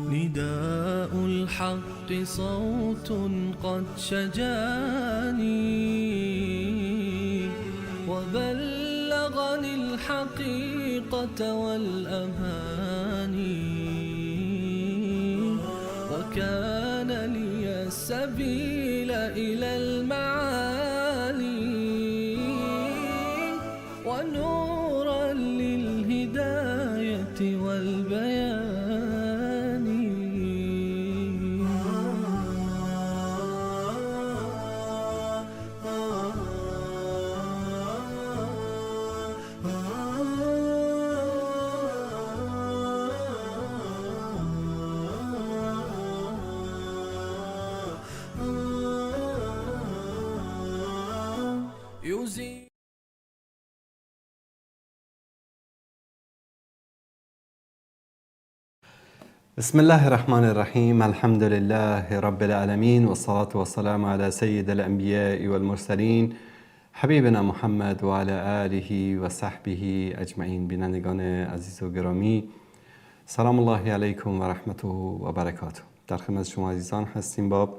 نداء الحق صوت قد شجاني وبلغني الحقيقة والأماني وكان لي السبيل إلى المعالي ونورا للهداية والبيان. بسم الله الرحمن الرحیم. الحمد لله رب العالمین و الصلاة والسلام علی سید الانبیاء والمرسلین حبیبنا محمد و علی آله و صحبه اجمعین. بینندگان عزیز و گرامی، سلام الله علیکم و رحمته و برکاته. در خدمت شما عزیزان هستیم با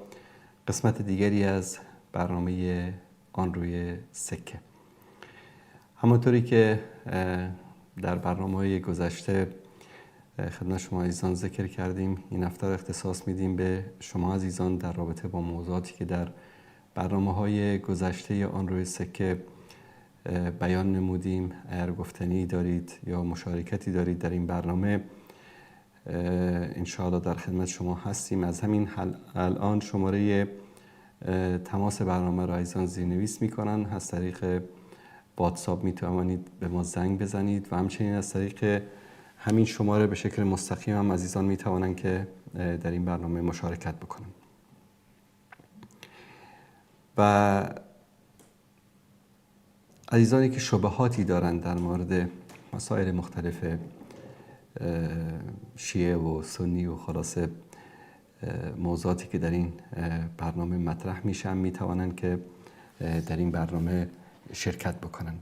قسمت دیگری از برنامه آن روی سکه. همانطوری که در برنامه‌های گذشته خدمت شما عزیزان ذکر کردیم، این هفته رو اختصاص میدیم به شما عزیزان در رابطه با موضوعاتی که در برنامه‌های گذشته آن روی سکه بیان نمودیم. اگر گفتنی دارید یا مشارکتی دارید در این برنامه، انشاءالله در خدمت شما هستیم. از همین الان شماره تماس برنامه را عزیزان زیرنویس میکنن. از طریق واتساپ میتوانید به ما زنگ بزنید و همچنین از طریق همین شماره به شکل مستقیم هم عزیزان میتوانند که در این برنامه مشارکت بکنن. و عزیزانی که شبهاتی دارند در مورد مسائل مختلف شیعه و سنی و خلاصه موضوعاتی که در این برنامه مطرح میشن، میتوانند که در این برنامه شرکت بکنن.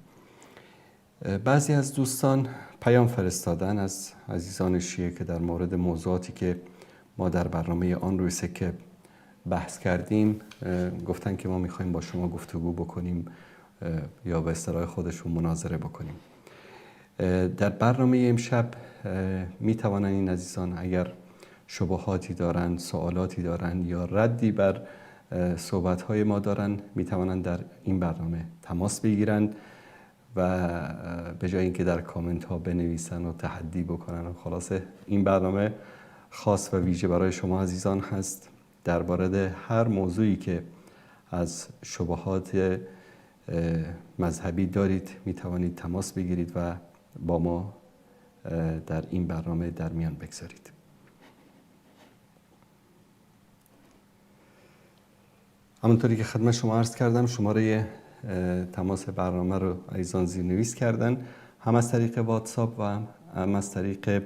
بعضی از دوستان پیام فرستادن از عزیزان شیعه که در مورد موضوعاتی که ما در برنامه آن روی سکه بحث کردیم گفتن که ما میخوایم با شما گفتگو بکنیم یا به اصطلاح خودشون مناظره بکنیم. در برنامه امشب میتوانند این عزیزان اگر شبهاتی دارند، سوالاتی دارند یا ردی بر صحبت‌های ما دارند، میتوانند در این برنامه تماس بگیرند و به جای اینکه در کامنت ها بنویسن و تحدی بکنن و خلاصه این برنامه خاص و ویژه برای شما عزیزان هست. در مورد هر موضوعی که از شبهات مذهبی دارید میتوانید تماس بگیرید و با ما در این برنامه در میان بگذارید. همونطوری که خدمت شما عرض کردم، شماره تماس برنامه رو عزیزان زیرنویس کردن، هم از طریق واتساپ و هم از طریق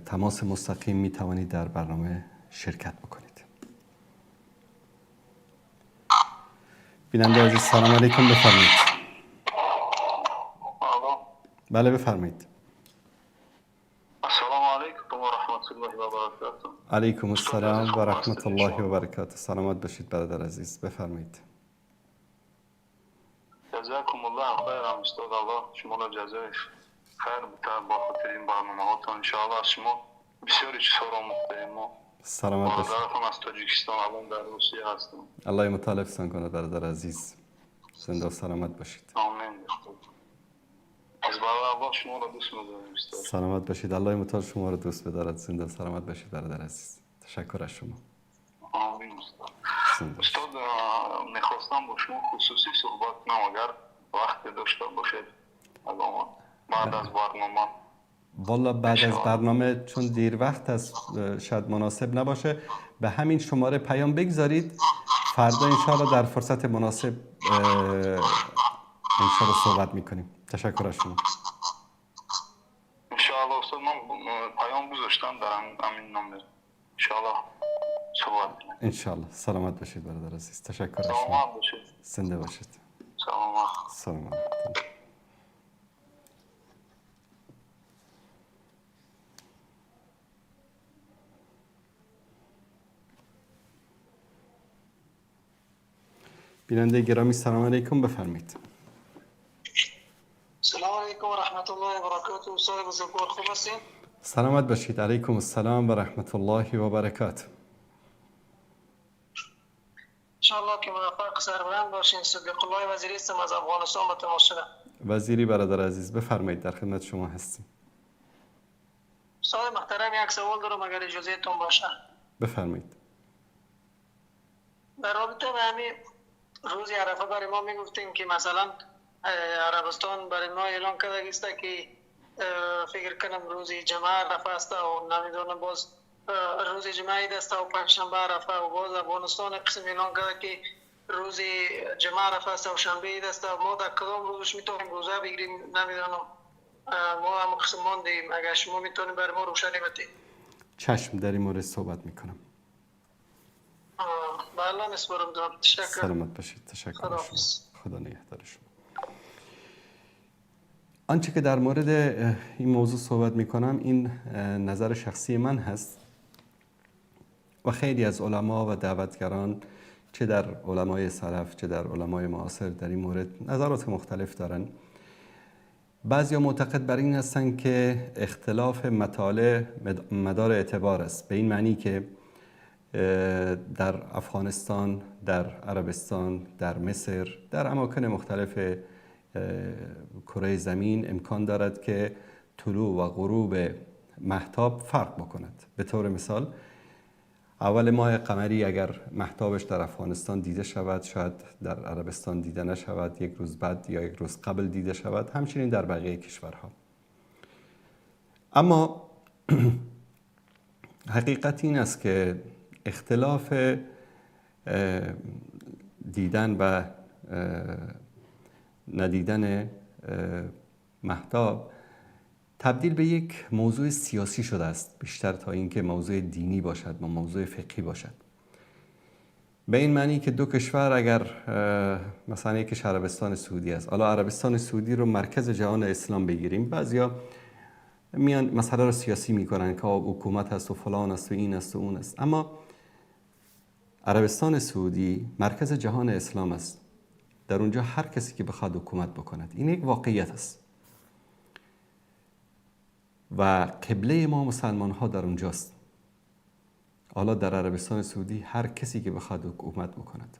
تماس مستقیم می توانید در برنامه شرکت بکنید. بیننده عزیز، سلام علیکم، بفرمایید. بله بفرمایید. السلام علیکم و رحمت الله و برکاته. علیکم السلام و رحمت الله و برکاته. سلامت باشید برادر عزیز، بفرمایید. جزاکم الله خیرا استاد، الله شما را جزای خیر بده با خاطر این برنامه هاتون. ان شاء الله از شما بسیاری چیزها را آموختیم ما. سلامت باشید. برادرتون از تاجیکستان، الان در روسیه هستم. الله متعال حفظتان کنه برادر عزیز، زنده و سلامت باشید. آمین. از برای الله شما را دوست می‌دارم استاد. سلامت باشید. الله متعال شما را دوست بدارد. زنده و سلامت باشید برادر عزیز. تشکر از شما. آمین. استاد، میخواستم با شما خصوصی صحبت کنم اگر وقت داشته باشید بعد از برنامه. والا بعد از برنامه چون دیر وقت است شاید مناسب نباشه. به همین شماره پیام بگذارید، فردا انشاءالله در فرصت مناسب انشاءالله صحبت میکنیم. تشکر از شما. انشاءالله استاد، من پیام گذاشتم در همین نمبر، انشاءالله صحبت کنیم. انشاءالله. سلامت باشید برادر عزیز. تشکر از شما. سلامت باشید. زنده باشید. سلامت. سلامت. بیننده گرامی سلام علیکم، بفرمایید. سلام علیکم و رحمت الله و برکاته. استاد بزرگوار خوب هستین؟ سلامت باشید. علیکم السلام و رحمت الله و برکاته. انشاءالله که موفق سربلند باشین. صدیق الله وزیری هستم از افغانستان با تماس شدم. وزیری برادر عزیز بفرمایید، در خدمت شما هستیم. استاد محترم یک سوال دارم اگر اجازه تون باشه. بفرمایید. در رابطه به همین روز عرفه برای ما میگفتیم که مثلا عربستان برای ما اعلان کرده است که فکر کنم روز جمعه عرفه است و نمیدونم باز روز جمعه است و پنجشنبه عرفه و باز افغانستان قسم اعلان کرده که روز جمعه عرفه است و شنبه عید است. ما در کدام روزش میتونیم روزه بگیریم؟ نمیدونم، ما هم قسم ماندیم. اگر شما میتونیم برای ما روشنی بدید. چشم، در این مورد صحبت میکنم. بله مسپرم جان. تشکر. سلامت باشید. تشکر. خدا نگهدار شما. آنچه که در مورد این موضوع صحبت میکنم این نظر شخصی من هست و خیلی از علما و دعوتگران چه در علمای سلف چه در علمای معاصر در این مورد نظرات مختلف دارن. بعضیا معتقد بر این هستند که اختلاف مطالع مدار اعتبار است، به این معنی که در افغانستان، در عربستان، در مصر، در اماکن مختلف کره زمین امکان دارد که طلوع و غروب مهتاب فرق بکند. به طور مثال اول ماه قمری اگر مهتابش در افغانستان دیده شود شاید در عربستان دیده نشود، یک روز بعد یا یک روز قبل دیده شود، همچنین در بقیه کشورها. اما حقیقت این است که اختلاف دیدن و ندیدن مهتاب تبدیل به یک موضوع سیاسی شده است، بیشتر تا اینکه موضوع دینی باشد و موضوع فقهی باشد. به این معنی که دو کشور اگر مثلا یکیش عربستان سعودی است، حالا عربستان سعودی رو مرکز جهان اسلام بگیریم، بعضیا میان مسئله رو سیاسی میکنن که حکومت هست و فلان است و این است و اون است، اما عربستان سعودی مرکز جهان اسلام است. در اونجا هر کسی که بخواد حکومت بکند، این یک واقعیت است و قبله ما مسلمان ها در اونجاست. حالا در عربستان سعودی هر کسی که بخواد حکومت بکند،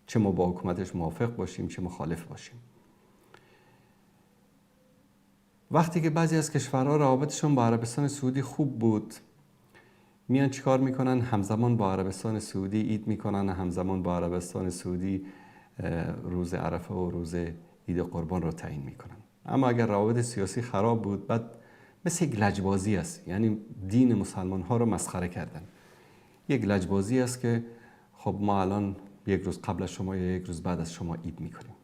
چه ما با حکومتش موافق باشیم چه مخالف باشیم. وقتی که بعضی از کشورها روابطشون با عربستان سعودی خوب بود، میان چیکار میکنن؟ همزمان با عربستان سعودی عید میکنن، همزمان با عربستان سعودی روز عرفه و روز عید قربان رو تعیین میکنن. اما اگر روابط سیاسی خراب بود، بعد مثل یک لجبازی است، یعنی دین مسلمان ها رو مسخره کردن. یک لجبازی است که خب ما الان یک روز قبل از شما یا یک روز بعد از شما عید میکنیم.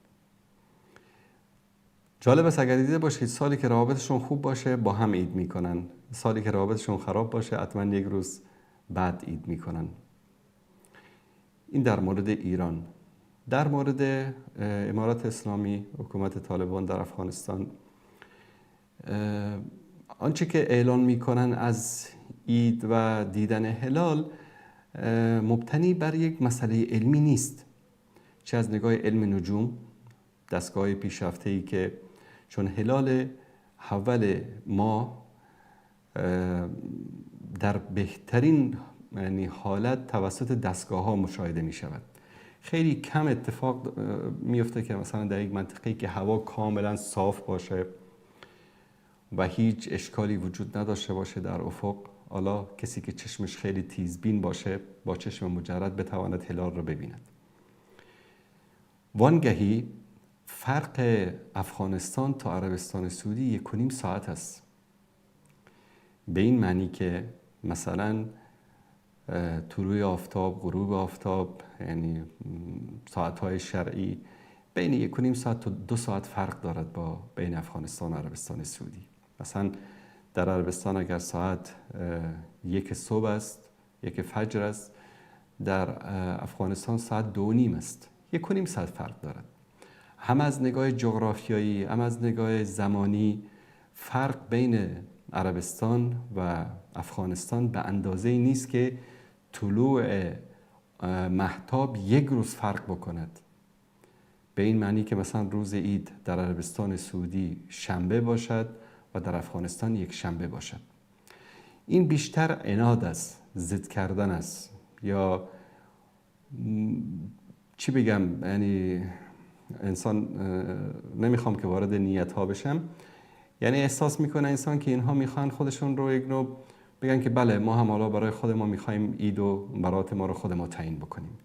جالب است اگر دیده باشید سالی که روابطشون خوب باشه با هم عید میکنن، سالی که روابطشون خراب باشه حتما یک روز بعد عید میکنن. این در مورد ایران. در مورد امارات اسلامی، حکومت طالبان در افغانستان، آنچه که اعلان میکنن از عید و دیدن هلال مبتنی بر یک مسئله علمی نیست، چه از نگاه علم نجوم، دستگاه پیشرفته‌ای که چون هلال اول ماه در بهترین یعنی حالت توسط دستگاه ها مشاهده می شود. خیلی کم اتفاق میفته که مثلا در یک منطقه‌ای که هوا کاملا صاف باشه و هیچ اشکالی وجود نداشته باشه در افق، حالا کسی که چشمش خیلی تیزبین باشه با چشم مجرد بتواند هلال رو ببیند. وانگهی فرق افغانستان تا عربستان سعودی 1.5 ساعت است. به این معنی که مثلا طلوع آفتاب، غروب آفتاب، یعنی ساعت‌های شرعی بین 1.5 ساعت تا 2 ساعت فرق دارد با بین افغانستان و عربستان سعودی. مثلا در عربستان اگر ساعت 1 صبح است، 1 فجر است، در افغانستان ساعت 2:30 است. 1.5 ساعت فرق دارد. هم از نگاه جغرافیایی هم از نگاه زمانی فرق بین عربستان و افغانستان به اندازه‌ای نیست که طلوع مهتاب یک روز فرق بکند. به این معنی که مثلا روز عید در عربستان سعودی شنبه باشد و در افغانستان یک شنبه باشد. این بیشتر عناد است، ضد کردن است، یا چی بگم، یعنی انسان نمیخوام که وارد نیت ها بشم، یعنی احساس میکنه انسان که اینها میخوان خودشون رو یک نوع بگن که بله ما هم حالا برای خود ما میخوایم عید و برات ما رو خود ما تعیین بکنیم.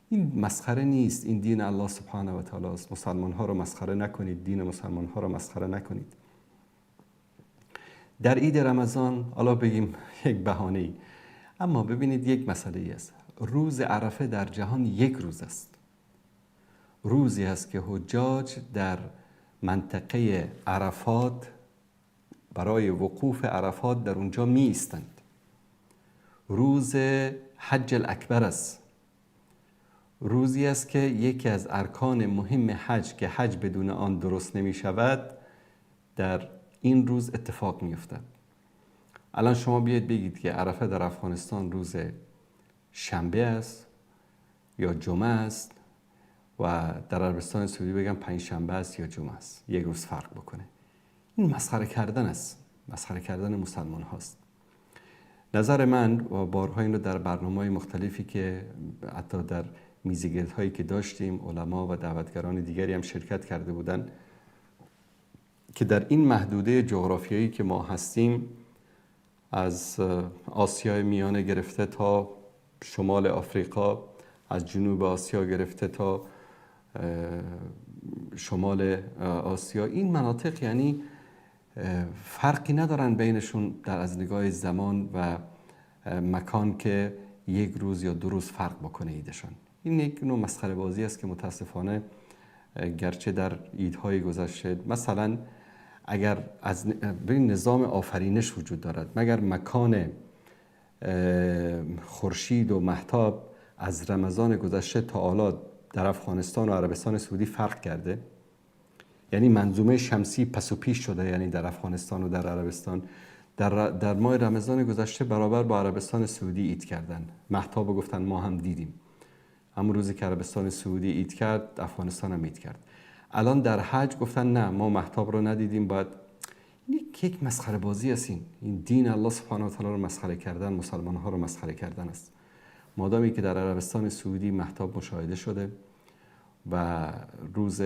این مسخره نیست، این دین الله سبحانه و تعالی است. مسلمان ها رو مسخره نکنید، دین مسلمان ها رو مسخره نکنید. در عید رمضان حالا بگیم یک بهانه ای، اما ببینید یک مسئله ای است. روز عرفه در جهان یک روز است، روزی است که حجاج در منطقه عرفات برای وقوف عرفات در اونجا می ایستند. روز حج الاکبر است، روزی است که یکی از ارکان مهم حج که حج بدون آن درست نمی شود در این روز اتفاق می افتد. الان شما بیاید بگید که عرفه در افغانستان روز شنبه است یا جمعه است و در عربستان سعودی بگم پنج شنبه است یا جمعه است، یک روز فرق بکنه. این مسخره کردن است، مسخره کردن مسلمان هاست. نظر من و بارها این رو در برنامه‌های مختلفی که حتی در میزگردهایی که داشتیم علما و دعوتگران دیگری هم شرکت کرده بودن، که در این محدوده جغرافیایی که ما هستیم، از آسیای میانه گرفته تا شمال آفریقا، از جنوب آسیا گرفته تا شمال آسیا، این مناطق یعنی فرقی ندارن بینشون در از نگاه زمان و مکان که یک روز یا دو روز فرق بکنه عیدشان. این یک نوع مسخره بازی است که متاسفانه گرچه در عیدهای گذشته، مثلا اگر از ببین نظام آفرینش وجود دارد، مگر مکان خورشید و مهتاب از رمضان گذشته تا حالا در افغانستان و عربستان سعودی فرق کرده؟ یعنی منظومه شمسی پس و پیش شده، یعنی در افغانستان و در عربستان در ماه رمضان گذشته برابر با عربستان سعودی عید کردن، مهتاب گفتن ما هم دیدیم. همون روزی که عربستان سعودی عید کرد، افغانستان هم عید کرد. الان در حج گفتن نه ما مهتاب رو ندیدیم. باید یک مسخره بازی است. این دین الله سبحانه و تعالی رو مسخره کردن، مسلمان ها رو مسخره کردن است. مادامی که در عربستان سعودی مهتاب مشاهده شده و روز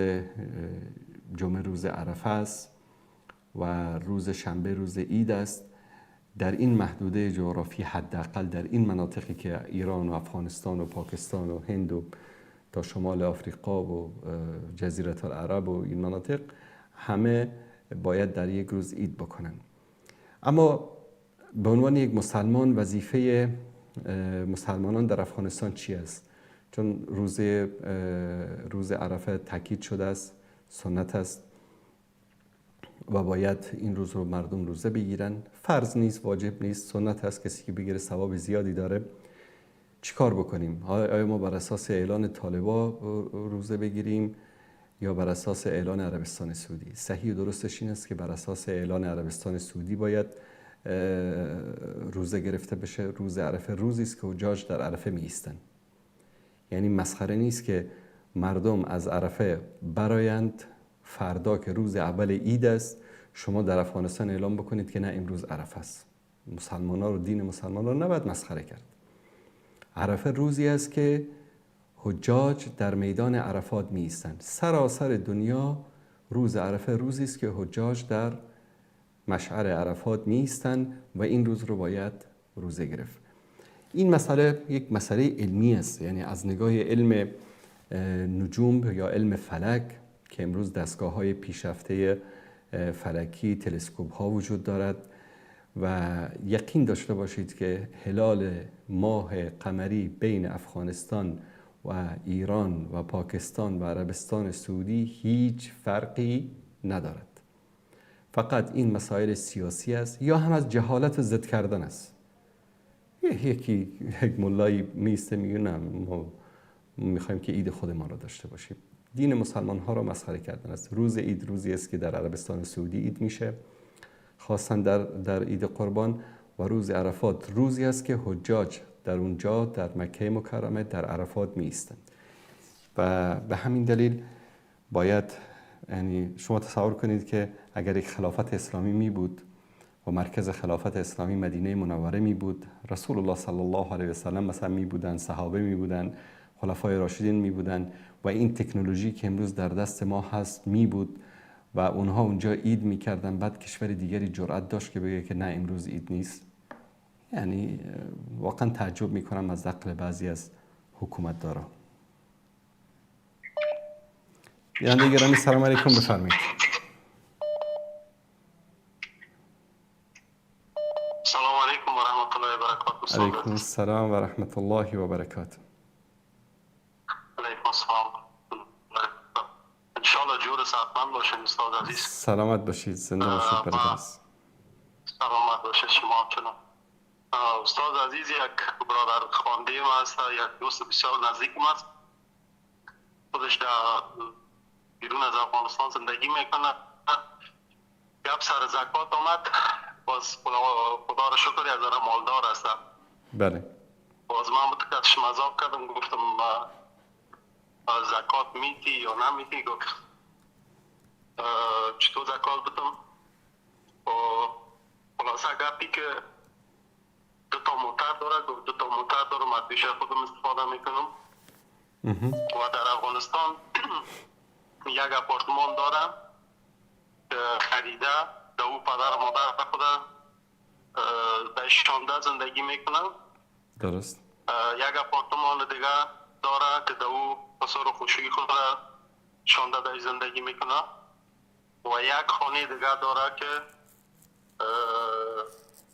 جمعه روز عرفه است و روز شنبه روز عید است، در این محدوده جغرافی حداقل در این مناطقی که ایران و افغانستان و پاکستان و هند و تا شمال آفریقا و جزیره العرب و این مناطق، همه باید در یک روز عید بکنن. اما به عنوان یک مسلمان وظیفه مسلمانان در افغانستان چی است؟ چون روز عرفه تاکید شده است، سنت است و باید این روز رو مردم روزه بگیرن. فرض نیست، واجب نیست، سنت است، کسی که بگیره ثواب زیادی داره. چیکار بکنیم؟ آیا ما بر اساس اعلان طالبا روزه بگیریم یا بر اساس اعلان عربستان سعودی؟ صحیح و درستش این است که بر اساس اعلان عربستان سعودی باید روزه گرفته بشه. روز عرفه روزی است که حجاج در عرفه می ایستند. یعنی مسخره نیست که مردم از عرفه برایند، فردا که روز اول عید است شما در افغانستان اعلام بکنید که نه امروز عرفه است. مسلمان‌ها رو، دین مسلمان‌ها رو نباید مسخره کرد. عرفه روزی است که حجاج در میدان عرفات می ایستند. سراسر دنیا روز عرفه روزی است که حجاج در مشعر عرفات می ایستند و این روز رو باید روزه گرفت. این مسئله یک مسئله علمی است، یعنی از نگاه علم نجوم یا علم فلک که امروز دستگاه‌های پیشرفته فلکی، تلسکوپ‌ها وجود دارد و یقین داشته باشید که هلال ماه قمری بین افغانستان و ایران و پاکستان و عربستان سعودی هیچ فرقی ندارد. فقط این مسائل سیاسی است یا هم از جهالت و ضد کردن است. یک ملایی میسته میگه نه ما میخوایم که عید خودمان را داشته باشیم. دین مسلمان ها را مسخره کردن است. روز عید روزی است که در عربستان سعودی عید میشه، خاصا در عید قربان، و روز عرفات روزی است که حجاج در اونجا در مکه مکرمه در عرفات می ایستند و به همین دلیل باید، یعنی شما تصور کنید که اگر یک خلافت اسلامی می بود و مرکز خلافت اسلامی مدینه منوره می بود، رسول الله صلی الله علیه و سلم مثلا می بودن، صحابه می بودن، خلفای راشدین می بودن و این تکنولوژی که امروز در دست ما هست می بود و اونها اونجا عید می کردن، بعد کشور دیگری جرأت داشت که بگه که نه امروز عید نیست. یعنی واقعا تعجب می کنم از عقل بعضی از حکومت دارا. بیننده گرامی سلام علیکم، بفرمایید. سلام علیکم و رحمت الله و برکاته. علیکم السلام و رحمت الله و برکاته. علیکم السلام. انشالله جور صحتمند باشین استاد عزیز. سلامت باشید، زنده باشید برادر. سلامت باشید شما همچنان. استاد عزیز، یک برادر خوانده ما است، یک دوست بسیار نزدیک ما است، خودش در بیرون از افغانستان زندگی میکنه. گپ سر زکات آمد، باز خدا را شکر از مالدار است. بله. باز من متکتش مذاق کردم، گفتم زکات میتی یا نمیتی؟ گفت چطور زکات بدم؟ و خلاصه گپی که دو تا موتر داره، گفت دو تا موتر دارم، از پیش خودم استفاده میکنم. و در افغانستان یک اپارتمان دارم که خریده، در او پدر مادر خود در شانده زندگی میکنم. درست. یک اپارتمان دیگه داره که در او پسر و خوشی خود شانده در زندگی میکنه و یک خانه دیگه داره که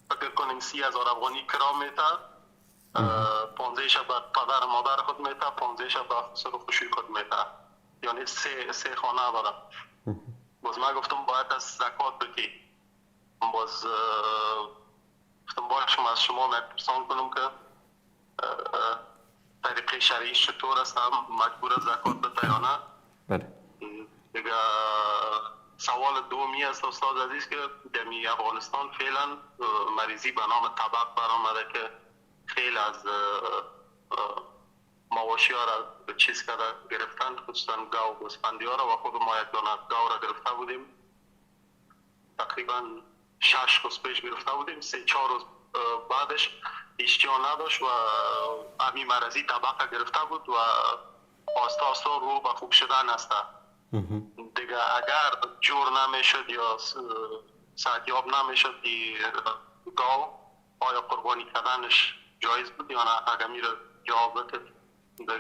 فکر کنیم 30,000 افغانی کرا میته، 15 شب پدر مادر خود میته، 15 شب پسر و خوشی خود میته، یعنی سه خانه داره. باز من گفتم باید از زکات بدی. باز گفتم باید شما از شما پرسان کنم که طریقه شرعی چطور است، هم مجبور از زکات بده یا نه؟ بله. دیگه سوال دومی است استاد عزیز که در افغانستان فعلا مریضی به نام طبق برآمده که خیلی از مواشی ها را چیز کرده گرفتن، خصوصا گاو گوسفندی ها را، و خود ما یک دانه گاو را گرفته بودیم، تقریبا 6 روز پیش گرفته بودیم، 3-4 روز بعدش اشتها نداشت و همین مرضی طبقه گرفته بود و آستا آستا رو به خوب شدن است. دیگه اگر جور نمیشد یا صحتیاب نمیشد گاو، آیا قربانی کردنش جایز بود یا نه؟ اگر میره جواب بده. دیگه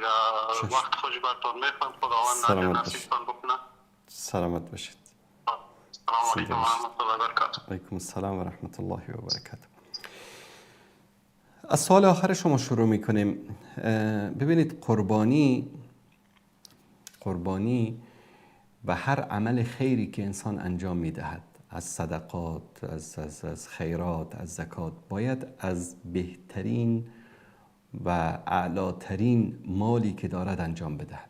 وقت خوش برتان میخوام، خداوند نصیبتان بکنه. سلامت باشید. السلام علیکم و رحمت الله و برکاته. علیکم السلام و رحمت الله و برکاته. از سوال آخر شما شروع میکنیم. ببینید، قربانی و هر عمل خیری که انسان انجام میدهد، از صدقات، از خیرات، از زکات، باید از بهترین و اعلاترین مالی که دارد انجام بدهد.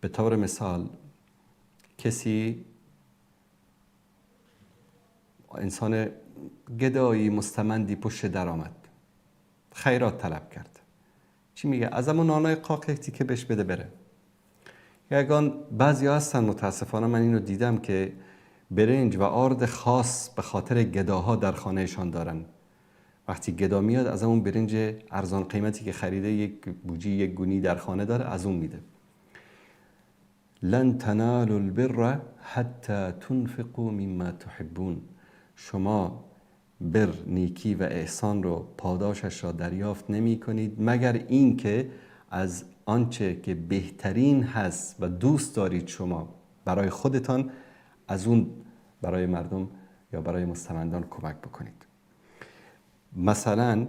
به طور مثال کسی، انسان گدایی مستمندی پشت در آمد، خیرات طلب کرد، چی میگه؟ از همون نانای قاق یک تیکه بهش بده بره. یگان بعضی هستن متاسفانه من اینو دیدم که برنج و آرد خاص به خاطر گداها در خانهشان دارن. وقتی گدا میاد از اون برنج ارزان قیمتی که خریده، یک بوجی یک گونی در خانه داره، از اون میده. لن تنالوا البر حتی تنفقوا مما تحبون. شما بر، نیکی و احسان رو، پاداشش را دریافت نمی کنید مگر اینکه از آنچه که بهترین هست و دوست دارید شما برای خودتان، از اون برای مردم یا برای مستمندان کمک بکنید. مثلا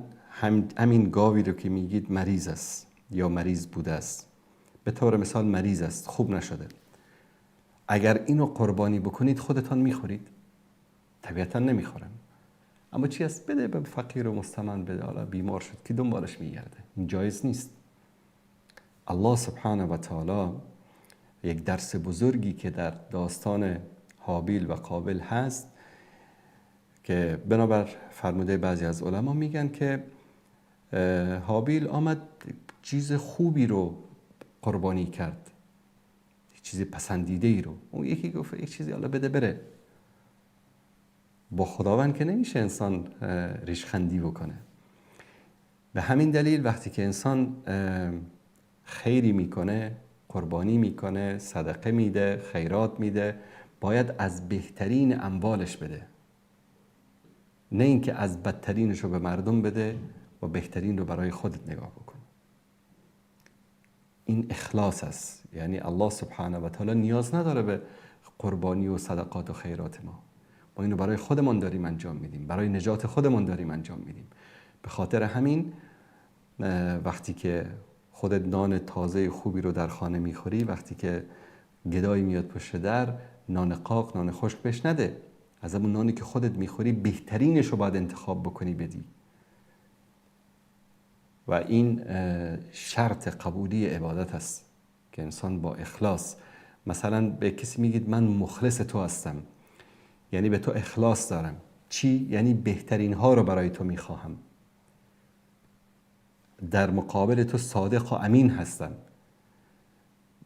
همین گاوی رو که میگید مریض است یا مریض بوده است، به طور مثال مریض است، خوب نشده، اگر اینو قربانی بکنید خودتان میخورید؟ طبیعتا نمیخورن. اما چی است؟ بده به فقیر و مستمند بده، حالا بیمار شد که دنبالش میگرده. این جایز نیست. الله سبحانه و تعالی یک درس بزرگی که در داستان هابیل و قابل هست که بنابر فرموده بعضی از علما میگن که هابیل آمد چیز خوبی رو قربانی کرد، چیز پسندیده ای رو. اون یکی گفت یک چیزی حالا بده بره. با خداوند که نمیشه انسان ریشخندی بکنه. به همین دلیل وقتی که انسان خیری میکنه، قربانی میکنه، صدقه میده، خیرات میده، باید از بهترین اموالش بده، نه اینکه از بدترینش رو به مردم بده و بهترین رو برای خودت نگاه بکن. این اخلاص است. یعنی الله سبحانه و تعالی نیاز نداره به قربانی و صدقات و خیرات ما. ما اینو برای خودمان داریم انجام میدیم، برای نجات خودمان داریم انجام میدیم. به خاطر همین وقتی که خودت نان تازه خوبی رو در خانه میخوری، وقتی که گدایی میاد پشت در، نان قاق، نان خشک بهش نده. از همون نانی که خودت میخوری بهترینش رو باید انتخاب بکنی بدی. و این شرط قبولی عبادت است که انسان با اخلاص، مثلا به کسی میگید من مخلص تو هستم، یعنی به تو اخلاص دارم. چی؟ یعنی بهترین ها رو برای تو میخواهم، در مقابل تو صادق و امین هستم.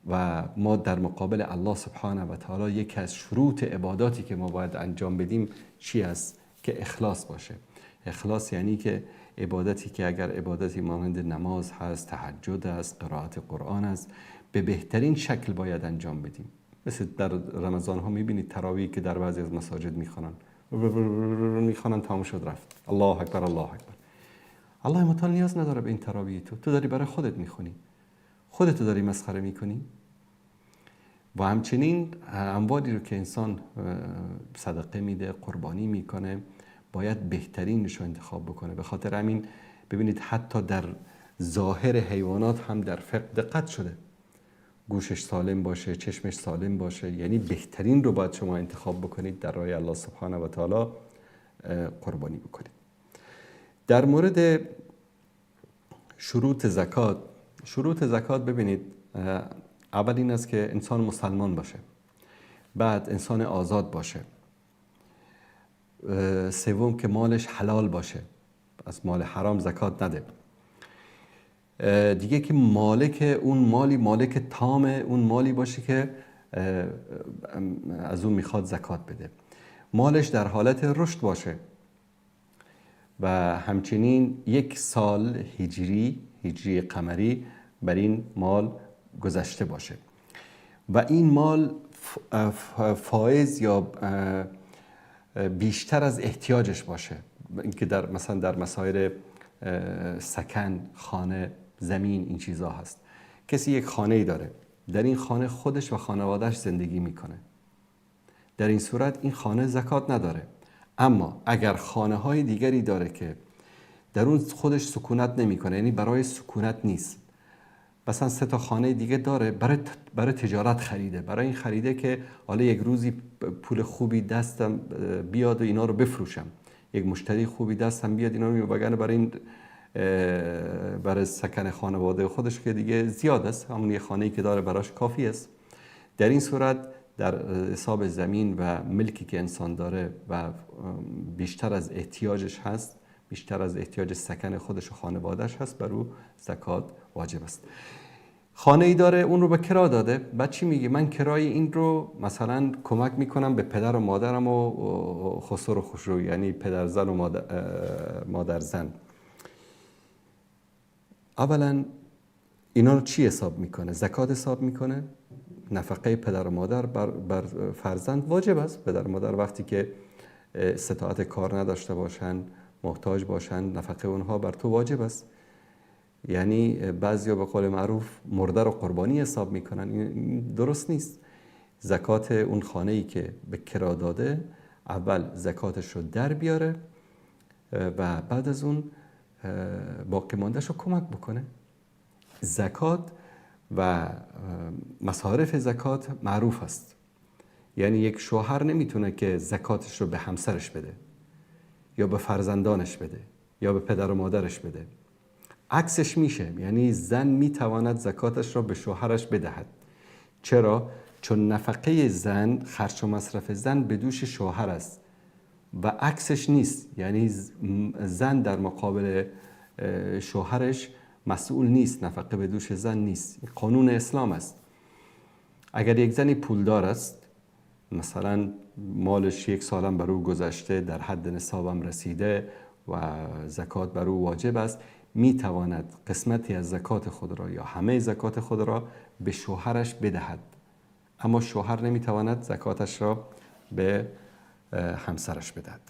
و ما در مقابل الله سبحانه و تعالی یکی از شروط عباداتی که ما باید انجام بدیم چی است؟ که اخلاص باشه. اخلاص یعنی که عبادتی که اگر عبادتی مانند نماز هست، تهجد است، قرائت قرآن است، به بهترین شکل باید انجام بدیم. مثل در رمضان ها میبینید تراویح که در بعضی از مساجد میخوانن، میخوانن تمام شد رفت، الله اکبر الله اکبر. الله متعال نیاز نداره به این تراویح تو. تو داری برای خودت میخونی، خودتو داری مسخره میکنی. و همچنین اموالی رو که انسان صدقه میده، قربانی میکنه، باید بهترینش رو انتخاب بکنه. به خاطر همین ببینید حتی در ظاهر حیوانات هم در فقه دقت شده، گوشش سالم باشه، چشمش سالم باشه، یعنی بهترین رو باید شما انتخاب بکنید در راه الله سبحانه و تعالی قربانی بکنید. در مورد شروط زکات، شروط زکات ببینید، اول این است که انسان مسلمان باشه، بعد انسان آزاد باشه، سوم که مالش حلال باشه، از مال حرام زکات نده، دیگه که مالک اون مالی، مالک تام اون مالی باشه که از اون میخواد زکات بده، مالش در حالت رشد باشه و همچنین 1 سال هجری قمری بر این مال گذشته باشه و این مال فائز یا بیشتر از احتیاجش باشه. اینکه در مثلا در مسائل سکن، خانه، زمین، این چیزا هست. کسی یک خانه ای داره، در این خانه خودش و خانوادهش زندگی میکنه، در این صورت این خانه زکات نداره. اما اگر خانه های دیگری داره که در اون خودش سکونت نمیکنه، یعنی برای سکونت نیست، مثلا 3 تا خانه دیگه داره، برای تجارت خریده، برای این خریده که حالا یک روزی پول خوبی دستم بیاد و اینا رو بفروشم، یک مشتری خوبی دستم بیاد اینا رو، وگرنه برای این برای سکن خانواده خودش که دیگه زیاد است، همون یه خانه‌ای که داره براش کافی است. در این صورت در حساب زمین و ملکی که انسان داره و بیشتر از احتیاجش هست، بیشتر از احتیاج سکن خودش و خانوادهش هست، بر او زکات واجب است. خانه ای داره، اون رو به کرا داده، بعد چی میگه؟ من کرای این رو مثلا کمک میکنم به پدر و مادرم و خسر و خسرو، یعنی پدر زن و مادر زن. اولا اینا رو چی حساب میکنه؟ زکات حساب میکنه. نفقه پدر و مادر بر فرزند واجب است. پدر و مادر وقتی که استطاعت کار نداشته باشن، محتاج باشن، نفقه اونها بر تو واجب است. یعنی بعضیا به قول معروف مرده رو قربانی حساب میکنن، این درست نیست. زکات اون خانه‌ای که به کرا داده، اول زکاتش رو در بیاره و بعد از اون باقی ماندهش رو کمک بکنه. زکات و مصارف زکات معروف است. یعنی یک شوهر نمیتونه که زکاتش رو به همسرش بده یا به فرزندانش بده یا به پدر و مادرش بده. عکسش میشه، یعنی زن میتواند زکاتش را به شوهرش بدهد. چرا؟ چون نفقه زن، خرج و مصرف زن به دوش شوهر است و عکسش نیست. یعنی زن در مقابل شوهرش مسئول نیست، نفقه به دوش زن نیست. قانون اسلام است. اگر یک زنی پولدار است، مثلا مالش یک سالم بر او گذشته، در حد نصابم رسیده و زکات بر او واجب است، میتواند قسمتی از زکات خود را یا همه زکات خود را به شوهرش بدهد، اما شوهر نمیتواند زکاتش را به همسرش بدهد.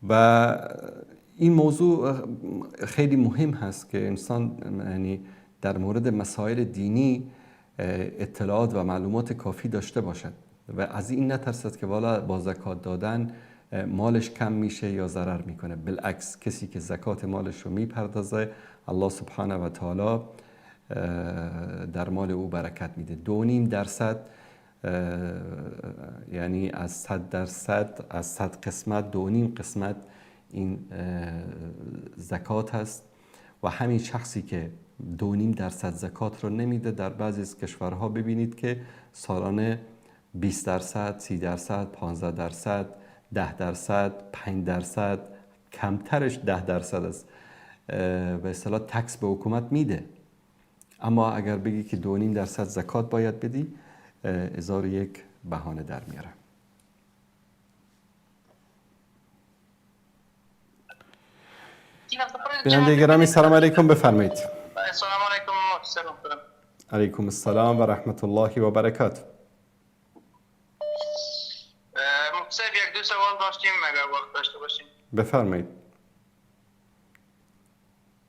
و این موضوع خیلی مهم هست که انسان یعنی در مورد مسائل دینی اطلاعات و معلومات کافی داشته باشد و از این نترسد که والا با زکات دادن مالش کم میشه یا ضرر میکنه. بالعکس، کسی که زکات مالش رو میپردازه، الله سبحانه و تعالی در مال او برکت میده. 2.5% یعنی از 100%، از 100 قسمت 2.5 قسمت این زکات هست. و همین شخصی که 2.5% زکات رو نمیده، در بعضی از کشورها ببینید که سالانه 20%، 30%، 15%، 10%، 5%، کمترش 10% است به اصطلاح تکس به حکومت میده. اما اگر بگی که 2.5% زکات باید بدی، 1001 بهانه در میاره. بیننده گرامی سلام علیکم، بفرمایید. سلام علیکم. علیکم السلام و رحمت الله و برکاته. مصطفی یک دو سوال داشتیم اگر وقت داشته باشیم. بفرمایید.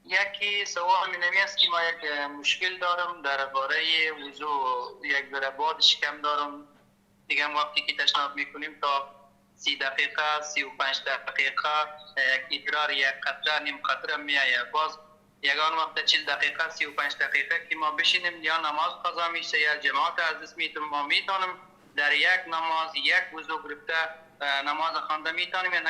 یکی سوال اینمی است که ما یک مشکل دارم درباره وضو، یک ذره باد شکم دارم دیگه، وقتی که تشناب میکنیم تا 30 دقیقه 35 دقیقه یک ادرار یک قطره نیم قطره میآید، باز یگان وقت 40 دقیقه 35 دقیقه که ما بشینیم یا نماز قضا میشه یا جماعت از میتونم، ما میتونم در یک نماز یک وضو گرفته نماز خوانده میتونیم یا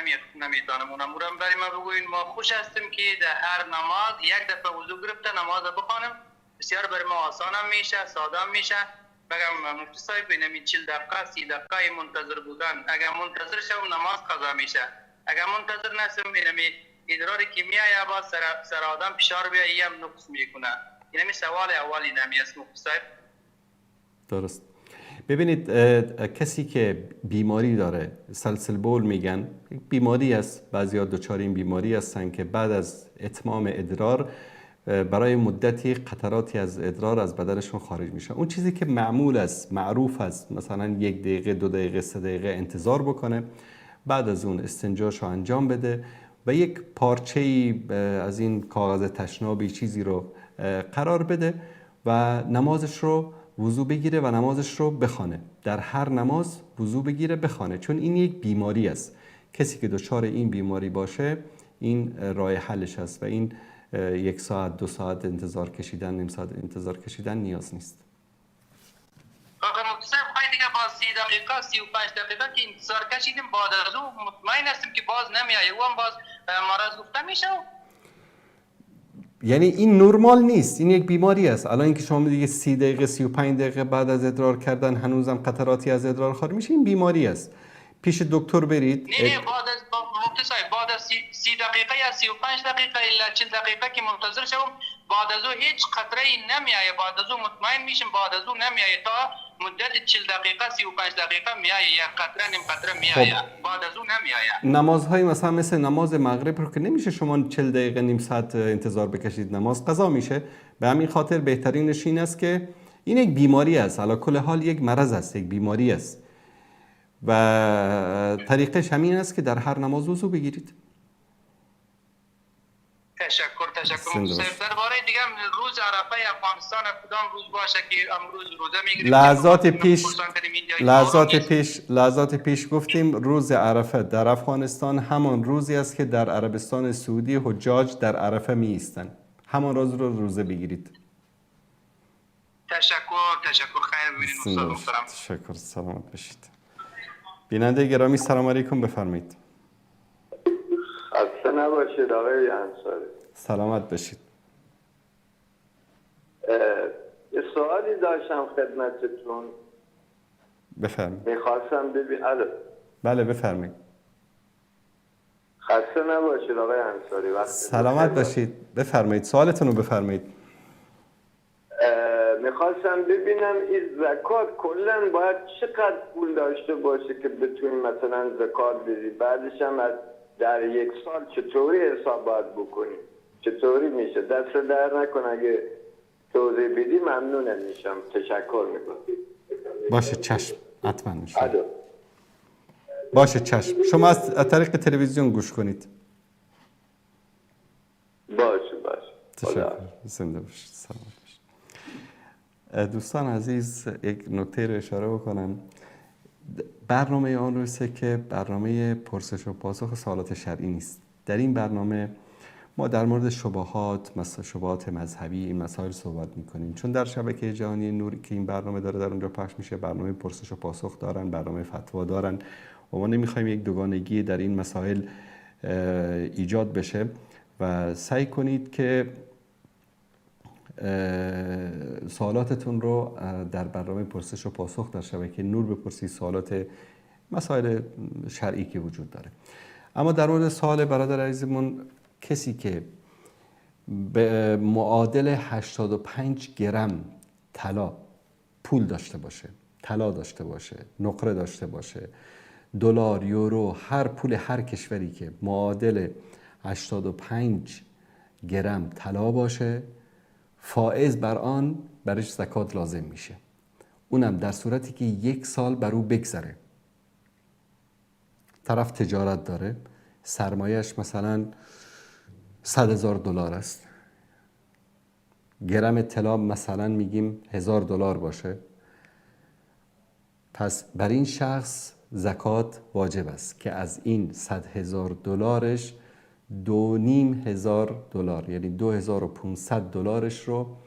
نمیتونم؟ اونم برای ما بگوین. ما خوش هستیم که در هر نماز یک دفعه وضو گرفته نماز بخوانیم، بسیار برای ما آسان هم میشه، ساده هم میشه. بگم مفتی صاحب اینمی 40 دقیقه 30 دقیقه منتظر بودن، اگر منتظر شوم نماز قضا میشه، اگر منتظر نشم اینمی ادرار که میآید باز سر آدم فشار بیاید هم نقص میکنه. اینمی سوال اول اینمی است مفتی صاحب. درست. ببینید کسی که بیماری داره، سلسل بول میگن، بیماری است، بعضیا دچار این بیماری هستن که بعد از اتمام ادرار برای مدتی قطراتی از ادرار از بدنشون خارج میشه. اون چیزی که معمول است، معروف است، مثلا 1 دقیقه 2 دقیقه 3 دقیقه انتظار بکنه، بعد از اون استنجاشو انجام بده و یک پارچه‌ای از این کاغذ تشنابی چیزی رو قرار بده و نمازش رو وضو بگیره و نمازش رو بخوانه. در هر نماز وضو بگیره بخوانه، چون این یک بیماری است. کسی که دچار این بیماری باشه این راه حلش است و این 1 ساعت 2 ساعت انتظار کشیدن، نیم ساعت انتظار کشیدن نیاز نیست. آقا مکتب خواهی دیگه باز 30 دقیقه 35 دقیقه که انتظار کشیدیم، بعد از او مطمئن هستیم که باز نمیایه، او هم باز مرض گفته میشه. یعنی این نرمال نیست، این یک بیماری است. الان اینکه شما میگید 30 دقیقه 35 دقیقه بعد از ادرار کردن هنوزم قطراتی از ادرار خارج میشه، این بیماری است. پیش دکتر برید. نه بعد از بعد از 30 دقیقه یا 35 دقیقه الی 40 دقیقه که منتظر شوم، بعد از او هیچ قطره ای نمیایه، بعد از او مطمئن میشم بعد از او نمیایه، تا مدت 40 دقیقه 35 دقیقه میایه، یک قطره نیم قطره میایه، بعد از او نمیایه. نمازهای مثلا مثل نماز مغرب رو که نمیشه شما 40 دقیقه نیم ساعت انتظار بکشید، نماز قضا میشه. به همین خاطر بهترینش این است که این یک بیماری است، علی کل حال یک مرض است، یک بیماری است و طریقش همین است که در هر نماز وضو بگیرید. تشکر. درباره دیگه روز عرفه افغانستان کدام روز باشه که امروز روزه میگیریم؟ لحظات پیش گفتیم روز عرفه در افغانستان همان روزی است که در عربستان سعودی حجاج در عرفه می ایستند، همان روز رو روزه بگیرید. تشکر. خیر ببینید استاد محترم. تشکر، سلامت باشید. بیننده گرامی سلام علیکم، بفرمایید. خسته نباشید آقای انصاری. سلامت باشید. یه سوالی داشتم خدمتتون. بفرمایید. میخواستم ببینم. بله بفرمایید. خسته نباشید آقای انصاری. سلامت باشید. بفرمایید سوالتون رو بفرمایید. میخواستم ببینم این زکات کلا باید چقدر پول داشته باشه که بتونیم مثلا زکات بدیم، بعدش هم در یک سال چطوری حساب باید بکنیم، چطوری میشه؟ دست در نکن، اگه توضیح بدی ممنونم میشم. تشکر میکنم. باشه چشم، حتما میشه. باشه چشم. شما از طریق تلویزیون گوش کنید. باشه باشه. تشکر. زنده باشید. سلامت باشید. دوستان عزیز، یک نکته رو اشاره بکنم. برنامه آن روزه که برنامه پرسش و پاسخ سوالات شرعی نیست. در این برنامه ما در مورد شبهات، مثلا شبهات مذهبی، این مسائل صحبت میکنیم، چون در شبکه جهانی نور که این برنامه داره در اونجا پخش میشه، برنامه پرسش و پاسخ دارن، برنامه فتوا دارن و ما نمیخوایم یک دوگانگی در این مسائل ایجاد بشه و سعی کنید که سوالاتتون رو در برنامه پرسش و پاسخ در شبکه نور بپرسید، سوالات مسائل شرعی که وجود داره. اما در مورد سوال برادر عزیزمون، کسی که به معادل 85 گرم طلا پول داشته باشه، طلا داشته باشه، نقره داشته باشه، دلار، یورو، هر پول هر کشوری که معادل 85 گرم طلا باشه، فائز بر آن برش زکات لازم میشه. اونم در صورتی که یک سال بر او بگذره. طرف تجارت داره، سرمایه‌اش مثلا 100,000 دلار است، گرم طلا مثلا میگیم 1000 دلار باشه، پس بر این شخص زکات واجب است که از این 100,000 دلارش 2,500 دلار، یعنی 2500 دلارش رو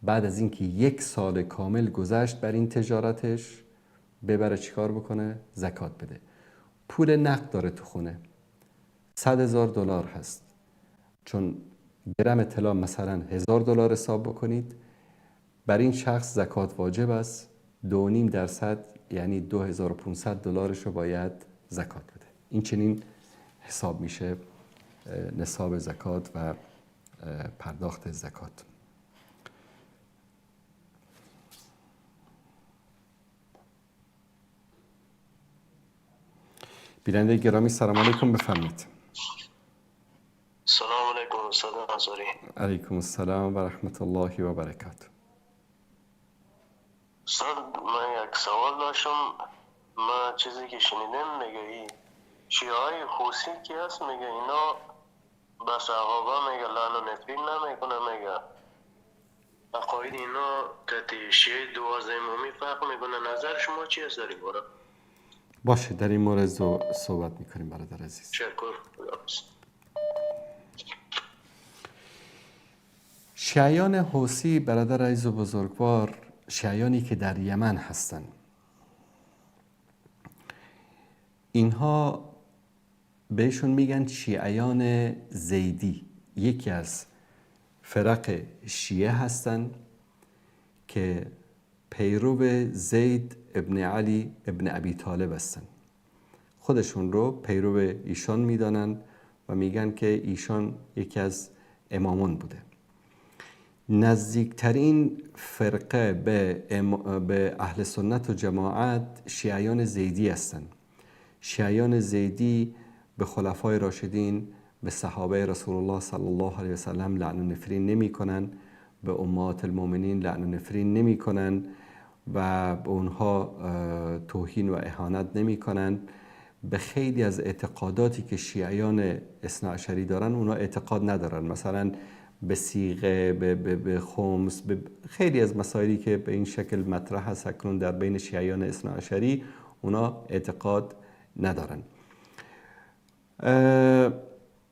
بعد از اینکه یک سال کامل گذشت بر این تجارتش ببره چیکار بکنه؟ زکات بده. پول نقد داره تو خونه، 100,000 دلار هست، چون گرم طلا مثلا 1000 دلار حساب بکنید، بر این شخص زکات واجب است. 2.5% یعنی 2500 دلارش رو باید زکات بده. این چنین حساب میشه نصاب زکات و پرداخت زکات. بیننده گرامی، سلام علیکم، بفرمایید. سلام علیکم استاد انصاری. علیکم السلام و رحمت الله و برکاته. استاد، من یک سوال داشتم. من چیزی که شنیدم میگه شیعه های حوثی که هست، میگه اینا به صحابه میگه لعن و نفرین نمیکنه، میگه عقاید اینا که شیعه 12 امامی فرق میکنه. نظر شما چی است در این باره؟ باشه، در این مورد صحبت میکنیم برادر عزیز. تشکر. شیعیان حوثی برادر عزیز و بزرگوار، شیعیانی که در یمن هستند، اینها بهشون میگن شیعیان زیدی. یکی از فرق شیعه هستند که پیرو زید ابن علی ابن ابی طالب هستند. خودشون رو پیرو ایشان میدانند و میگن که ایشان یکی از امامان بوده. نزدیکترین فرقه به اهل سنت و جماعت شیعیان زیدی هستند. شیعیان زیدی به خلفای راشدین، به صحابه رسول الله صلی الله علیه و سلم لعن و نفرین نمی کنن، به امهات المؤمنین لعن و نفرین نمی کنن و به اونها توهین و اهانت نمی کنن. به خیلی از اعتقاداتی که شیعیان اثناعشری دارن اونا اعتقاد ندارن، مثلا به صیغه، به خمس، به خیلی از مسائلی که به این شکل مطرح هست اکنون در بین شیعیان اثناعشری اونا اعتقاد ندارن.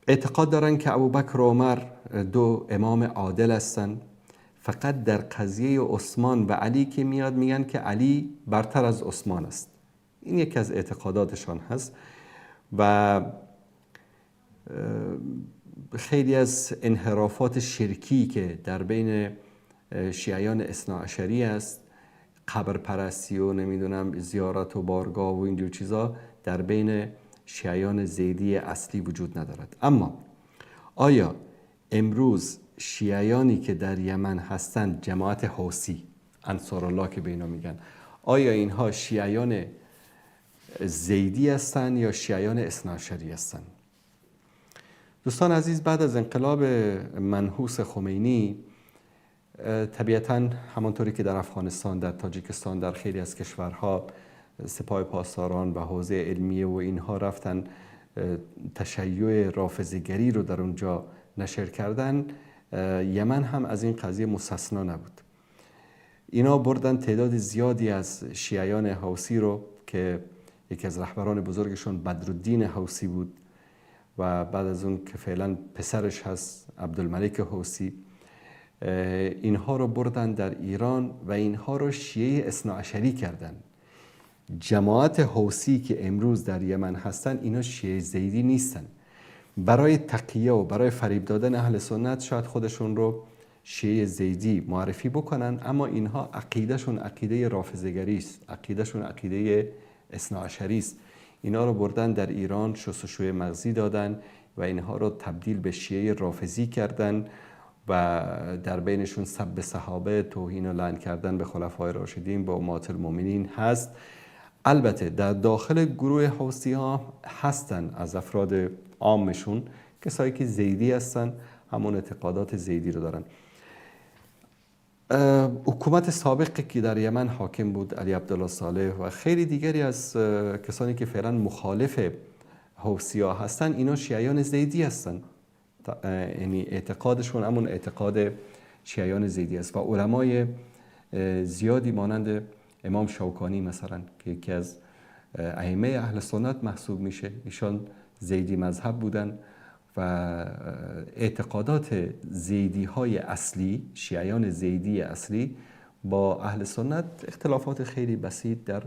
اعتقاد دارن که ابوبکر و عمر دو امام عادل هستن. فقط در قضیه عثمان و علی که میاد میگن که علی برتر از عثمان است. این یکی از اعتقاداتشان هست و خیلی از انحرافات شرکی که در بین شیعیان اثناعشری است، قبر پرستی و نمیدونم زیارت و بارگاه و اینجور چیزا در بین شیعیان زیدی اصلی وجود ندارد. اما آیا امروز شیعیانی که در یمن هستند، جماعت حوثی، انصارالله که به اینا میگن، آیا اینها شیعیان زیدی هستند یا شیعیان اثنی‌عشری هستند؟ دوستان عزیز، بعد از انقلاب منحوس خمینی طبیعتاً همانطوری که در افغانستان، در تاجیکستان، در خیلی از کشورها سپاه پاسداران و حوزه علمیه و اینها رفتن تشیع رافضی‌گری رو در اونجا نشر کردن، یمن هم از این قضیه مستثنا نبود. اینا بردن تعداد زیادی از شیعیان حوثی رو که یکی از رهبران بزرگشون بدرالدین حوثی بود و بعد از اون که فعلا پسرش هست عبدالملک حوثی، اینها رو بردن در ایران و اینها رو شیعه اثنی‌عشری کردن. جماعت حوثی که امروز در یمن هستن اینا شیعه زیدی نیستن. برای تقیه و برای فریب دادن اهل سنت شاید خودشون رو شیعه زیدی معرفی بکنن، اما اینها عقیدهشون عقیده رافضه‌گری است، عقیدهشون عقیده اثنی‌عشری است. اینا رو بردن در ایران شستشوی مغزی دادن و اینها رو تبدیل به شیعه رافضی کردن و در بینشون سب صحابه، توهین و لعن کردن به خلفای راشدین، به امهات المؤمنین هست. البته در داخل گروه حوثی ها هستن از افراد عامشون کسایی که زیدی هستن، همون اعتقادات زیدی رو دارن. حکومت سابقی که در یمن حاکم بود، علی عبدالله صالح و خیلی دیگری از کسانی که فعلا مخالف حوثی ها هستن، اینا شیعیان زیدی هستن، یعنی اعتقادشون همون اعتقاد شیعیان زیدی است و علمای زیادی مانند امام شوکانی مثلا که یکی از ائمه اهل سنت محسوب میشه، ایشان زیدی مذهب بودن و اعتقادات زیدی های اصلی، شیعیان زیدی اصلی با اهل سنت اختلافات خیلی بسیط در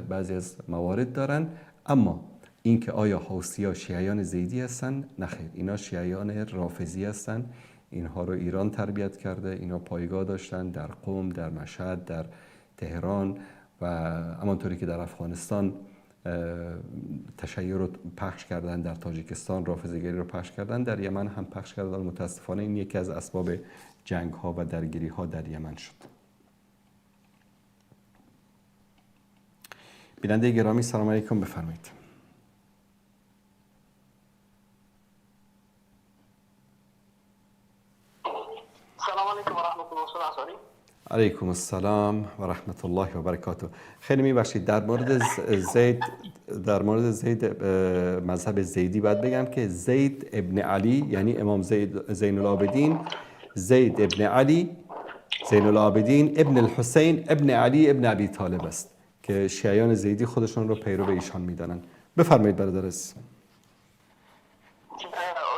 بعضی از موارد دارن. اما اینکه آیا حوثی ها شیعیان زیدی هستن؟ نخیر، اینا شیعیان رافضی هستن. اینها رو ایران تربیت کرده، اینا پایگاه داشتن در قم، در مشهد، در تهران و همانطوری که در افغانستان تشیع رو پخش کردن، در تاجیکستان رافضی‌گری رو پخش کردن، در یمن هم پخش کردن. متاسفانه این یکی از اسباب جنگ ها و درگیری ها در یمن شد. بیننده گرامی، سلام علیکم، بفرمایید. سلام علیکم و رحمت الله و علیکم السلام و رحمت الله و برکاته. خیلی میبخشید، در مورد زید مذهب زیدی باید بگم که زید ابن علی، یعنی امام زید زین العابدین، زید ابن علی زین العابدین ابن الحسین ابن علی ابن ابی طالب است که شیعیان زیدی خودشون رو پیرو ایشان میدانند. بفرمایید برادر عزیز.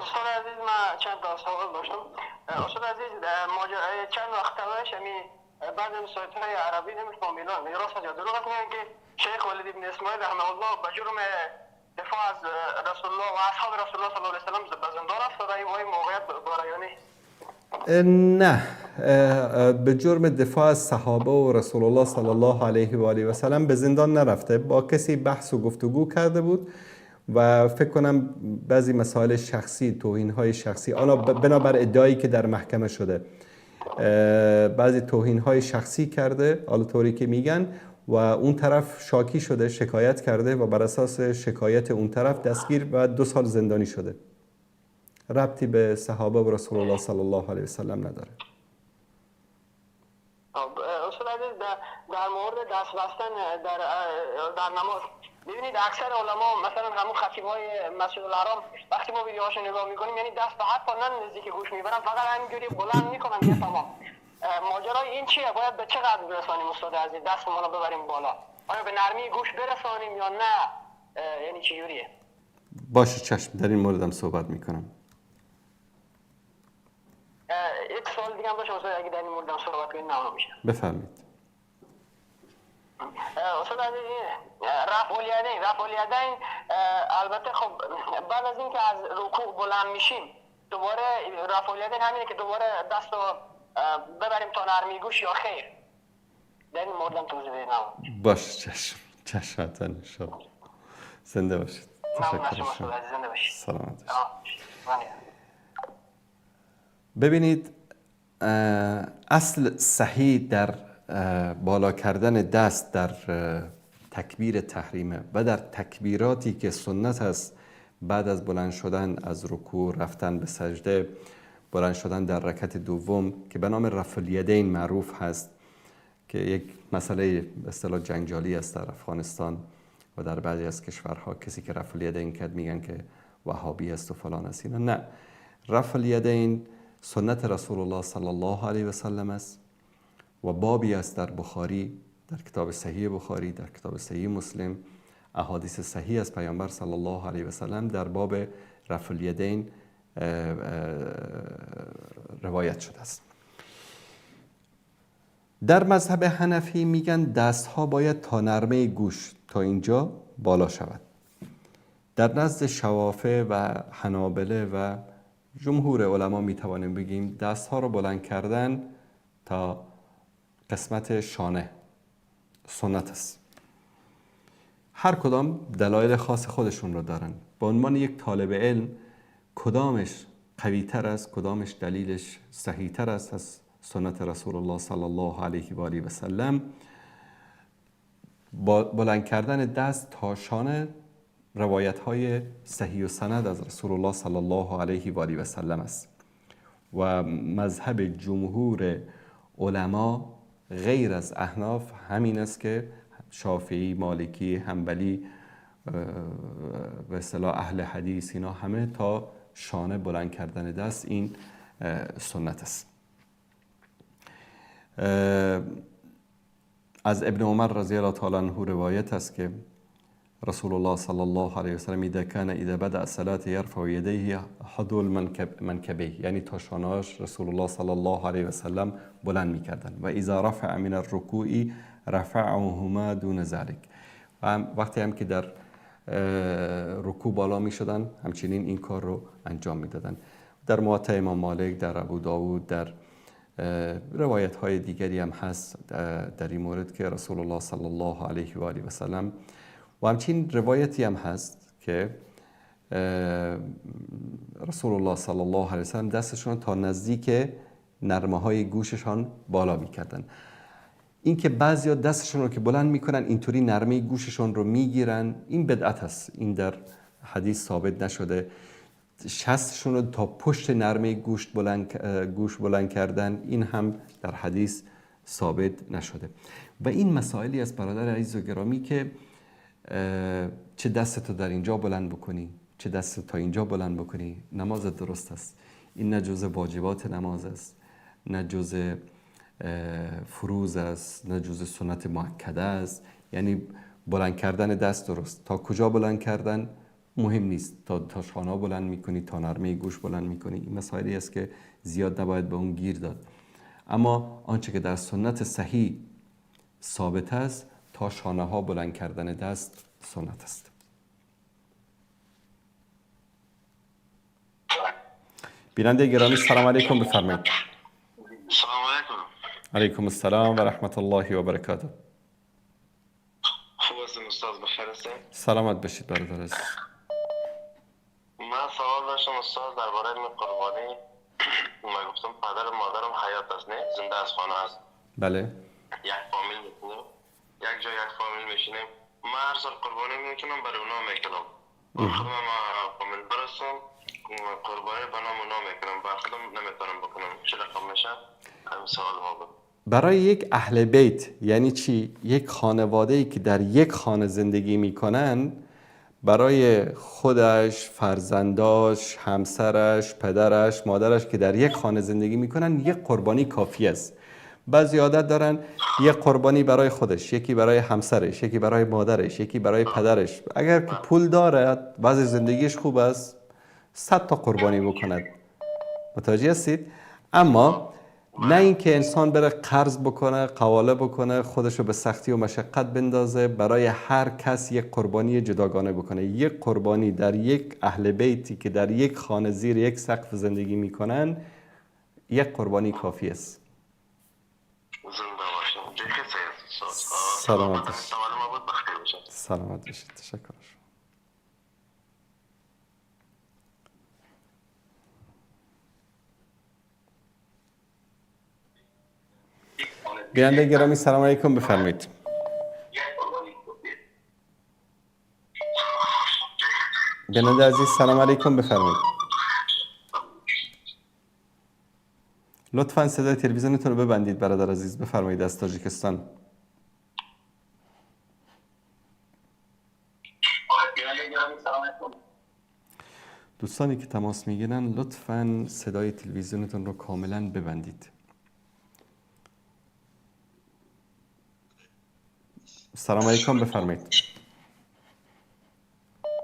استاد عزیز، من چند تا سوال داشتم. استاد عزیز، ماجرای چند وقت پیش بعض از سایت‌های عربی نمی‌فهمم اینا راست یا دروغ است، میگن که شیخ ولید ابن اسماعیل رحمه الله به جرم دفاع از رسول الله و اصحاب رسول الله صلی الله علیه و سلم به زندان افتاده. این موقعیت برایانی؟ نه، به جرم دفاع از صحابه و رسول الله صلی الله علیه و آله و سلم به زندان نرفته. با کسی بحث و گفتگو کرده بود و فکر کنم بعضی مسائل شخصی، توهین‌های شخصی، آن بنابر ادعایی که در محکمه شده، بعضی توهین‌های شخصی کرده، حالا طوری که میگن، و اون طرف شاکی شده، شکایت کرده و بر اساس شکایت اون طرف دستگیر و 2 سال زندانی شده. ربطی به صحابه و رسول الله صلی الله علیه و سلم نداره. استاد عزیز، در مورد دست بستن در نماز، ببینید اکثر علما مثلا همون خطیب‌های مسجد الحرام وقتی ما ویدیوهاشو نگاه میکنیم، یعنی دست به حتی نه نزدیک گوش میبرن، فقط همینجوری بلند میکنن دیگه تمام. ماجرای این چیه؟ باید به چه قدر برسانیم استاد عزیز؟ دستمون رو ببریم بالا، آیا به نرمی گوش برسانیم یا نه؟ یعنی چه جوریه؟ باشه چشم، در این موردم صحبت میکنم. یک سوال دیگه هم داشتم استاد، اگه در این موردم صحبت کنید ممنون میشم. بفرمایید. استاد عزیز، رفع الیدین البته خب بعد از اینکه از رکوع بلند میشیم دوباره رفع الیدین همینه که دوباره دست رو ببریم تا نرمی گوش یا خیر؟ در این موردم توضیح بدید. باشه چشم، چشم حتما انشاءالله. زنده باشید. تشکر. زنده باشید. سلامت باشید. ببینید، اصل صحیح در بالا کردن دست در تکبیر تحریمه و در تکبیراتی که سنت است بعد از بلند شدن از رکوع، رفتن به سجده، بلند شدن در رکعت دوم که به نام رفع الیدین معروف هست، که یک مسئله به اصطلاح جنجالی است در افغانستان و در بعضی از کشورها. کسی که رفع الیدین کرد میگن که وهابی است و فلان است. اینا نه، رفع الیدین سنت رسول الله صلی الله علیه و سلم است و بابی است در بخاری، در کتاب صحیح بخاری، در کتاب صحیح مسلم، احادیث صحیح از پیامبر صلی الله علیه و سلم در باب رفع الیدین روایت شده است. در مذهب حنفی میگن دستها باید تا نرمه گوش، تا اینجا بالا شود. در نزد شوافع و حنابله و جمهور علما میتوانیم بگیم دستها رو بلند کردن تا قسمت شانه سنت است. هر کدام دلایل خاص خودشون رو دارن. به عنوان یک طالب علم کدامش قوی تر است، کدامش دلیلش صحیح تر است از سنت رسول الله صلی الله علیه و آله و سلم، با بلند کردن دست تا شانه روایت های صحیح و سند از رسول الله صلی الله علیه و آله و سلم است و مذهب جمهور علما غیر از احناف همین است که شافعی، مالکی، حنبلی، به اصطلاح اهل حدیث، اینا همه تا شانه بلند کردن دست این سنت است. از ابن عمر رضی الله تعالی عنه روایت است که رسول الله صلی الله علیه و سلم اذا كان اذا بدأ الصلاة يرفع يديه حذو المنکبه، یعنی تا شانه‌اش رسول الله صلی الله علیه و سلم بلند می‌کردن. و اذا رفع من الرکوع رفعهما دون ذلك، و وقتی هم که در رکوع بالا می‌شدن همچنین این کار رو انجام می‌دادن. در موطأ امام مالک، در ابو داود، در روایت های دیگری هم هست در این مورد که رسول الله صلی الله علیه و آله و سلم، و همچنین روایتی هم هست که رسول الله صلی الله علیه و سلم دستشون تا نزدیک نرمه های گوششان بالا میکردن. این که بعضیا دستشون رو که بلند میکنن اینطوری نرمه گوششون رو میگیرن، این بدعت هست، این در حدیث ثابت نشده. شستشون رو تا پشت نرمه گوش بلند کردن، این هم در حدیث ثابت نشده. و این مسائلی از برادر عزیز و گرامی که چه دستتو در اینجا بلند بکنی، چه دستت تا اینجا بلند بکنی، نماز درست است. این نه جزء واجبات نماز است، نه جزء فروض است، نه جزء سنت مؤکده است. یعنی بلند کردن دست درست، تا کجا بلند کردن مهم نیست، تا شانه بلند میکنی، تا نرمه گوش بلند میکنی، این مسائلی است که زیاد نباید به اون گیر داد. اما آنچه که در سنت صحیح ثابت است، تا شانه ها بلند کردن دست سنت است. بیننده گرامی سلام علیکم، بفرمایید. سلام علیکم. علیکم السلام و رحمت الله و برکاته. خوب هستین استاد؟ بخیر هستین؟ سلامت باشید برادر عزیز. من سوال داشتم استاد درباره قربانی. من گفتم پدر و مادرم حیات است، نه زنده از خانه است. بله. یک فامیل میشینیم، یک جای یک فامیل میشینیم. من هر سال قربانی میکنم برای اونا میکنم. خودم فامیل برسم قربانی به نام اونا میکنم، بر خودم نمیتونم بکنم. چه رقم میشه؟ همین سوال ما بود. برای یک اهل بیت یعنی چی؟ یک خانواده‌ای که در یک خانه زندگی میکنن، برای خودش، فرزنداش، همسرش، پدرش، مادرش که در یک خانه زندگی میکنن یک قربانی کافی است. بعضی عادت دارن یک قربانی برای خودش، یکی برای همسرش، یکی برای مادرش، یکی برای پدرش. اگر که پول دارد، وضع زندگیش خوب است، 100 تا قربانی بکند. متوجه هستید؟ اما نه اینکه انسان بره قرض بکنه، قواله بکنه، خودشو به سختی و مشقت بندازه، برای هر کس یک قربانی جداگانه بکنه. یک قربانی در یک اهل بیتی که در یک خانه زیر یک سقف زندگی میکنن، یک قربانی کافی است. سلامت باشید. سلامت باشید. تشکر. بیننده گرامی سلام علیکم، بفرمایید. بیننده عزیز سلام علیکم، بفرمایید. لطفاً صدای تلویزیونتون رو ببندید برادر عزیز. بفرمایید از تاجیکستان. دوستانی که تماس میگیرن لطفاً صدای تلویزیونتون رو کاملاً ببندید. سلام علیکم، بفرمایید.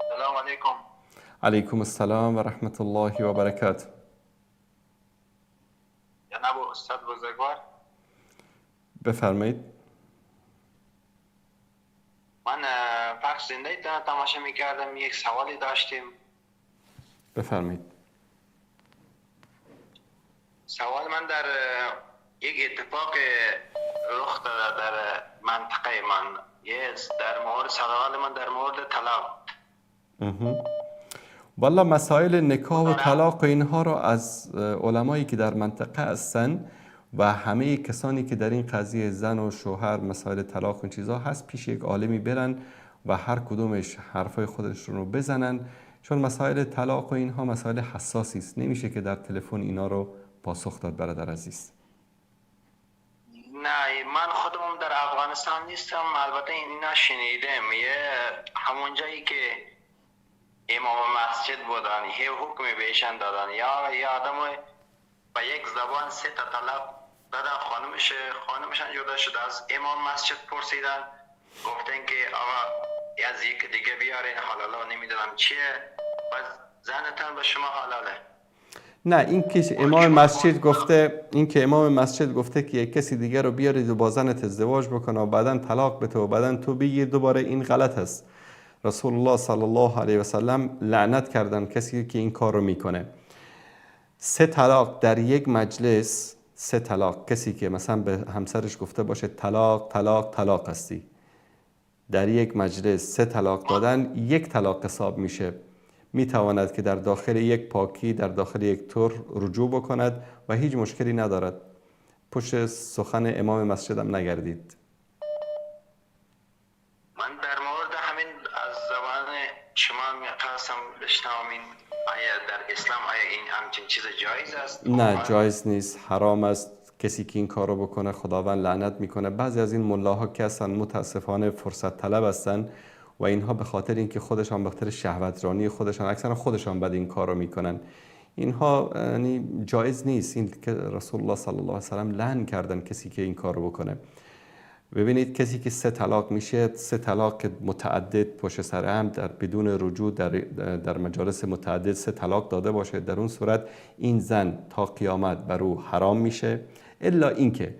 سلام علیکم. علیکم السلام و رحمت الله و برکاته. جناب استاد بزرگوار بفرمایید. من پخش زنده تماشا میکردم، یک سوالی داشتیم. بفرمایید. سوال من در یک اتفاق رخ داده در منطقه من، در مورد سوال من در مورد طلاق. والا مسائل نکاح و طلاق و اینها رو از علمایی که در منطقه هستن و همه کسانی که در این قضیه زن و شوهر مسائل طلاق و این چیزها هست پیش یک عالمی برن و هر کدومش حرفای خودشون رو بزنن، چون مسائل طلاق و اینها مسائل حساسی است، نمیشه که در تلفن اینا رو پاسخ داد برادر عزیز. نه من خودم در افغانستان نیستم، البته اینا شنیدم. یه همون جایی که امام مسجد بودن یه حکم بهشان دادن، یا یه آدم با یک زبان 3 تا طلاق دادن، خانمشان جدا شد، از امام مسجد پرسیدن، گفتن که آقا از یک دیگه بیارین حلاله، نمیدونم چیه، باز زنتان به شما حلاله. نه این که امام مسجد گفته، این که امام مسجد گفته که یک کسی دیگه رو بیارید و با زنت ازدواج بکنه و بعداً طلاق بده و بعداً تو بگیر دوباره، این غلط است. رسول الله صلی الله علیه و سلم لعنت کردن کسی که این کار رو میکنه. 3 طلاق در یک مجلس، 3 طلاق، کسی که مثلا به همسرش گفته باشه طلاق طلاق طلاق هستی، در یک مجلس 3 طلاق دادن یک طلاق حساب میشه. میتواند که در داخل یک پاکی، در داخل یک طور رجوع بکند و هیچ مشکلی ندارد. پشت سخن امام مسجدم نگردید. من در مورد همین از زبان شما میخواستم بشنوم، این آیا در اسلام آیا این همچین چیز جایز است؟ نه جایز نیست، حرام است. کسی که این کار رو بکنه خداوند لعنت میکنه. بعضی از این ملاها که هستن متاسفانه فرصت طلب هستن و اینها به خاطر اینکه خودشان به خاطر شهوت رانی خودشان اکثرا خودشان بعد این کار رو میکنن. اینها یعنی جایز نیست. این که رسول الله صلی الله علیه و سلم لعن کردن کسی که این کار رو بکنه. ببینید کسی که 3 طلاق میشه، 3 طلاق متعدد پشت سر هم در بدون رجوع در مجالس متعدد 3 طلاق داده باشه، در اون صورت این زن تا قیامت بر او حرام میشه، الا اینکه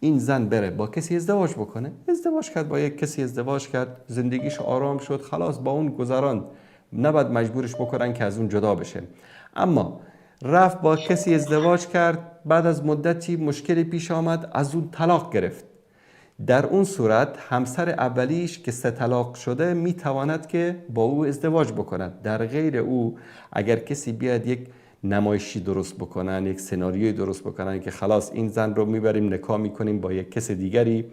این زن بره با کسی ازدواج بکنه. ازدواج کرد، با یک کسی ازدواج کرد، زندگیش آرام شد، خلاص با اون گذراند، نباید مجبورش بکنن که از اون جدا بشه. اما رفت با کسی ازدواج کرد، بعد از مدتی مشکلی پیش آمد، از اون طلاق گرفت، در اون صورت همسر اولیش که 3 طلاق شده میتواند که با او ازدواج بکند. در غیر او اگر کسی بیاد یک نمایشی درست بکنن، یک سناریوی درست بکنن که خلاص این زن رو میبریم نکاح میکنیم با یک کس دیگری،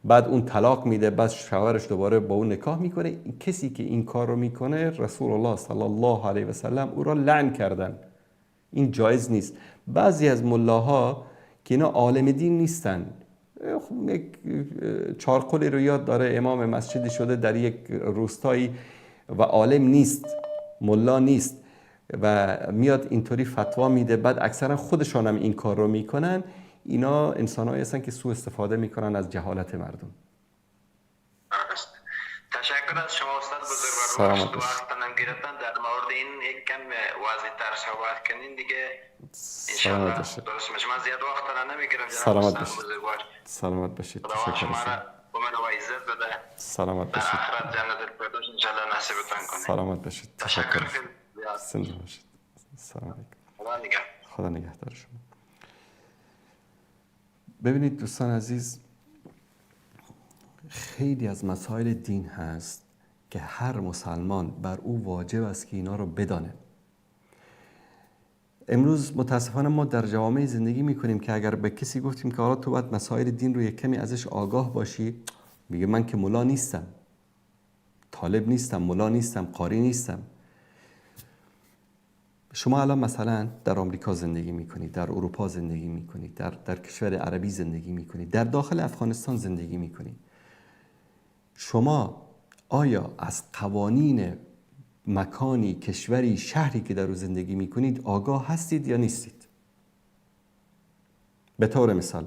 بعد اون طلاق میده، بعد شوهرش دوباره با اون نکاح میکنه، کسی که این کار رو میکنه رسول الله صلی الله علیه و سلم او را لعن کردن. این جایز نیست. بعضی از ملاها که اینا عالم دین نیستن، خب یک چارقلی رو یاد داره، امام مسجدی شده در یک روستایی و عالم نیست، ملا نیست و میاد اینطوری فتوا میده، بعد اکثرا خودشان هم این کار رو میکنن. اینا انسانهایی هستن که سوء استفاده میکنن از جهالت مردم. تشکر از شما استاد بزرگوار. وقتتون گرفتن در مورد این یک کم واضح تر صحبت کنین دیگه. انشالله درست میشه. من زیاد وقت نمیگیرم. سلامت باشید. سلامت باشید. تشکر. سلامت باشید. سلامت باشید. تشکر. زنده باشید. سلام علیکم. خدا نگهدار شما. ببینید دوستان عزیز، خیلی از مسائل دین هست که هر مسلمان بر او واجب است که اینا رو بدانه. امروز متاسفانه ما در جوامع زندگی میکنیم که اگر به کسی گفتیم که حالا تو باید مسائل دین رو یک کمی ازش آگاه باشی، میگه من که ملا نیستم، طالب نیستم، ملا نیستم، قاری نیستم. شما الان مثلا در آمریکا زندگی میکنید، در اروپا زندگی میکنید، در کشور عربی زندگی میکنید، در داخل افغانستان زندگی میکنید. شما آیا از قوانین مکانی، کشوری، شهری که در او زندگی میکنید آگاه هستید یا نیستید؟ به طور مثال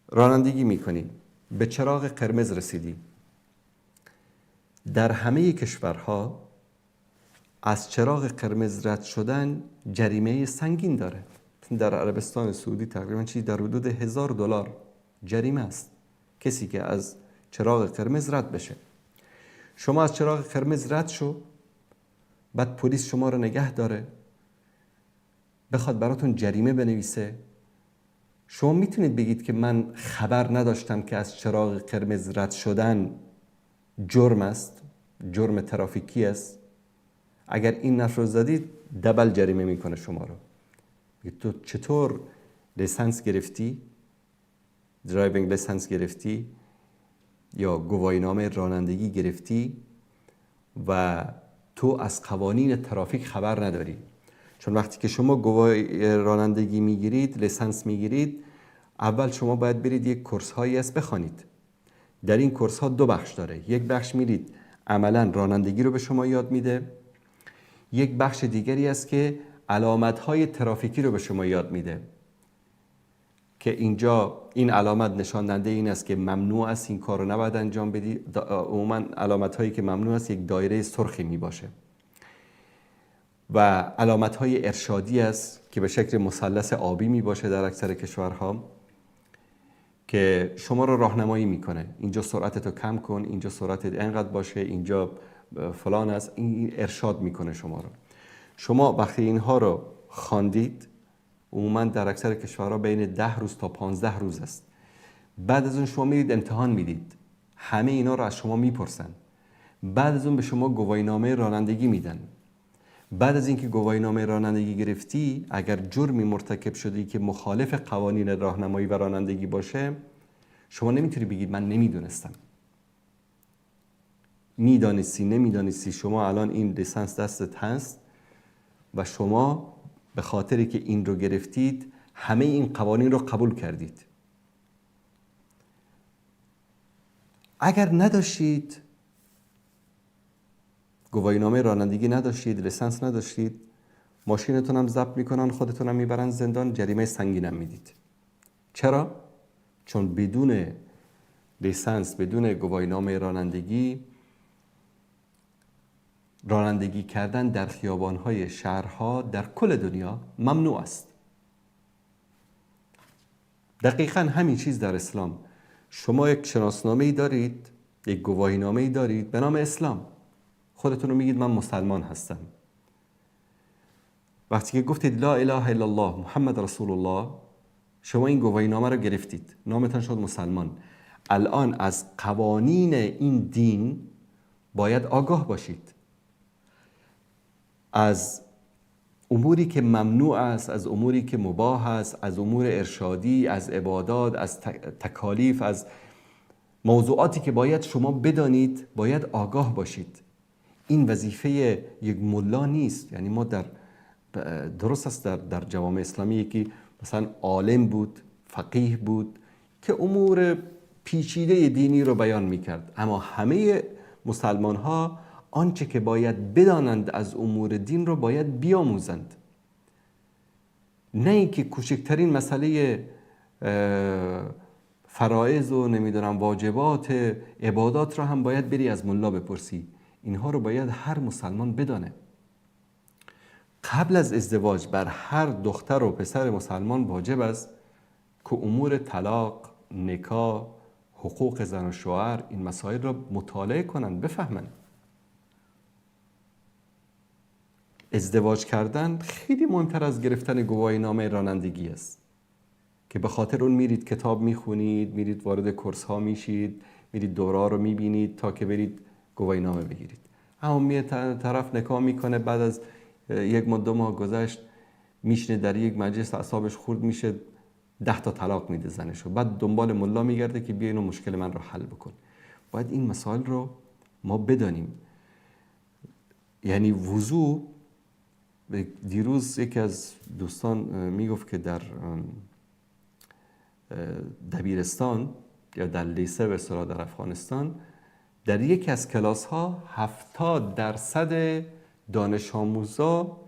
رانندگی میکنی، به چراغ قرمز رسیدی. در همه کشورها از چراغ قرمز رد شدن جریمه سنگین داره. در عربستان سعودی تقریبا چیزی در حدود $1000 جریمه است کسی که از چراغ قرمز رد بشه. شما از چراغ قرمز رد شو، بعد پلیس شما رو نگه داره، بخواد براتون جریمه بنویسه، شما میتونید بگید که من خبر نداشتم که از چراغ قرمز رد شدن جرم است، جرم ترافیکی است. اگر این نفر رو زدید دبل جریمه میکنه شما رو. تو چطور license گرفتی، driving license گرفتی یا گواهینامه رانندگی گرفتی و تو از قوانین ترافیک خبر نداری؟ چون وقتی که شما گواهی رانندگی میگیرید، license میگیرید، اول شما باید برید یک course هایی است بخوانید. در این course ها دو بخش داره. یک بخش میرید عملا رانندگی رو به شما یاد میده، یک بخش دیگری است که علامت های ترافیکی رو به شما یاد میده که اینجا این علامت نشان دهنده این است که ممنوع است، این کار رو نباید انجام بدی. عموما علامت هایی که ممنوع است یک دایره سرخی می باشه و علامت های ارشادی است که به شکل مثلث آبی می باشه در اکثر کشورها که شما رو راهنمایی میکنه. اینجا سرعتت رو کم کن، اینجا سرعتت اینقدر باشه، اینجا فلان است، این ارشاد میکنه شما رو. شما وقتی اینها رو خواندید، عموما در اکثر کشورها بین 10 روز تا 15 روز است. بعد از اون شما میرید امتحان میدید، همه اینا رو از شما میپرسن. بعد از اون به شما گواهینامه رانندگی میدن. بعد از اینکه گواهینامه رانندگی گرفتی، اگر جرمی مرتکب شدی که مخالف قوانین راهنمایی و رانندگی باشه، شما نمیتونی بگید من نمیدونستم. میدانستی نمیدانستی، شما الان این لیسانس دستت هست و شما به خاطری که این رو گرفتید همه این قوانین رو قبول کردید. اگر نداشتید، گواهینامه رانندگی نداشتید، لیسانس نداشتید، ماشینتون هم ضبط میکنن، خودتون هم میبرن زندان، جریمه سنگین هم میدید. چرا؟ چون بدون لیسانس، بدون گواهینامه رانندگی، رانندگی کردن در خیابان‌های شهرها در کل دنیا ممنوع است. دقیقاً همین چیز در اسلام. شما یک شناسنامه‌ای دارید، یک گواهینامه‌ای دارید به نام اسلام. خودتون رو میگید من مسلمان هستم. وقتی که گفتید لا اله الا الله محمد رسول الله، شما این گواهینامه رو گرفتید، نامتان شد مسلمان. الان از قوانین این دین باید آگاه باشید، از اموری که ممنوع است، از اموری که مباح است، از امور ارشادی، از عبادات، از تکالیف، از موضوعاتی که باید شما بدانید، باید آگاه باشید. این وظیفه یک ملا نیست. یعنی ما در درست است در جوامع اسلامی یکی مثلا عالم بود، فقیه بود که امور پیچیده دینی رو بیان میکرد، اما همه مسلمان ها آنچه که باید بدانند از امور دین رو باید بیاموزند، نه اینکه کوچکترین مسئله فرائض و نمیدونم واجبات عبادات رو هم باید بری از ملا بپرسی. اینها رو باید هر مسلمان بدانه. قبل از ازدواج بر هر دختر و پسر مسلمان واجب است که امور طلاق، نکاح، حقوق زن و شوهر، این مسائل را مطالعه کنند، بفهمند. ازدواج کردن خیلی مهمتر از گرفتن گواهینامه رانندگی است که به خاطر اون میرید کتاب میخونید، میرید وارد کورس ها میشید، میرید دوره رو میبینید تا که برید گواهینامه بگیرید. اما میه طرف نکاح میکنه، بعد از یک ماه دو ماه گذشت میشنه در یک مجلس اعصابش خورد میشه، 10 تا طلاق میده زنشو، بعد دنبال ملا میگرده که بیا اینو مشکل من رو حل بکن. باید این مسائل رو ما بدانیم. یعنی وضو، دیروز یکی از دوستان میگفت که در دبیرستان یا در لیسه به اصطلاح در افغانستان در یکی از کلاس ها 70% دانش آموزا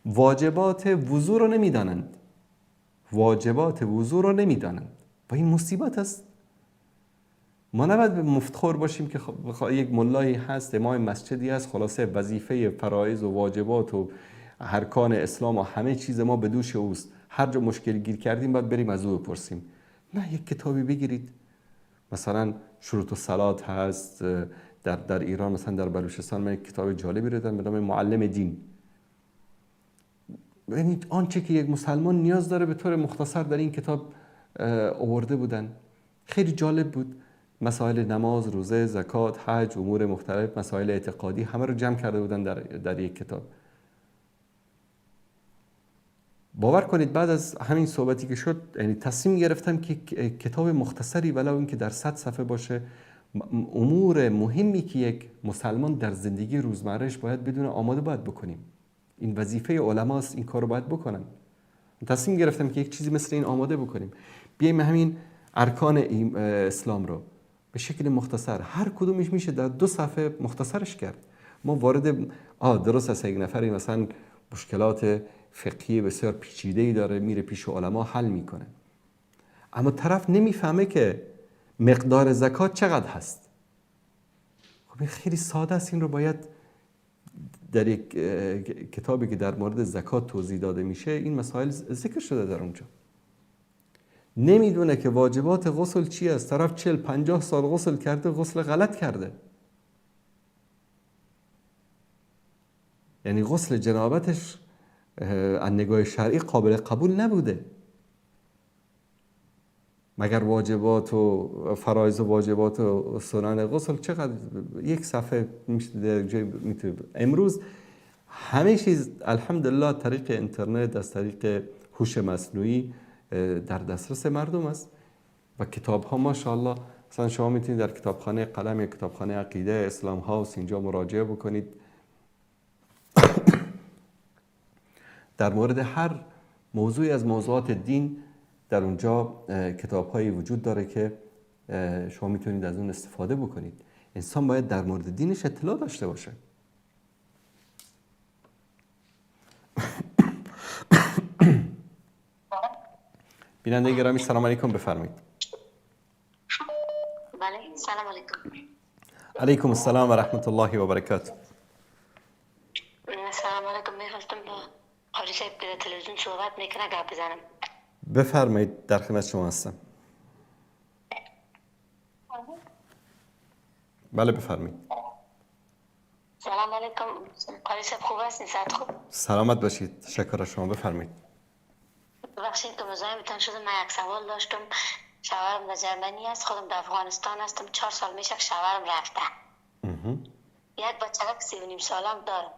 واجبات وضو رو نمیدانند. واجبات وضو رو نمیدانند و این مصیبت است. ما نباید مفتخور باشیم که یک ملایی هست، امام مسجدی هست، خلاصه وظیفه فرایض و واجبات و ارکان اسلام و همه چیز ما به دوش اوست، هر جا مشکل گیر کردیم باید بریم از او بپرسیم. نه، یک کتابی بگیرید، مثلا شروط الصلات هست در ایران، مثلا در بلوچستان من یک کتاب جالبی رو دیدم به نام معلم دین. یعنی آنچه که یک مسلمان نیاز داره به طور مختصر در این کتاب آورده بودن. خیلی جالب بود. مسائل نماز، روزه، زکات، حج، امور مختلف، مسائل اعتقادی، همه رو جمع کرده بودن در یک کتاب. باور کنید بعد از همین صحبتی که شد، یعنی تصمیم گرفتم که کتاب مختصری ولو اینکه در 100 صفحه باشه، امور مهمی که یک مسلمان در زندگی روزمرهش باید بدون آماده باید بکنیم. این وظیفه علماست، این کارو باید بکنن. تصمیم گرفتم که یک چیزی مثل این آماده بکنیم. بیایم همین ارکان اسلام رو به شکل مختصر، هر کدومش میشه در 2 صفحه مختصرش کرد. ما وارد درست است، یک نفری مثلا مشکلات فقهی بسیار پیچیده‌ای داره، میره پیش علما حل میکنه، اما طرف نمیفهمه که مقدار زکات چقدر هست. خب این خیلی ساده است. این رو باید در یک کتابی که در مورد زکات توضیح داده میشه این مسائل ذکر شده در اونجا. نمیدونه که واجبات غسل چی است. طرف 40-50 سال غسل کرده، غسل غلط کرده. یعنی غسل جنابتش از نگاه شرعی قابل قبول نبوده. مگر واجبات و فرایض و واجبات و سنن غسل چقدر یک صفحه میشه جای میتونه. امروز همه چیز الحمدلله طریق اینترنت، از طریق هوش مصنوعی در دسترس مردم است و کتاب ها ماشاءالله. مثلا شما میتونید در کتابخانه قلم یا کتابخانه عقیده اسلام هاوس اینجا مراجعه بکنید. در مورد هر موضوعی از موضوعات دین در اونجا کتاب‌هایی وجود داره که شما میتونید از اون استفاده بکنید. انسان باید در مورد دینش اطلاع داشته باشه. بیننده گرامی سلام علیکم، بفرمایید. بله، سلام علیکم. علیکم السلام و رحمت الله و برکاته. سلام علیکم. میخواستم با قاری صاحب که در تلویزیون صحبت میکنه گپ بزنم. بفرمایید، در خدمت شما هستم. بله بفرمایید. سلام علیکم قاری صاحب، خوب هستین؟ صحت خوب؟ سلامت باشید، تشکر از شما. بفرمایید. ببخشید که مزاحمتان شدم، من یک سوال داشتم. شوهرم در جرمنی است، خودم در افغانستان هستم. 4 سال میشه که شوهرم رفته. یک بچه 3.5 سالم دارم.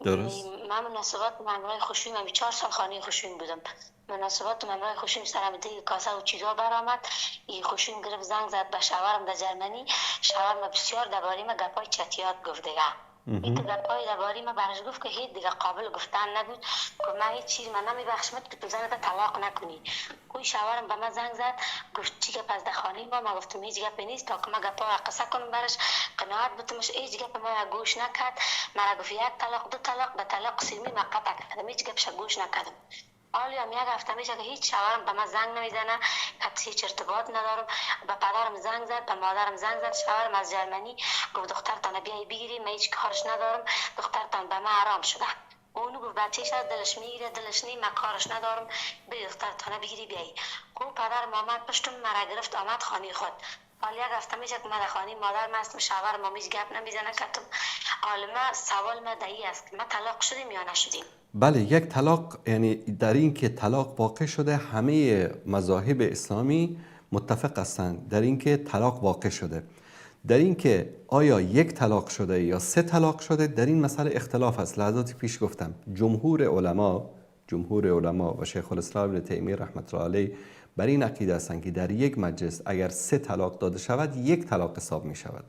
درست. من مناسبات همراه خوشیم، من 4 سال خانه خوشیم بودم. مناسبات همراه خوشیم سرم دیگه کاسه و چیزا برآمد. این خوشیم گرفت زنگ زد به شوهرم در جرمنی. شوهرم بسیار درباره ما گپای چتیات گفت دیگه. این گپای درباره ما برش گفت که هیچ دیگه قابل گفتن نبود. که من هیچ چیز من نمیبخشمت که تو زنت طلاق نکنی. کوی شوهرم به من زنگ زد گفت چی گپ از در خانه ما؟ ما گفتم هیچ گپی نیست تا که ما گپا قصه کنم برش قناعت بتمش. هیچ گپ ما گوش نکرد. مرا گفت 1 طلاق 2 طلاق، به طلاق سیمی ما قطع کردم. هیچ گپش گوش نکردم. حالی هم یک هفته میشه که هیچ شوهرم به من زنگ نمیزنه، کسی هیچ ارتباط ندارم. به پدرم زنگ زد، به مادرم زنگ زد. شوهرم از جرمنی گفت دخترتان بیای بگیری، من هیچ کارش ندارم، دخترتان به من حرام شده. اونو گفت بچه‌ش از دلش میگیره، دلش نی، من کارش ندارم، بری دخترتان بگیری بیای. خب پدرم آمد پشتم مرا گرفت آمد خانه خود. حال یک هفته میشه که من در خانه مادرم هستم، شوهرم هم هیچ گپ نمیزنه کتم. حال ما سوال ما دایی است، ما طلاق شدیم یا نشدیم؟ بله، یک طلاق، یعنی در این که طلاق واقع شده همه مذاهب اسلامی متفق هستند در این که طلاق واقع شده. در این که آیا 1 طلاق شده یا 3 طلاق شده در این مسئله اختلاف است. لحظاتی پیش گفتم جمهور علما، جمهور علما و شیخ الاسلام ابن تیمیه رحمت الله علیه بر این عقیده هستند که در یک مجلس اگر 3 طلاق داده شود یک طلاق حساب می شود.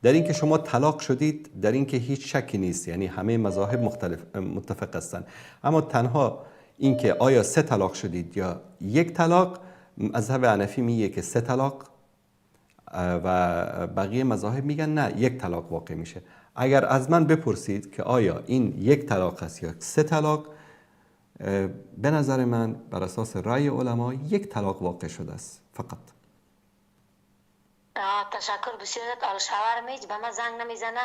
در اینکه شما طلاق شدید، در اینکه هیچ شکی نیست، یعنی همه مذاهب مختلف متفق هستند، اما تنها اینکه آیا 3 طلاق شدید یا یک طلاق، مذهب حنفی میگه که 3 طلاق و بقیه مذاهب میگن نه، یک طلاق واقع میشه. اگر از من بپرسید که آیا این یک طلاق است یا 3 طلاق، به نظر من بر اساس رأی علما یک طلاق واقع شده است فقط. تشکر بسیار. شوهرم هیچ به من زنگ نمیزنه،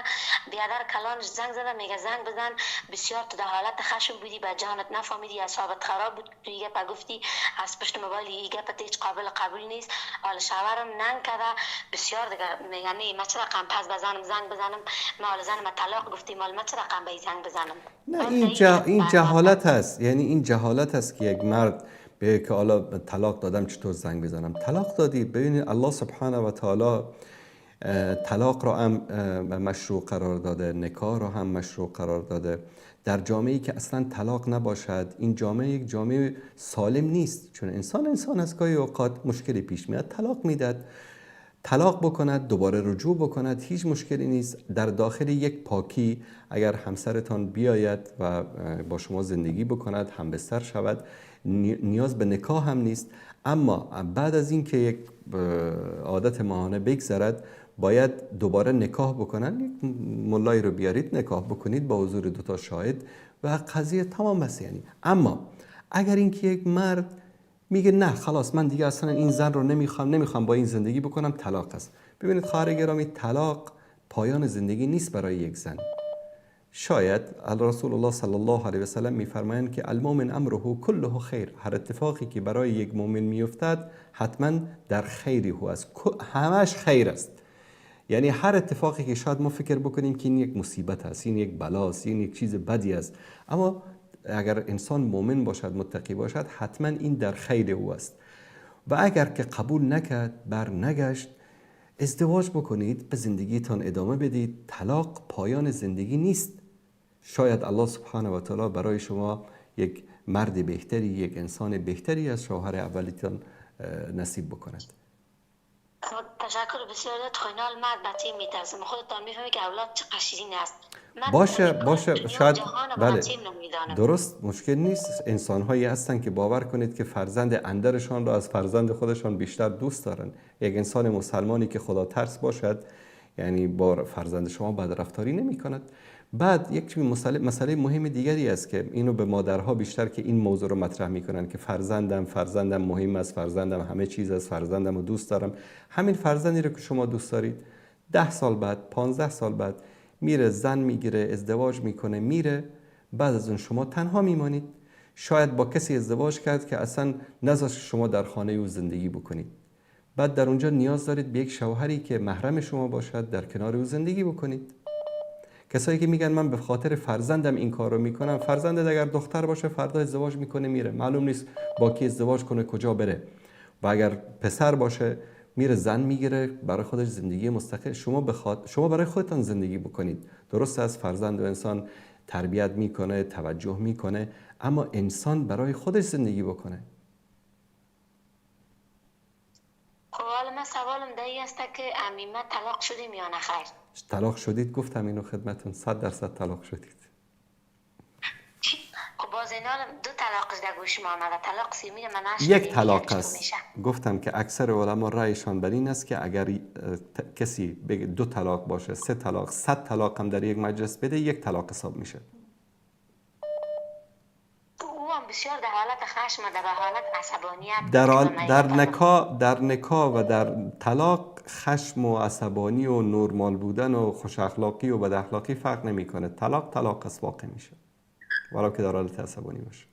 بیادر کلانش زنگ زده میگه زنگ بزن، بسیار تو در حالت خشم بودی، به جانت نفهمیدی، اعصابت خراب بود، تو یه گپ گفتی از پشت موبایل، یه گپ هیچ قابل قبول نیست. حال شوهرم ننگ کرده بسیار دیگه، میگه نه من چه رقم پس بزنم زنگ بزنم، ما حال زنم طلاق گفتی، مال من چه رقم به زنگ بزنم؟ نه این جهالت است، یعنی این جهالت است که یک مرد به که حالا طلاق دادم چطور زنگ بزنم. طلاق دادی، ببینید الله سبحانه و تعالی طلاق را هم مشروع قرار داده، نکاح را هم مشروع قرار داده. در جامعه‌ای که اصلا طلاق نباشد، این جامعه یک جامعه سالم نیست، چون انسان از گاهی اوقات مشکلی پیش میاد، طلاق میداد، طلاق بکند، دوباره رجوع بکند، هیچ مشکلی نیست. در داخل یک پاکی اگر همسرتان بیاید و با شما زندگی بکند، همبستر شود، نیاز به نکاح هم نیست. اما بعد از اینکه یک عادت ماهانه بگذرد، باید دوباره نکاح بکنن. یک ملایی رو بیارید نکاح بکنید با حضور 2 شاهد و قضیه تمام است. یعنی اما اگر اینکه یک مرد میگه نه خلاص من دیگه اصلا این زن رو نمیخوام با این زندگی بکنم، طلاق است. ببینید خواهر گرامی، طلاق پایان زندگی نیست برای یک زن. شاید رسول الله صلی الله علیه و سلم میفرمایند که المؤمن امره کله خیر، هر اتفاقی که برای یک مؤمن میافتد حتما در خیری هو است، همش خیر است. یعنی هر اتفاقی که شاید ما فکر بکنیم که این یک مصیبت است، این یک بلاست، این یک چیز بدی است، اما اگر انسان مؤمن باشد، متقی باشد، حتما این در خیر او است. و اگر که قبول نکرد، بر نگشت، ازدواج بکنید، به زندگیتان ادامه بدید. طلاق پایان زندگی نیست. شاید الله سبحانه و تعالی برای شما یک مرد بهتری، یک انسان بهتری از شوهر اولیتان نصیب بکند. تشکر بسیار. خینال مرد بچه میترسم، خودتان میفهمی که اولاد چه شیرین است. باشه شاید، بله درست، مشکل نیست. انسان هایی هستن که باور کنید که فرزند اندرشان را از فرزند خودشان بیشتر دوست دارن. یک انسان مسلمانی که خدا ترس باشد، یعنی با فرزند شما بدرفتاری نمی کند. بعد یک مسئله مهم دیگری است که اینو به مادرها بیشتر که این موضوع رو مطرح میکنن که فرزندم مهم است، فرزندم همه چیز است، فرزندم رو دوست دارم. همین فرزندی رو که شما دوست دارید، 10 سال بعد، 15 سال بعد میره زن میگیره، ازدواج میکنه، میره. بعد از اون شما تنها میمانید. شاید با کسی ازدواج کرد که اصلا نذاشت شما در خانه او زندگی بکنید. بعد در اونجا نیاز دارید به یک شوهری که محرم شما باشد، در کنار او زندگی بکنید. کسایی که میگن من به خاطر فرزندم این کارو میکنم، فرزندت اگر دختر باشه فردا ازدواج میکنه میره، معلوم نیست با کی ازدواج کنه، کجا بره. و اگر پسر باشه میره زن میگیره، برای خودش زندگی مستقل. شما برای خودتان زندگی بکنید. درست است فرزند و انسان تربیت میکنه، توجه میکنه، اما انسان برای خودش زندگی بکنه. خب حالا من سوالم در این است که امیمه طلاق شدیم یا نه خیر؟ طلاق شدید، گفتم اینو خدمتون، 100% طلاق شدید. خب باز اینا 2 طلاق در گوش ما آمده، طلاق سیمی من نشنیدم. یک طلاق است. گفتم که اکثر علما رأیشان بر این است که اگر کسی بگه 2 طلاق باشه، 3 طلاق، 100 طلاق هم در یک مجلس بده، یک طلاق حساب میشه. او هم بسیار در حالت خشم و در حالت عصبانیت، در نکاح و در طلاق خشم و عصبانی و نرمال بودن و خوش اخلاقی و بد اخلاقی فرق نمیکنه. طلاق است، واقع میشه، ولو که در حالت عصبانی باشه.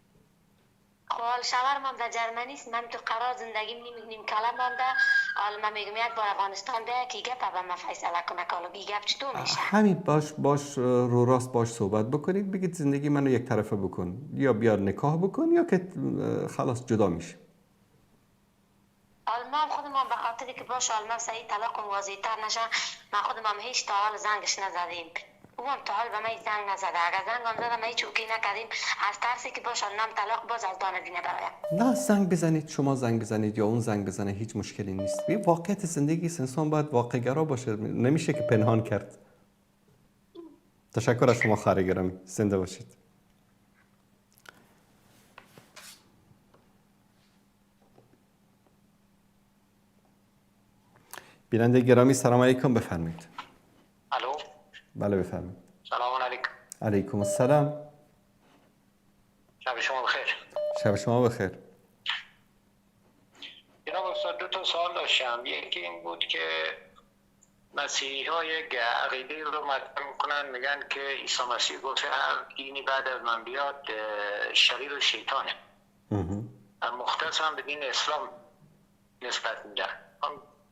خب شوهرم هم در جرمنی است، من تو قرار زندگیم نیم کلم مانده. حالا من میگم یک بار افغانستان بیه که گپ به من فیصله کنه که حالا بی گپ چطور میشه. همین باش رو راست باش صحبت بکنید، بگید زندگی منو یک طرفه بکن، یا بیار نکاح بکن یا که خلاص جدا میشه. حالا ما خودم به خاطری که باشه حالا من صحیح طلاق واضح تر نشه، من خودم هم هیچ تا حال زنگش نزدیم. او هم تا حال به من زنگ نزده. اگر زنگ هم زده من هیچ okay نکردیم، از ترسی که باشه نام طلاق باز از دانه دینه برایم. نه زنگ بزنید، شما زنگ بزنید یا اون زنگ بزنه، هیچ مشکلی نیست. یه واقعیت زندگی است، انسان باید واقع گرا باشه، نمیشه که پنهان کرد. تشکر از شما خواهر گرامی، زنده باشید. بیننده گرامی سلام علیکم، بفرمایید. الو. بله بفرمایید. سلام علیکم. علیکم السلام. شب شما بخیر. شب شما بخیر. جناب استاد دو تا سوال داشتم. یکی این بود که مسیحی ها یک عقیده رو مطرح میکنن، میگن که عیسی مسیح گفته هر دینی بعد از من بیاد شریر و شیطانه. مختص هم به دین اسلام نسبت میدن.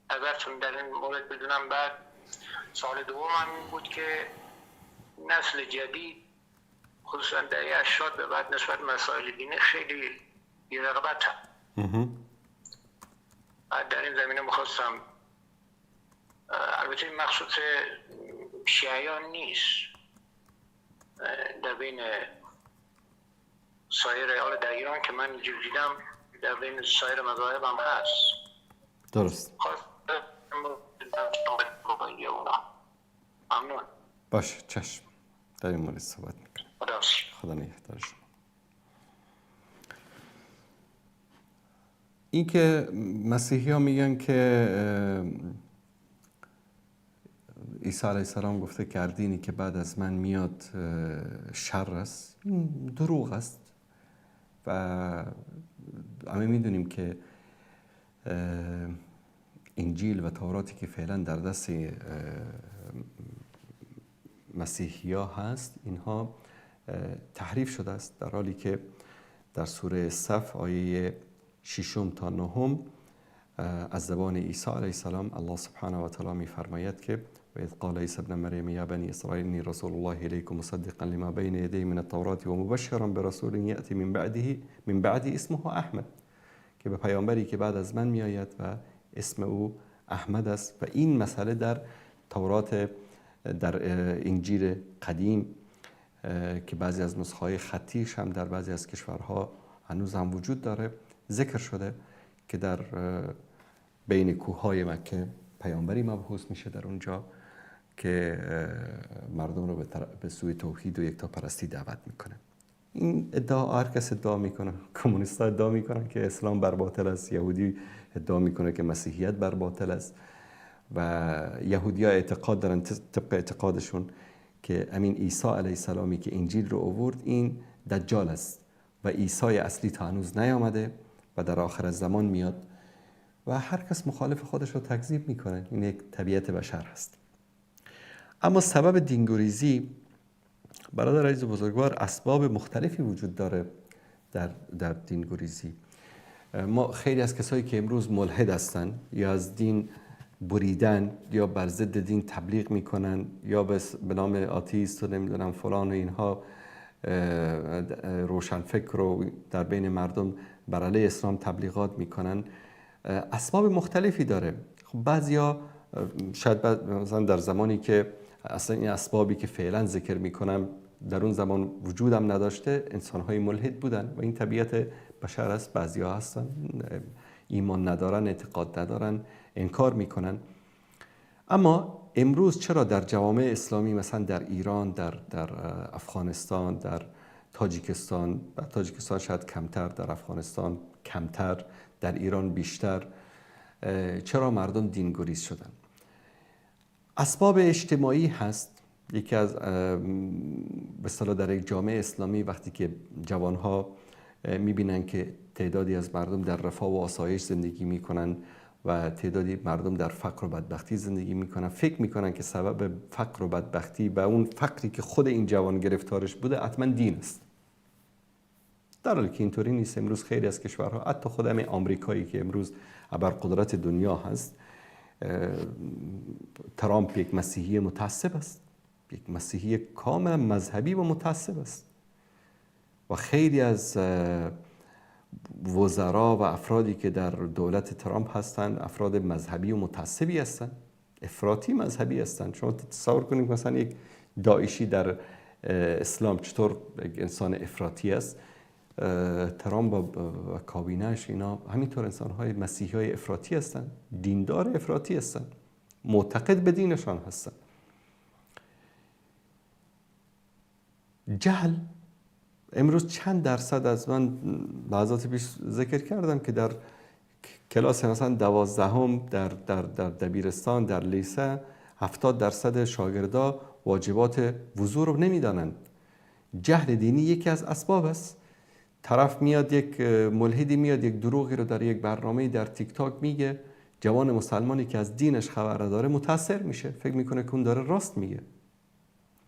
ازتون در این مورد بدونم. بعد سال دوم هم این بود که نسل جدید خصوصا دهه 80 به بعد نسبت مسائل دینی خیلی بی‌رغبت هم. بعد در این زمینه میخواستم، البته این مخصوص شیعیان نیست، در بین سایر، حالا در ایران که من اینجور دیدم در بین سایر مذاهب هم هست. درست. ممنون. باشه چشم، در این مورد صحبت میکنم. خدا نگهدار شما. این که مسیحی ها میگن که عیسی علیه السلام گفته که هر دینی که بعد از من میاد شر است، دروغ است. و همه میدونیم که انجیل و توراتی که فعلا در دست مسیحی ها هست، اینها تحریف شده است، در حالی که در سوره صف آیه 6 تا 9 از زبان عیسی علیه السلام الله سبحانه و تعالی می‌فرماید که و اذ قال عیسی ابن مریم یا بنی اسرائیل انی رسول الله الیکم مصدقا لما بین یدی من التوراة و مبشرا برسول یأتی من بعدی اسمه احمد، که به پیامبری که بعد از من میآید و اسم او احمد است. و این مسئله در تورات، در انجیل قدیم که بعضی از نسخه‌های خطیش هم در بعضی از کشورها هنوز هم وجود داره ذکر شده که در بین کوه‌های مکه پیامبری مبعوث میشه در اونجا که مردم رو به سوی توحید و یکتاپرستی دعوت میکنه. این ادعا هر کس ادعا میکنه، کمونیست‌ها ادعا میکنن که اسلام بر باطل است، یهودی ادعا میکنه که مسیحیت بر باطل است و یهودی‌ها اعتقاد دارن طبق اعتقادشون که امین عیسی علیه السلامی که انجیل رو آورد این دجال است و عیسی اصلی تا هنوز نیامده و در آخر زمان میاد و هر کس مخالف خودش رو تکذیب میکنه. این یک طبیعت بشر هست. اما سبب دینگریزی برادر عزیز بزرگوار اسباب مختلفی وجود داره در دینگریزی. ما خیلی از کسایی که امروز ملحد هستن یا از دین بریدن یا بر ضد دین تبلیغ میکنن یا به نام آتیست و نمیدونم فلان و اینها روشنفکر رو در بین مردم بر علیه اسلام تبلیغات میکنن، اسباب مختلفی داره. خب بعضیا شاید مثلا در زمانی که اصلا این اسبابی که فعلا ذکر میکنم در اون زمان وجودم نداشته، انسانهای ملحد بودن و این طبیعت بشر است. بعضیا هستن ایمان ندارن، اعتقاد ندارن، انکار میکنن. اما امروز چرا در جوامع اسلامی مثلا در ایران، در افغانستان، در تاجیکستان، در تاجیکستان شاید کمتر، در افغانستان کمتر، در ایران بیشتر، چرا مردم دینگریز شدن؟ اسباب اجتماعی هست. یکی از به اصطلاح در یک جامعه اسلامی وقتی که جوانها میبینن که تعدادی از مردم در رفاه و آسایش زندگی میکنن و تعدادی مردم در فقر و بدبختی زندگی میکنن، فکر میکنن که سبب فقر و بدبختی و اون فقری که خود این جوان گرفتارش بوده حتما دین است، در حالی که اینطوری نیست. امروز خیلی از کشورها، حتی خود آمریکایی که امروز ابرقدرت دنیا هست، ترامپ یک مسیحی متعصب است، یک مسیحی کاملا مذهبی و متعصب است و خیلی از وزرا و افرادی که در دولت ترامپ هستند افراد مذهبی و متعصبی هستند، افراطی مذهبی هستند. شما تصور کنید مثلا یک داعشی در اسلام چطور انسان افراطی است، ترامپ و کابینه‌اش اینا همینطور انسان‌های مسیحی‌های افراطی هستند، دیندار افراطی هستند، معتقد به دینشان هستند. جهل امروز چند درصد از من لحظات پیش ذکر کردم که در کلاس مثلا 12 در در در دبیرستان، در لیسه 70% شاگردا واجبات وضو رو نمیدانند. جهل دینی یکی از اسباب است. طرف میاد، یک ملحدی میاد یک دروغی رو در یک برنامه در تیک تاک میگه، جوان مسلمانی که از دینش خبر داره متاثر میشه، فکر میکنه که اون داره راست میگه.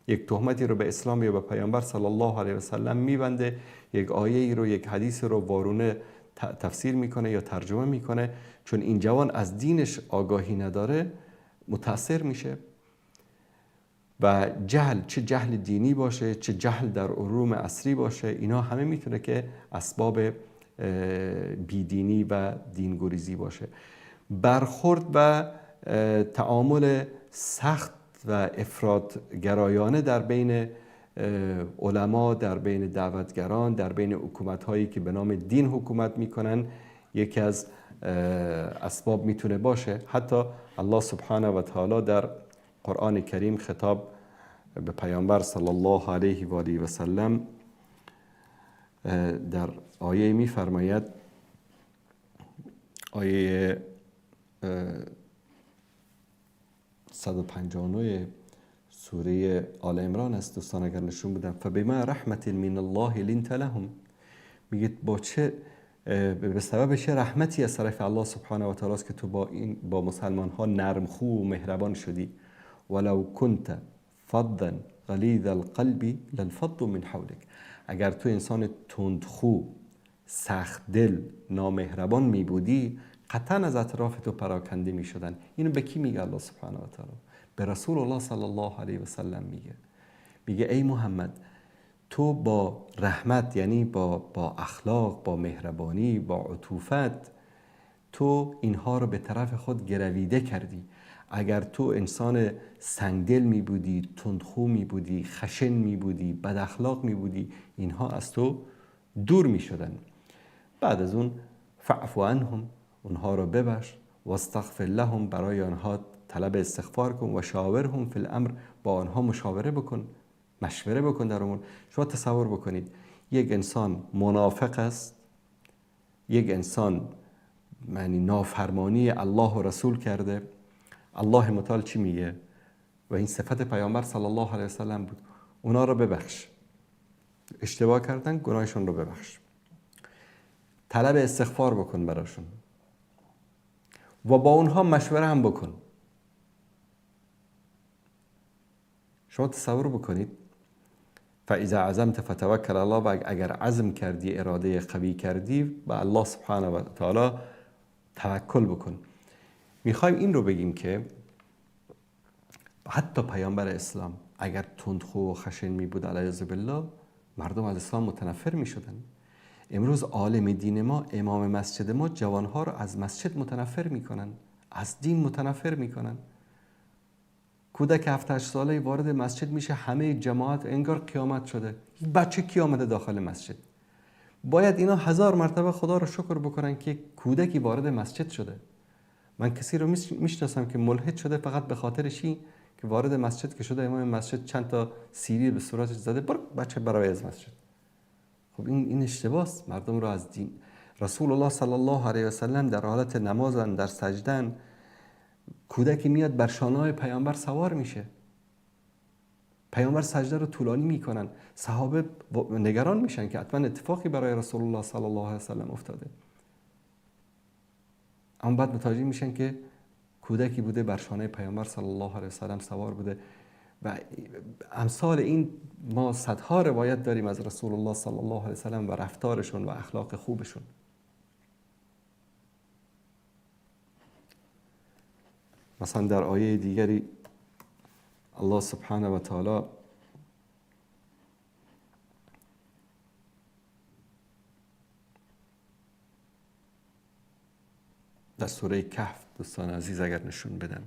یک تهمتی رو به اسلام یا به پیامبر صلی الله علیه و سلم میبنده، یک آیه ای رو، یک حدیث رو وارونه تفسیر میکنه یا ترجمه میکنه، چون این جوان از دینش آگاهی نداره متاثر میشه. و جهل، چه جهل دینی باشه چه جهل در علوم عصری باشه، اینا همه میتونه که اسباب بیدینی و دینگریزی باشه. برخورد و تعامل سخت و افراط گرایانه در بین علما، در بین دعوتگران، در بین حکومت هایی که به نام دین حکومت میکنن، یکی از اسباب میتونه باشه. حتی الله سبحانه و تعالی در قرآن کریم خطاب به پیامبر صلی الله علیه و آله و سلم در آیه میفرماید، آیه 159 سوره آل عمران است دوستان اگر نشون بدم، فبما رحمت من الله لنت لهم، میگه با چه، به سبب چه رحمتی از طرف الله سبحانه و تعالی است که تو با این با مسلمان ها نرم خو و مهربان شدی. ولو كنت فظا غلیظ القلب لانفضوا من حولك، اگر تو انسان تندخو، سخت دل، نامهربان می بودی، قطعا از اطراف تو پراکنده می شدن. اینو به کی میگه الله سبحانه و تعالی؟ به رسول الله صلی الله علیه و سلم میگه. میگه ای محمد، تو با رحمت، یعنی با اخلاق، با مهربانی، با عطوفت، تو اینها رو به طرف خود گرویده کردی. اگر تو انسان سنگدل می بودی، تندخو می بودی، خشن می بودی، بد اخلاق می بودی، اینها از تو دور می شدن. بعد از اون فاعف عنهم، اونها رو ببخش، واستغفر لهم، برای آنها طلب استغفار کن، و شاورهم فی الامر، با آنها مشاوره بکن، مشوره بکن در امور. شما تصور بکنید یک انسان منافق است، یک انسان یعنی نافرمانی الله و رسول کرده، الله متعال چی میگه؟ و این صفت پیامبر صلی الله علیه و سلم بود، اونا رو ببخش، اشتباه کردن گناهشون رو ببخش، طلب استغفار بکن براشون و با اونها مشوره هم بکن. شما تصور بکنید فاذا عزمت فتوکل الله، و اگر عزم کردی، اراده قوی کردی، به الله سبحانه و تعالی توکل بکن. میخوایم این رو بگیم که حتی پیامبر اسلام اگر تندخو و خشن می بود علیه بالله، مردم از اسلام متنفر می شدن. امروز عالم دین ما، امام مسجد ما، جوانها رو از مسجد متنفر می کنن، از دین متنفر می کنن. کودک 7-8 ساله وارد مسجد میشه، همه جماعت انگار قیامت شده، بچه کی آمده داخل مسجد. باید اینا 1000 مرتبه خدا رو شکر بکنن که کودکی وارد مسجد شده. من کسی رو میشناسم که ملحد شده فقط به خاطر چی که وارد مسجد که شده، امام مسجد چند تا سیلی به صورتش زده، بر بچه برای از مسجد. خب این اشتباهه. مردم رو از دین، رسول الله صلی الله علیه و سلم در حالت نمازن، در سجدن، کودکی میاد بر شانه‌های پیامبر سوار میشه، پیامبر سجده رو طولانی میکنن، صحابه نگران میشن که حتما اتفاقی برای رسول الله صلی الله علیه و سلم افتاده. اما بعد متوجه میشن که کودکی بوده بر شانه پیامبر صلی الله علیه و سلم سوار بوده. و امثال این ما صدها روایت داریم از رسول الله صلی الله علیه و سلم و رفتارشون و اخلاق خوبشون. مثلا در آیه دیگری الله سبحانه و تعالی در سوره کهف، دوستان عزیز اگر نشون بدم،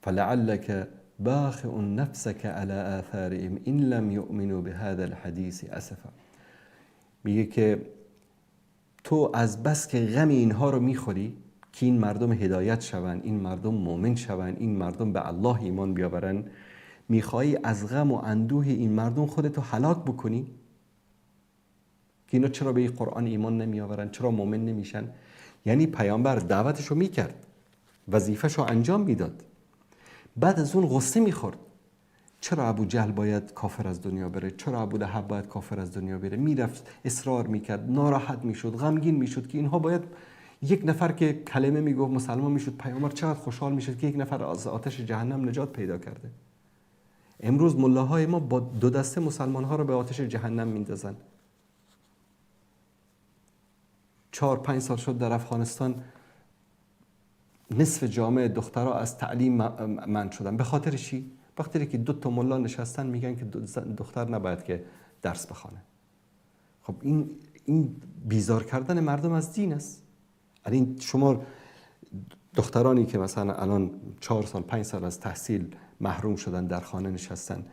فلعلک باخع نفسك على آثارهم ان لم یؤمنوا بهذا الحدیث اسفا. میگه که تو از بس که غم اینها رو میخوری که این مردم هدایت شوند، این مردم مؤمن شوند، این مردم به الله ایمان بیاورن، میخوایی از غم و اندوه این مردم خودتو هلاک بکنی که اینا چرا به این قرآن ایمان نمیآورن، چرا مؤمن نمیشن. یعنی پیامبر دعوتشو میکرد، وظیفه‌شو انجام میداد، بعد از اون غصه میخورد. چرا ابو جهل باید کافر از دنیا بره؟ چرا ابو لهب باید کافر از دنیا بره؟ میرفت اصرار میکرد، ناراحت میشد، غمگین میشد که اینها باید یک نفر که کلمه میگفت مسلمان میشد. پیامبر چقدر خوشحال میشد که یک نفر از آتش جهنم نجات پیدا کرده. امروز ملاهای ما با دو دسته مسلمان ها رو به آتش جهنم میندازن. 4-5 سال شد در افغانستان نصف جامعه دخترها از تعلیم منع شدن. به خاطر چی؟ به خاطر که 2 تا ملا نشستن میگن که دختر نباید که درس بخونه. خب این بیزار کردن مردم از دین است. الان شما دخترانی که مثلا الان 4 سال 5 سال از تحصیل محروم شدن، در خانه نشستن،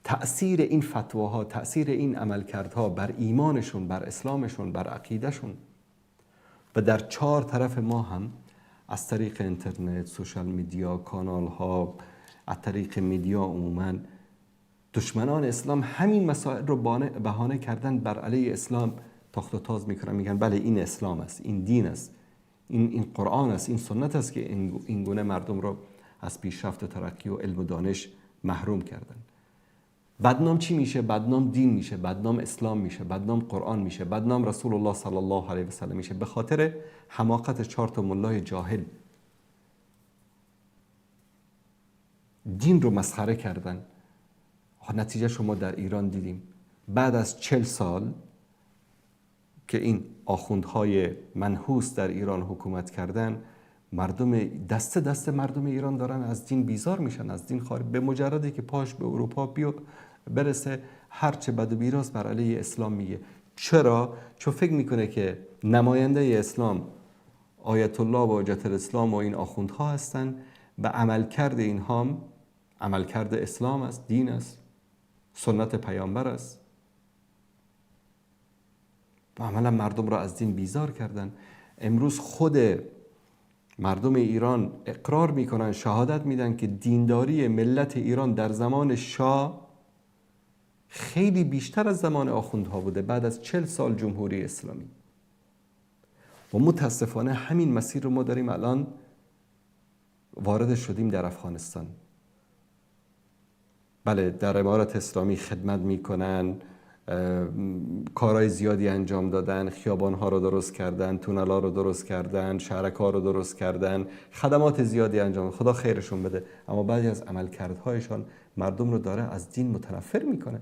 تأثیر این فتواها، تأثیر این عملکردها بر ایمانشون، بر اسلامشون، بر عقیدهشون و در 4 طرف ما هم از طریق اینترنت، social media، کانال ها، از طریق media عموما دشمنان اسلام همین مسائل رو بهانه کردن بر علیه اسلام تاخت و تاز میکنن. میگن بله این اسلام است، این دین است، این قرآن است، این سنت است که این گونه مردم رو از پیشرفت و ترقی و علم و دانش محروم کردن. بدنام چی میشه؟ بدنام دین میشه، بدنام اسلام میشه، بدنام قرآن میشه، بدنام رسول الله صلی الله علیه و سلم میشه، به خاطر حماقت 4 تا ملای جاهل. دین رو مسخره کردن. نتیجه شما در ایران دیدیم. بعد از 40 سال که این آخوندهای منحوس در ایران حکومت کردن، مردم دست دست مردم ایران دارن از دین بیزار میشن، از دین خارج. به مجردی که پاش به اروپا برسه هرچه بد و بیراز بر علیه اسلام میگه. چرا؟ چون فکر میکنه که نماینده اسلام آیت الله و حجت الاسلام و این آخوندها هستن و عملکرد اینها عملکرد اسلام است، دین است، سنت پیامبر است. و عملا مردم را از دین بیزار کردن. امروز خود مردم ایران اقرار میکنن، شهادت میدن که دینداری ملت ایران در زمان شاه خیلی بیشتر از زمان آخوندها بوده، بعد از 40 سال جمهوری اسلامی. و متاسفانه همین مسیر رو ما داریم الان وارد شدیم در افغانستان. بله در امارت اسلامی خدمت میکنن، کارهای زیادی انجام دادن، خیابان‌ها رو درست کردن، تونل‌ها رو درست کردن، شهرک‌ها رو درست کردن، خدمات زیادی انجام، خدا خیرشون بده. اما بعضی از عملکردهایشان مردم رو داره از دین متنفر میکنه.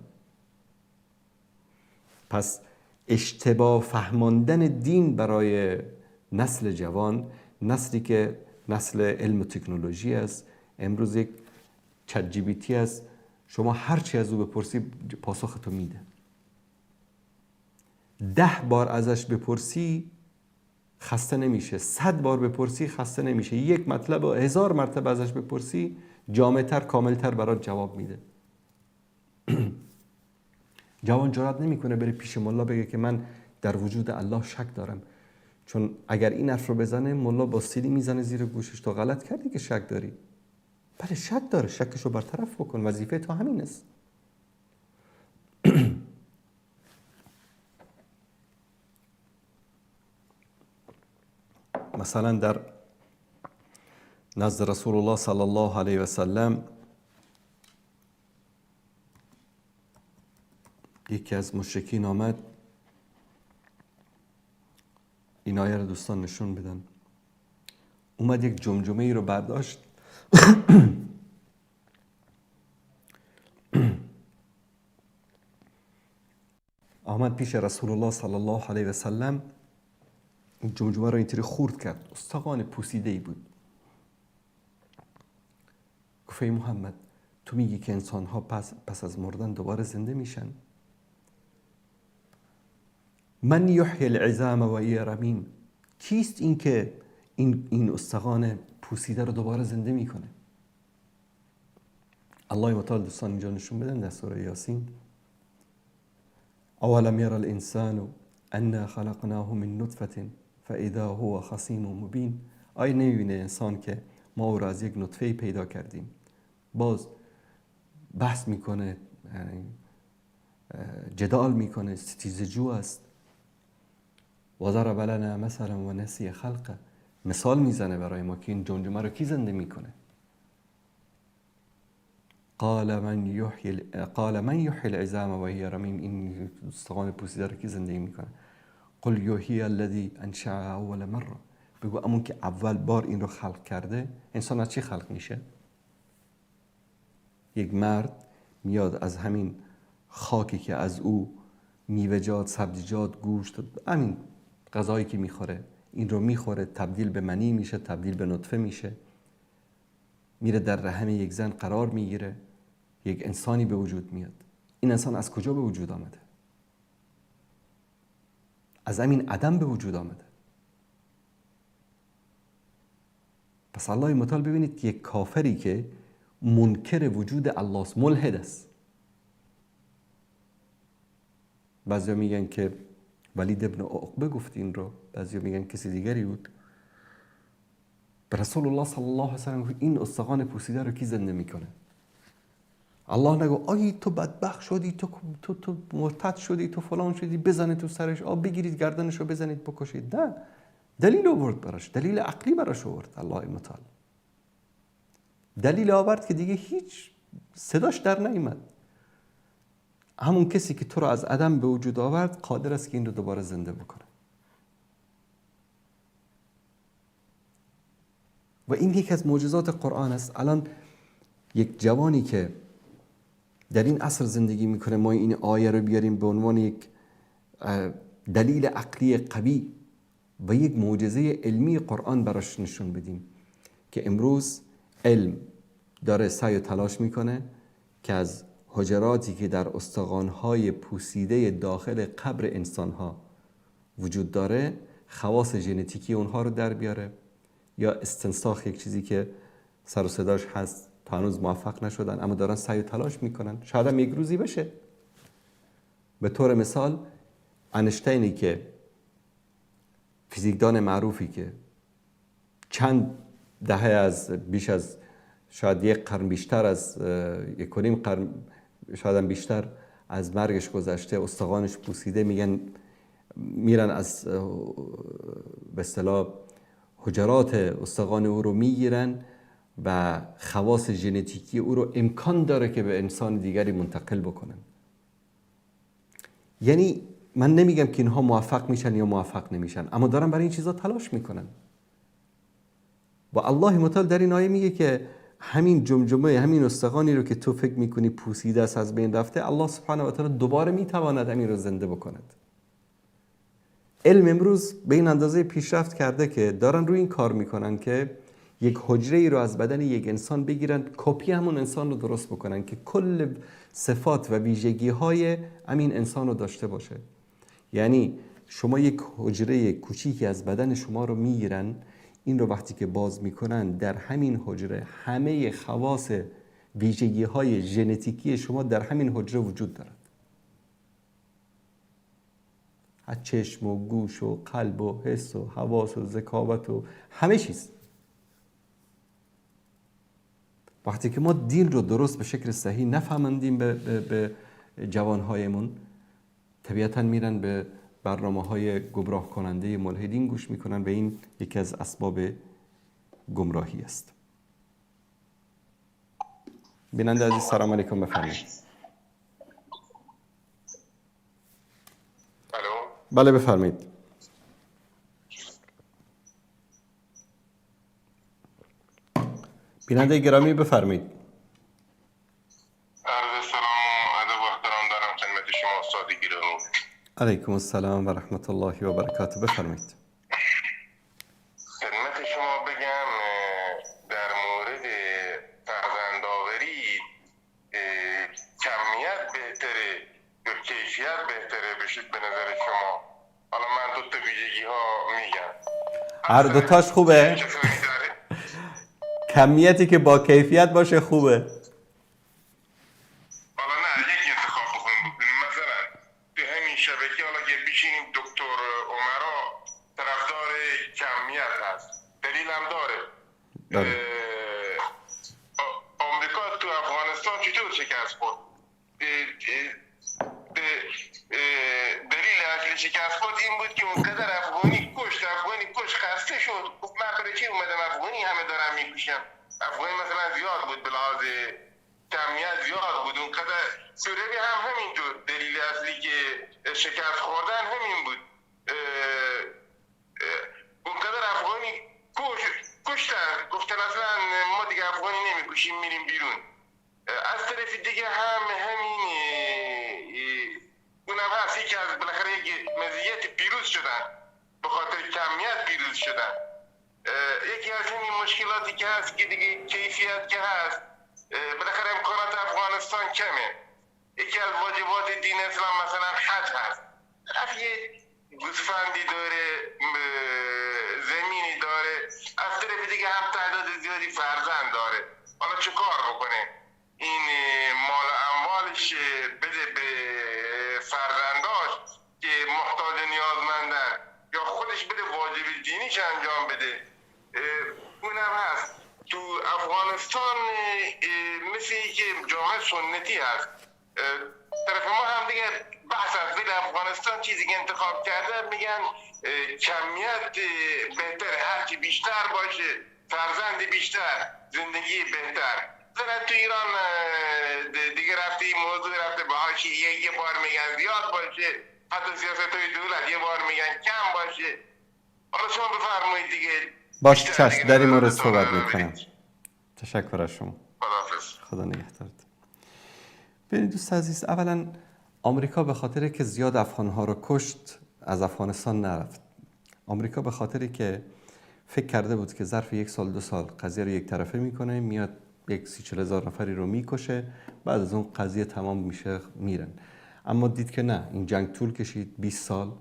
پس اشتباه فهماندن دین برای نسل جوان، نسلی که نسل علم و تکنولوژی است، امروز یک ChatGPT است، شما هر چی از او بپرسی پاسخ تو میده. 10 بار ازش بپرسی خسته نمیشه، 100 بار بپرسی خسته نمیشه، یک مطلب و 1000 مرتبه ازش بپرسی جامع‌تر کاملتر برات جواب میده. جوان جرئت نمیکنه بره پیش ملا بگه که من در وجود الله شک دارم، چون اگر این حرف رو بزنه ملا با سیلی میزنه زیر گوشش، تو غلط کردی که شک داری. بله شک داره، شکشو برطرف بکن، وظیفه تو همین است. مثلا در نزد رسول الله صلی الله علیه و سلم یکی از مشرکین آمد، این آیه رو دوستان نشون بدن، اومد یک جمجمه ای رو برداشت آمد پیش رسول الله صلی الله علیه و سلم، این جمجمه رو اینطوری خورد کرد، استخوان پوسیده ای بود. گفت ای محمد، تو میگی که انسان ها پس از مردن دوباره زنده میشن؟ من یحیی العظام و هی رمیم، کیست این که این استخوان پوسیده رو دوباره زنده میکنه؟ الله متعال دوستان اینجا نشون بدن در سوره یاسین: اولم یری الانسان انا خلقناه من نطفه فاذا هو خصیم مبین. آیا نمیبینه انسان که ما او را از یک نطفه پیدا کردیم؟ باز بحث میکنه، جدال میکنه، ستیزه جو است. و ضرب لنا مثلا و نسی خلقه، مثال میزنه برای ما که این جمجمه رو کی زنده میکنه. قال من یحیی العظام و هی رمیم، این استخوان پوسیده رو کی زنده میکنه؟ قل یحیی الذی انشأها اول مره، بگو همون که اول بار این رو خلق کرده. انسان از چی خلق میشه؟ یک مرد میاد از همین خاکی که از او میوه‌جات، سبزیجات، گوشت، همین غذایی که میخوره، این رو میخوره، تبدیل به منی میشه، تبدیل به نطفه میشه، میره در رحم یک زن قرار میگیره، یک انسانی به وجود میاد. این انسان از کجا به وجود آمده؟ از همین عدم به وجود آمده. پس الله متعال ببینید که یک کافری که منکر وجود الله است، ملحد است. بعضیا میگن که ولید ابن عقبه گفت این رو، بعضیا میگن کسی دیگری بود. به رسول الله صلی الله علیه و سلم گفت این استخوان پوسیده رو کی زنده میکنه؟ الله نگو آی تو بدبخت شدی، تو مرتد شدی، تو فلان شدی، بزنید تو سرش، آ بگیرید گردنش رو بزنید بکشید. نه، دلیل آورد براش، دلیل عقلی براش آورد. الله متعال دلیل آورد که دیگه هیچ صداش در نیامد. همون کسی که تو رو از عدم به وجود آورد قادر است که این رو دوباره زنده بکنه. و این یکی از معجزات قرآن است. الان یک جوانی که در این عصر زندگی میکنه، ما این آیه رو بیاریم به عنوان یک دلیل عقلی قوی و یک معجزه علمی قرآن براش نشون بدیم که امروز علم داره سعی و تلاش میکنه که از حجراتی که در استخوان‌های پوسیده داخل قبر انسان‌ها وجود داره خواص ژنتیکی اونها رو در بیاره، یا استنساخ، یک چیزی که سر و صداش هست تا هنوز موفق نشدن اما دارن سعی و تلاش میکنن، شاید هم یک روزی بشه. به طور مثال انشتینی که فیزیکدان معروفی که چند دهه از بیش از شاید یک قرن بیشتر از 1.5 قرن شاید هم بیشتر از مرگش گذشته، استخوانش پوسیده، میگن میرن از به اصطلاح حجرات استخوان او رو میگیرن و خواص ژنتیکی او رو امکان داره که به انسان دیگری منتقل بکنن. یعنی من نمیگم که اینها موفق میشن یا موفق نمیشن، اما دارن برای این چیزا تلاش میکنن. و الله متعال در این آیه میگه که همین جمجمه، همین استخوانی رو که تو فکر میکنی پوسیده است، از بین رفته، الله سبحانه و تعالی دوباره میتواند همین رو زنده بکند. علم امروز به این اندازه پیشرفت کرده که دارن روی این کار میکنن که یک حجره ای رو از بدن یک انسان بگیرن، کپی همون انسان رو درست بکنن که کل صفات و ویژگی های همین انسان رو داشته باشه. یعنی شما یک حجره کوچیکی از بدن شما رو میگیرن، این رو وقتی که باز میکنن در همین حجره همه خواص ویژگی های ژنتیکی شما در همین حجره وجود دارد. از چشم و گوش و قلب و حس و حواس و ذکاوت و همه چیز. وقتی که ما دین رو درست به شکل صحیح نفهمندیم به جوانهایمون، طبیعتاً میرن به برنامه‌های گمراه کننده ملحدین گوش میکنن و این یکی از اسباب گمراهی است. بیننده عزیز سلام علیکم، بفرمایید. بله بفرمایید. بیننده گرامی بفرمایید. عرض سلام و ادب و احترام دارم خدمت شما استاد گرامی. علیکم السلام و رحمت الله و برکاته. بفرمایید. خدمت شما بگم در مورد فرزندآوری کمیت بهتره یا کیفیت بهتره بشید به نظر شما؟ حالا من دو تا ویژگی ها میگم. هر دو تاش خوبه؟ کمیتی که با کیفیت باشه خوبه. پیشین دکتر عمرا طرفدار کمیت هست، دلیل هم داره. آمریکا تو افغانستان چطور شکست خورد؟ دلیل اصلی شکست خورد این بود که اونقدر افغانی کش خسته شد، گفت من برای چی اومدم افغانی همه دارم میکشم. افغانی مثلا زیاد بود، به لحاظ کمیت زیاد بود اونقدر. سوریه هم همینطور، دلیل اصلی که شکست خوردن همین بود، اونقدر افغانی کشتن، گفتن اصلا ما دیگه افغانی نمیکشیم، میریم بیرون. از طرف دیگه هم همین اونم هست، یکی از بالاخره یک مزیت پیروز شدن، به خاطر کمیت پیروز شدن. یکی از همین مشکلاتی که هست که دیگه کیفیت که هست، بالاخره امکانات افغانستان کمه. یکی از واجبات دین اسلام مثلا حج هست، یه گوسفندی داره، زمینی داره، از طرف دیگه هم تعداد زیادی فرزند داره. حالا چه کار بکنه؟ این مال اموالش بده به فرزنداش که محتاج نیازمندن، یا خودش بده واجب دینیش انجام بده. اونم هست. تو افغانستان مثل که جامعه سنتی هست، طرف ما هم دیگه بحث از ولی افغانستان چیزی که انتخاب کرده میگن کمیت بهتر، هرچی بیشتر باشه فرزند بیشتر زندگی بهتر. مثلا تو ایران دیگه رفته این موضوع رفته به حاشیه، یه بار میگن زیاد باشه، حتی سیاست های دولت یه بار میگن کم باشه. حالا شما بفرمایید دیگه. باش، چشم، در این مورد صحبت میکنم. تشکر از شما، خدا نگهدارت. ببینید دوست عزیز، اولا آمریکا به خاطر که زیاد افغانها رو کشت از افغانستان نرفت. آمریکا به خاطر که فکر کرده بود که ظرف 1 سال 2 سال قضیه رو یک طرفه میکنه، میاد 140 هزار نفری رو میکشه، بعد از اون قضیه تمام میشه میرن. اما دید که نه، این جنگ طول کشید 20 سال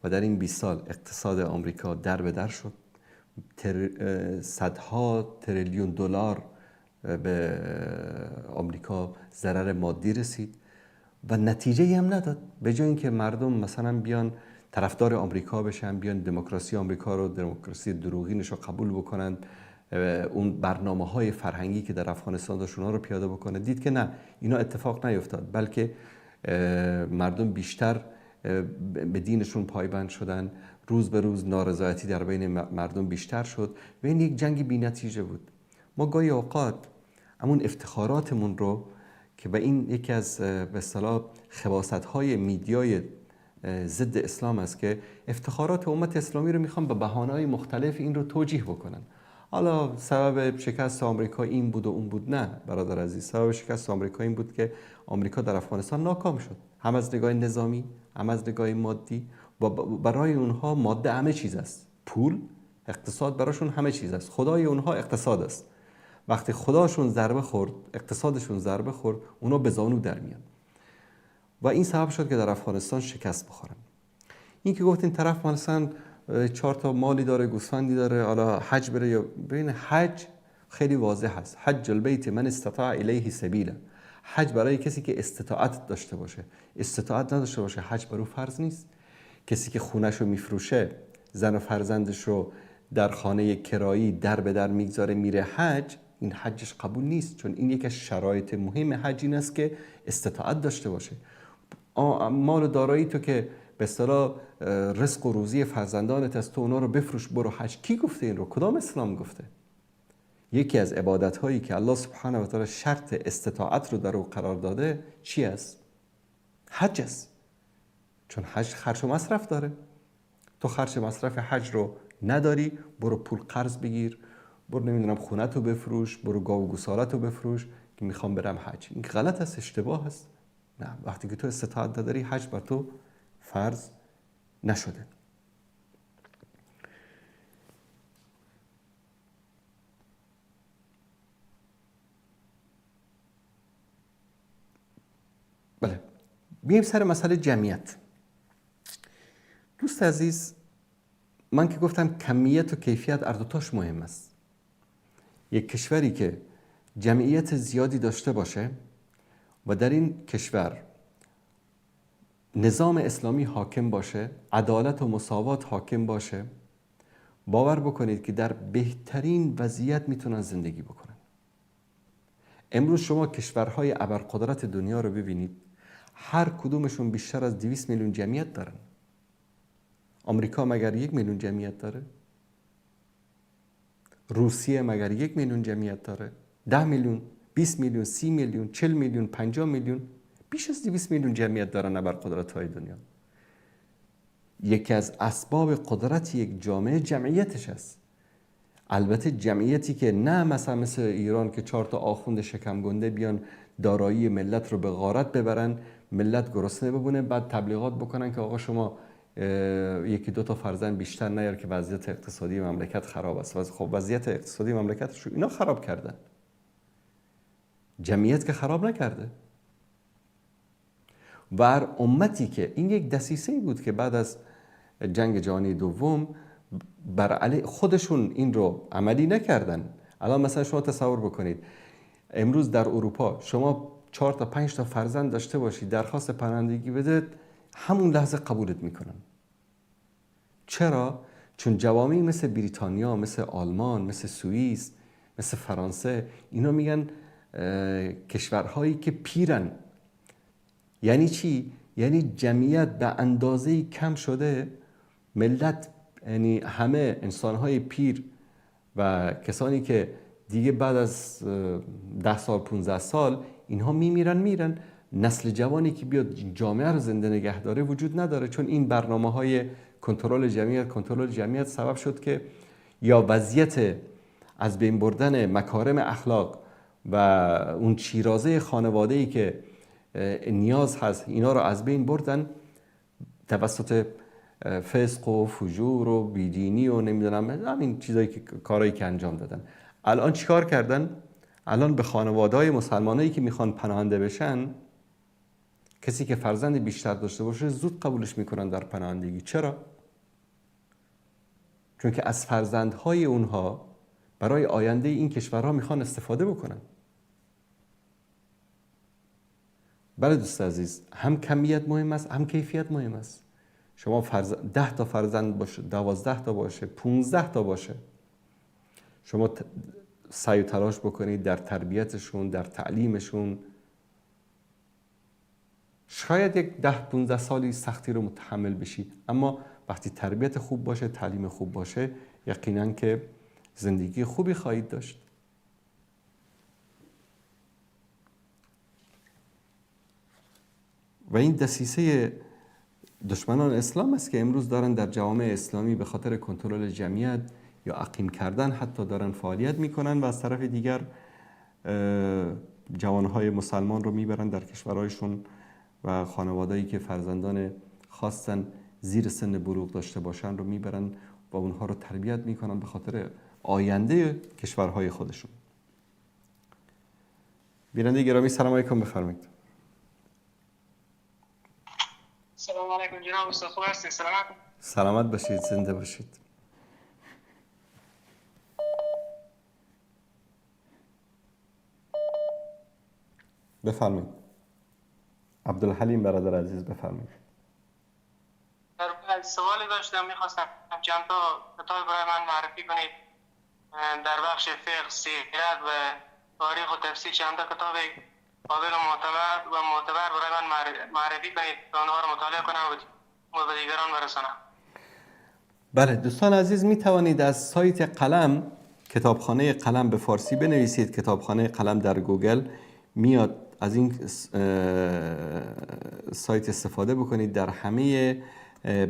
و در این 20 سال اقتصاد آمریکا در به در شد، صدها تریلیون دلار به آمریکا ضرر مادی رسید و نتیجه هم نداد. به جای اینکه مردم مثلا بیان طرفدار آمریکا بشن، بیان دموکراسی آمریکا رو، دموکراسی دروغینش رو قبول بکنن، اون برنامه‌های فرهنگی که در افغانستان داشت اونها رو پیاده بکنه، دید که نه، اینا اتفاق نیفتاد، بلکه مردم بیشتر به دینشون پایبند شدن، روز به روز نارضایتی در بین مردم بیشتر شد و این یک جنگ بی‌نتیجه بود. ما گاهی اوقات همون افتخاراتمون رو که به این یکی از به اصطلاح خباثت‌های میدیای ضد اسلام است که افتخارات امت اسلامی رو میخوان به بهانه‌های مختلف این رو توجیه بکنن. حالا سبب شکست آمریکا این بود و اون بود. نه برادر عزیز، سبب شکست آمریکا این بود که آمریکا در افغانستان ناکام شد، هم از نگاه نظامی هم از نگاه مادی. و برای اونها ماده همه چیز است، پول، اقتصاد براشون همه چیز است، خدای اونها اقتصاد است. وقتی خداشون ضربه خورد، اقتصادشون ضربه خورد، اونا به زانو در میان و این سبب شد که در افغانستان شکست بخورن. این که گفتین طرف مثلا 4 تا مالی داره، گوسفندی داره، حالا حج بره یا ببین، حج خیلی واضح است، حج البیت من استطاع الیه سبیلا. حج برای کسی که استطاعت داشته باشه، استطاعت نداشته باشه حج برو فرض نیست. کسی که خونش رو میفروشه، زن و فرزندش رو در خانه کرایی در به در میگذاره میره حج، این حجش قبول نیست، چون این یکی از شرایط مهم حج این است که استطاعت داشته باشه. مال و دارایی تو که به اصطلاح رزق و روزی فرزندانت از تو، اونا رو بفروش برو حج. کی گفته این رو؟ کدام اسلام گفته؟ یکی از عبادت هایی که الله سبحانه و تعالی شرط استطاعت رو در او قرار داده چی است؟ حج است. چون حج خرج و مصرف داره. تو خرج مصرف حج رو نداری، برو پول قرض بگیر، برو نمیدونم خونت رو بفروش، برو گاو و گوسالت رو بفروش که میخوام برم حج. این غلط است، اشتباه است. نه، وقتی که تو استطاعت نداری حج بر تو فرض نشده. بله، بیایم سر مسئله جمعیت. دوست عزیز، من که گفتم کمیت و کیفیت هر دوتاش مهم است. یک کشوری که جمعیت زیادی داشته باشه و در این کشور نظام اسلامی حاکم باشه، عدالت و مساوات حاکم باشه، باور بکنید که در بهترین وضعیت میتونن زندگی بکنن. امروز شما کشورهای ابرقدرت دنیا رو ببینید، هر کدومشون بیشتر از 200 میلیون جمعیت دارن. آمریکا مگر 1 میلیون جمعیت داره؟ روسیه مگر 1 میلیون جمعیت داره؟ 10 میلیون، 20 میلیون، 30 میلیون، 40 میلیون، 50 میلیون، بیش از 200 میلیون جمعیت دارن ابرقدرت‌های دنیا. یکی از اسباب قدرت یک جامعه جمعیتش است. البته جمعیتی که نه مثلا مثل ایران که 4 تا آخوند شکم گنده بیان دارایی ملت رو به غارت ببرن، ملت گرسنه بمونه، بعد تبلیغات بکنن که آقا شما 1-2 تا فرزند بیشتر نیار که وضعیت اقتصادی مملکت خراب است. خب وضعیت اقتصادی مملکت رو اینا خراب کردن، جمعیت که خراب نکرده. و هر امتی که این یک دسیسه‌ای بود که بعد از جنگ جهانی دوم بر علیه خودشون این رو عملی نکردن. الان مثلا شما تصور بکنید امروز در اروپا شما 4 تا 5 تا فرزند داشته باشی، درخواست پناهندگی بده، همون لحظه قبولت میکنن. چرا؟ چون جوامعی مثل بریتانیا، مثل آلمان، مثل سوئیس، مثل فرانسه، اینا میگن کشورهایی که پیرن. یعنی چی؟ یعنی جمعیت به اندازه‌ای کم شده، ملت یعنی همه انسان‌های پیر و کسانی که دیگه بعد از 10 سال 15 سال اینها میمیرن میرن، نسل جوانی که بیاد جامعه رو زنده نگه داره وجود نداره. چون این برنامه‌های کنترل جمعیت سبب شد که یا وضعیت از بین بردن مکارم اخلاق و اون شیرازه خانواده‌ای که نیاز هست اینا رو از بین بردن توسط فسق و فجور و بیدینی و نمیدونم همین چیزایی که کارهایی که انجام دادن. الان چیکار کردن؟ الان به خانواده‌های مسلمانایی که میخوان پناهنده بشن، کسی که فرزند بیشتر داشته باشه زود قبولش میکنن در پناهندگی. چرا؟ چون که از فرزندهای اونها برای آینده این کشورها میخوان استفاده بکنن. بله دوست عزیز، هم کمیت مهم است، هم کیفیت مهم است. شما 10 تا فرزند باشه، 12 تا باشه، 15 تا باشه، شما سعی و تلاش بکنید در تربیتشون، در تعلیمشون. شاید یک 10-15 سالی سختی رو متحمل بشی، اما وقتی تربیت خوب باشه، تعلیم خوب باشه، یقینا که زندگی خوبی خواهید داشت. و این دسیسه دشمنان اسلام است که امروز دارن در جوامع اسلامی به خاطر کنترل جمعیت یا عقیم کردن حتی دارن فعالیت میکنن و از طرف دیگر جوانهای مسلمان رو میبرن در کشورهایشون و خانوادهایی که فرزندان خواستن زیر سن بلوغ داشته باشن رو میبرن و اونها رو تربیت میکنن به خاطر آینده کشورهای خودشون. بیننده گرامی سلام علیکم، بفرمایید. سلام علیکم جناب استاد، خوب هستید؟ سلامت. سلامت باشید، زنده باشید. بفرمایید. عبدالحلیم برادر عزیز بفرمایید. سوالی داشتم، میخواستم چند تا کتاب برای من معرفی کنید در بخش فقه، سیرت و تاریخ و تفسیر. چند تا کتاب قابل و معتبر برای من معرفی کنید تا آنها رو مطالعه کنم و به دیگران برسانم. بله دوستان عزیز، می توانید از سایت قلم، کتابخانه قلم به فارسی بنویسید، کتابخانه قلم در گوگل میاد، از این سایت استفاده بکنید. در همه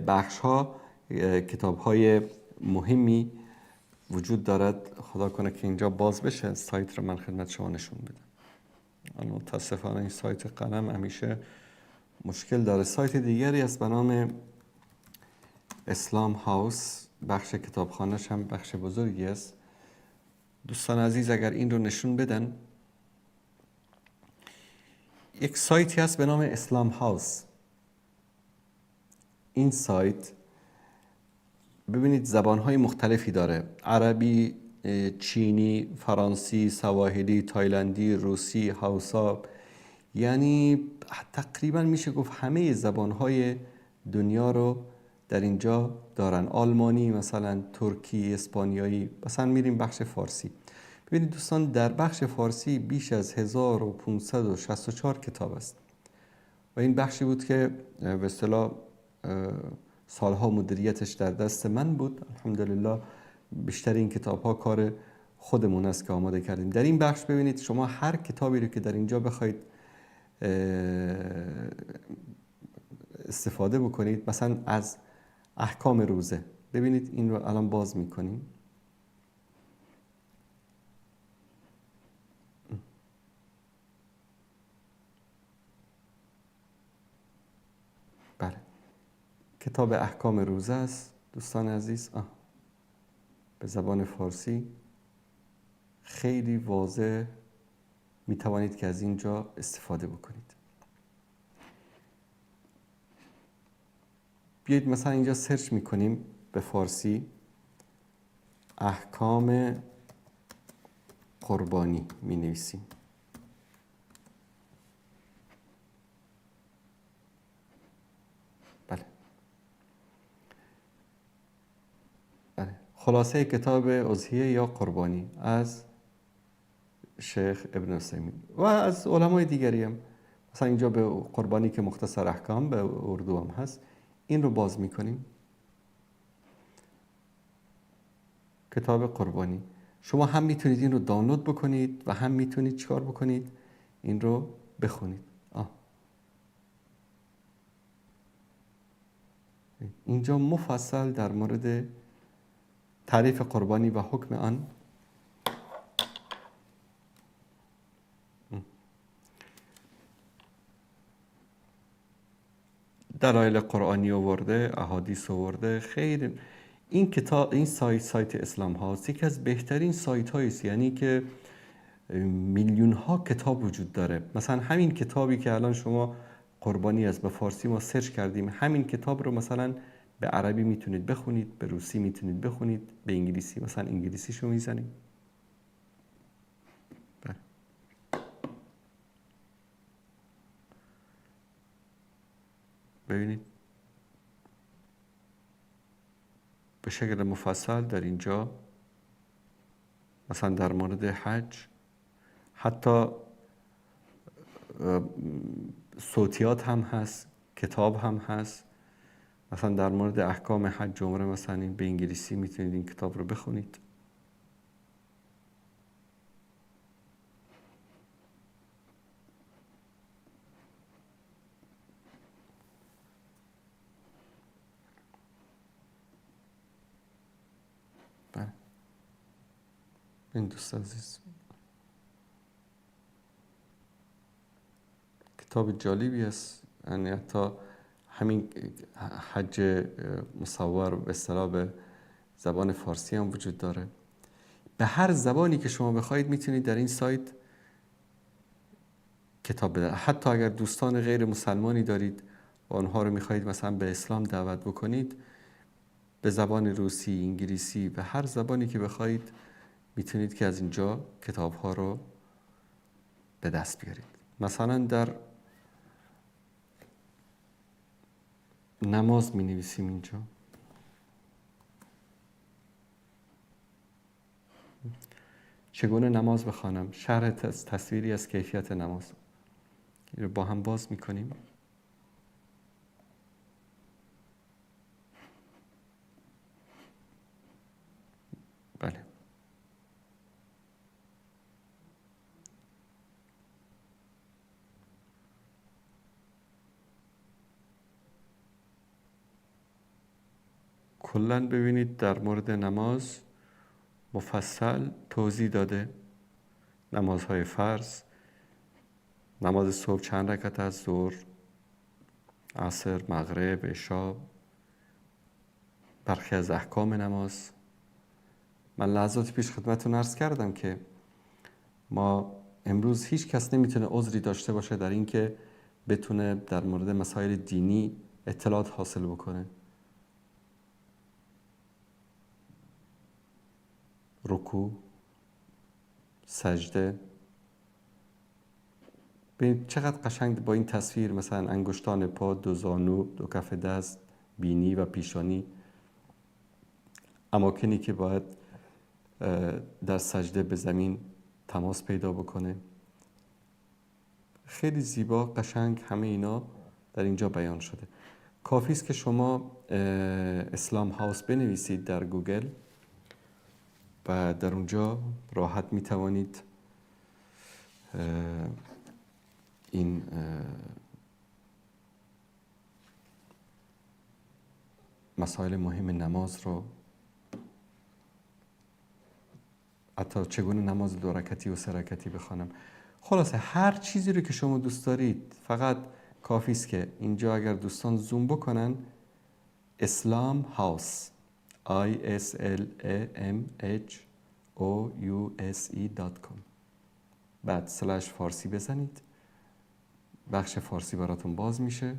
بخش ها کتاب های مهمی وجود دارد. خدا کنه که اینجا باز بشه سایت رو من خدمت شما نشون بدم. متاسفانه این سایت قلم همیشه مشکل داره. سایت دیگری است به نام اسلام هاوس، بخش کتابخانه‌اش هم بخش بزرگی است. دوستان عزیز اگر این رو نشون بدن، یک سایتی هست به نام اسلام هاوس. این سایت ببینید زبان‌های مختلفی داره، عربی، چینی، فرانسی، سواحلی، تایلندی، روسی، هاوسا. یعنی تقریبا میشه گفت همه زبانهای دنیا رو در اینجا دارن. آلمانی مثلا، ترکی، اسپانیایی. مثلا میریم بخش فارسی. ببینید دوستان، در بخش فارسی بیش از 1564 کتاب است و این بخشی بود که به اصطلاح سالها مدیریتش در دست من بود. الحمدلله بیشتر این کتاب ها کار خودمون است که آماده کردیم. در این بخش ببینید شما هر کتابی رو که در اینجا بخواید استفاده بکنید، مثلا از احکام روزه، ببینید این رو الان باز میکنیم. بله، کتاب احکام روزه است دوستان عزیز، به زبان فارسی خیلی واضح می توانید که از اینجا استفاده بکنید. بیایید مثلا اینجا سرچ میکنیم به فارسی احکام قربانی می نویسیم. بله بله، خلاصه کتاب اضحیه یا قربانی از شیخ ابن عثیمین و از علمای دیگری هم. مثلا اینجا به قربانی که مختصر احکام به اردو هم هست، این رو باز میکنیم. کتاب قربانی، شما هم میتونید این رو دانلود بکنید و هم میتونید چیکار بکنید، این رو بخونید. اینجا مفصل در مورد تعریف قربانی و حکم آن، دلایل قرآنی آورده، احادیث آورده. خیلی این کتاب، این سایت اسلام هاست یکی از بهترین سایت هاییست، یعنی که میلیون ها کتاب وجود داره. مثلا همین کتابی که الان شما قربانی از به فارسی ما سرچ کردیم، همین کتاب رو مثلا به عربی میتونید بخونید، به روسی میتونید بخونید، به انگلیسی، مثلا انگلیسیشو میزنیم. بله. ببینید به شکل مفصل در اینجا مثلا در مورد حج، حتی صوتیات هم هست، کتاب هم هست. مثلا در مورد احکام حج عمره مثلا این به انگلیسی میتونید این کتاب رو بخونید. بله. این دوست عزیز کتاب جالبی است، یعنی حتی همین حج مصور به اصطلاح به زبان فارسی هم وجود داره. به هر زبانی که شما بخواید میتونید در این سایت کتاب بده. حتی اگر دوستان غیر مسلمانی دارید و آنها رو میخواهید مثلا به اسلام دعوت بکنید، به زبان روسی، انگلیسی، به هر زبانی که بخواید میتونید که از اینجا کتاب ها رو به دست بیارید. مثلا در نماز می نویسیم اینجا، چگونه نماز بخوانم، شرح تصویری از کیفیت نماز، این رو با هم باز می کنیم. بله، کلاً ببینید در مورد نماز مفصل توضیح داده. نمازهای فرض، نماز صبح چند رکعت است، ظهر، عصر، مغرب، عشا، برخی از احکام نماز. من لحظات پیش خدمتتون عرض کردم که ما امروز هیچ کس نمیتونه عذری داشته باشه در اینکه بتونه در مورد مسائل دینی اطلاعات حاصل بکنه. رکوع، سجده. ببینید چقدر قشنگ با این تصویر، مثلا انگشتان پا، دو زانو، دو کف دست، بینی و پیشانی، اماکنی که باید در سجده به زمین تماس پیدا بکنه. خیلی زیبا، قشنگ همه اینا در اینجا بیان شده. کافی است که شما اسلام هاوس بنویسید در گوگل و در اونجا راحت میتوانید این مسائل مهم نماز رو، حتی چگونه نماز دو رکعتی و سه رکعتی بخوانم، خلاصه هر چیزی رو که شما دوست دارید، فقط کافی است که اینجا اگر دوستان زوم بکنن، اسلام هاوس islamhouse.com بعد سلش فارسی بزنید، بخش فارسی براتون باز میشه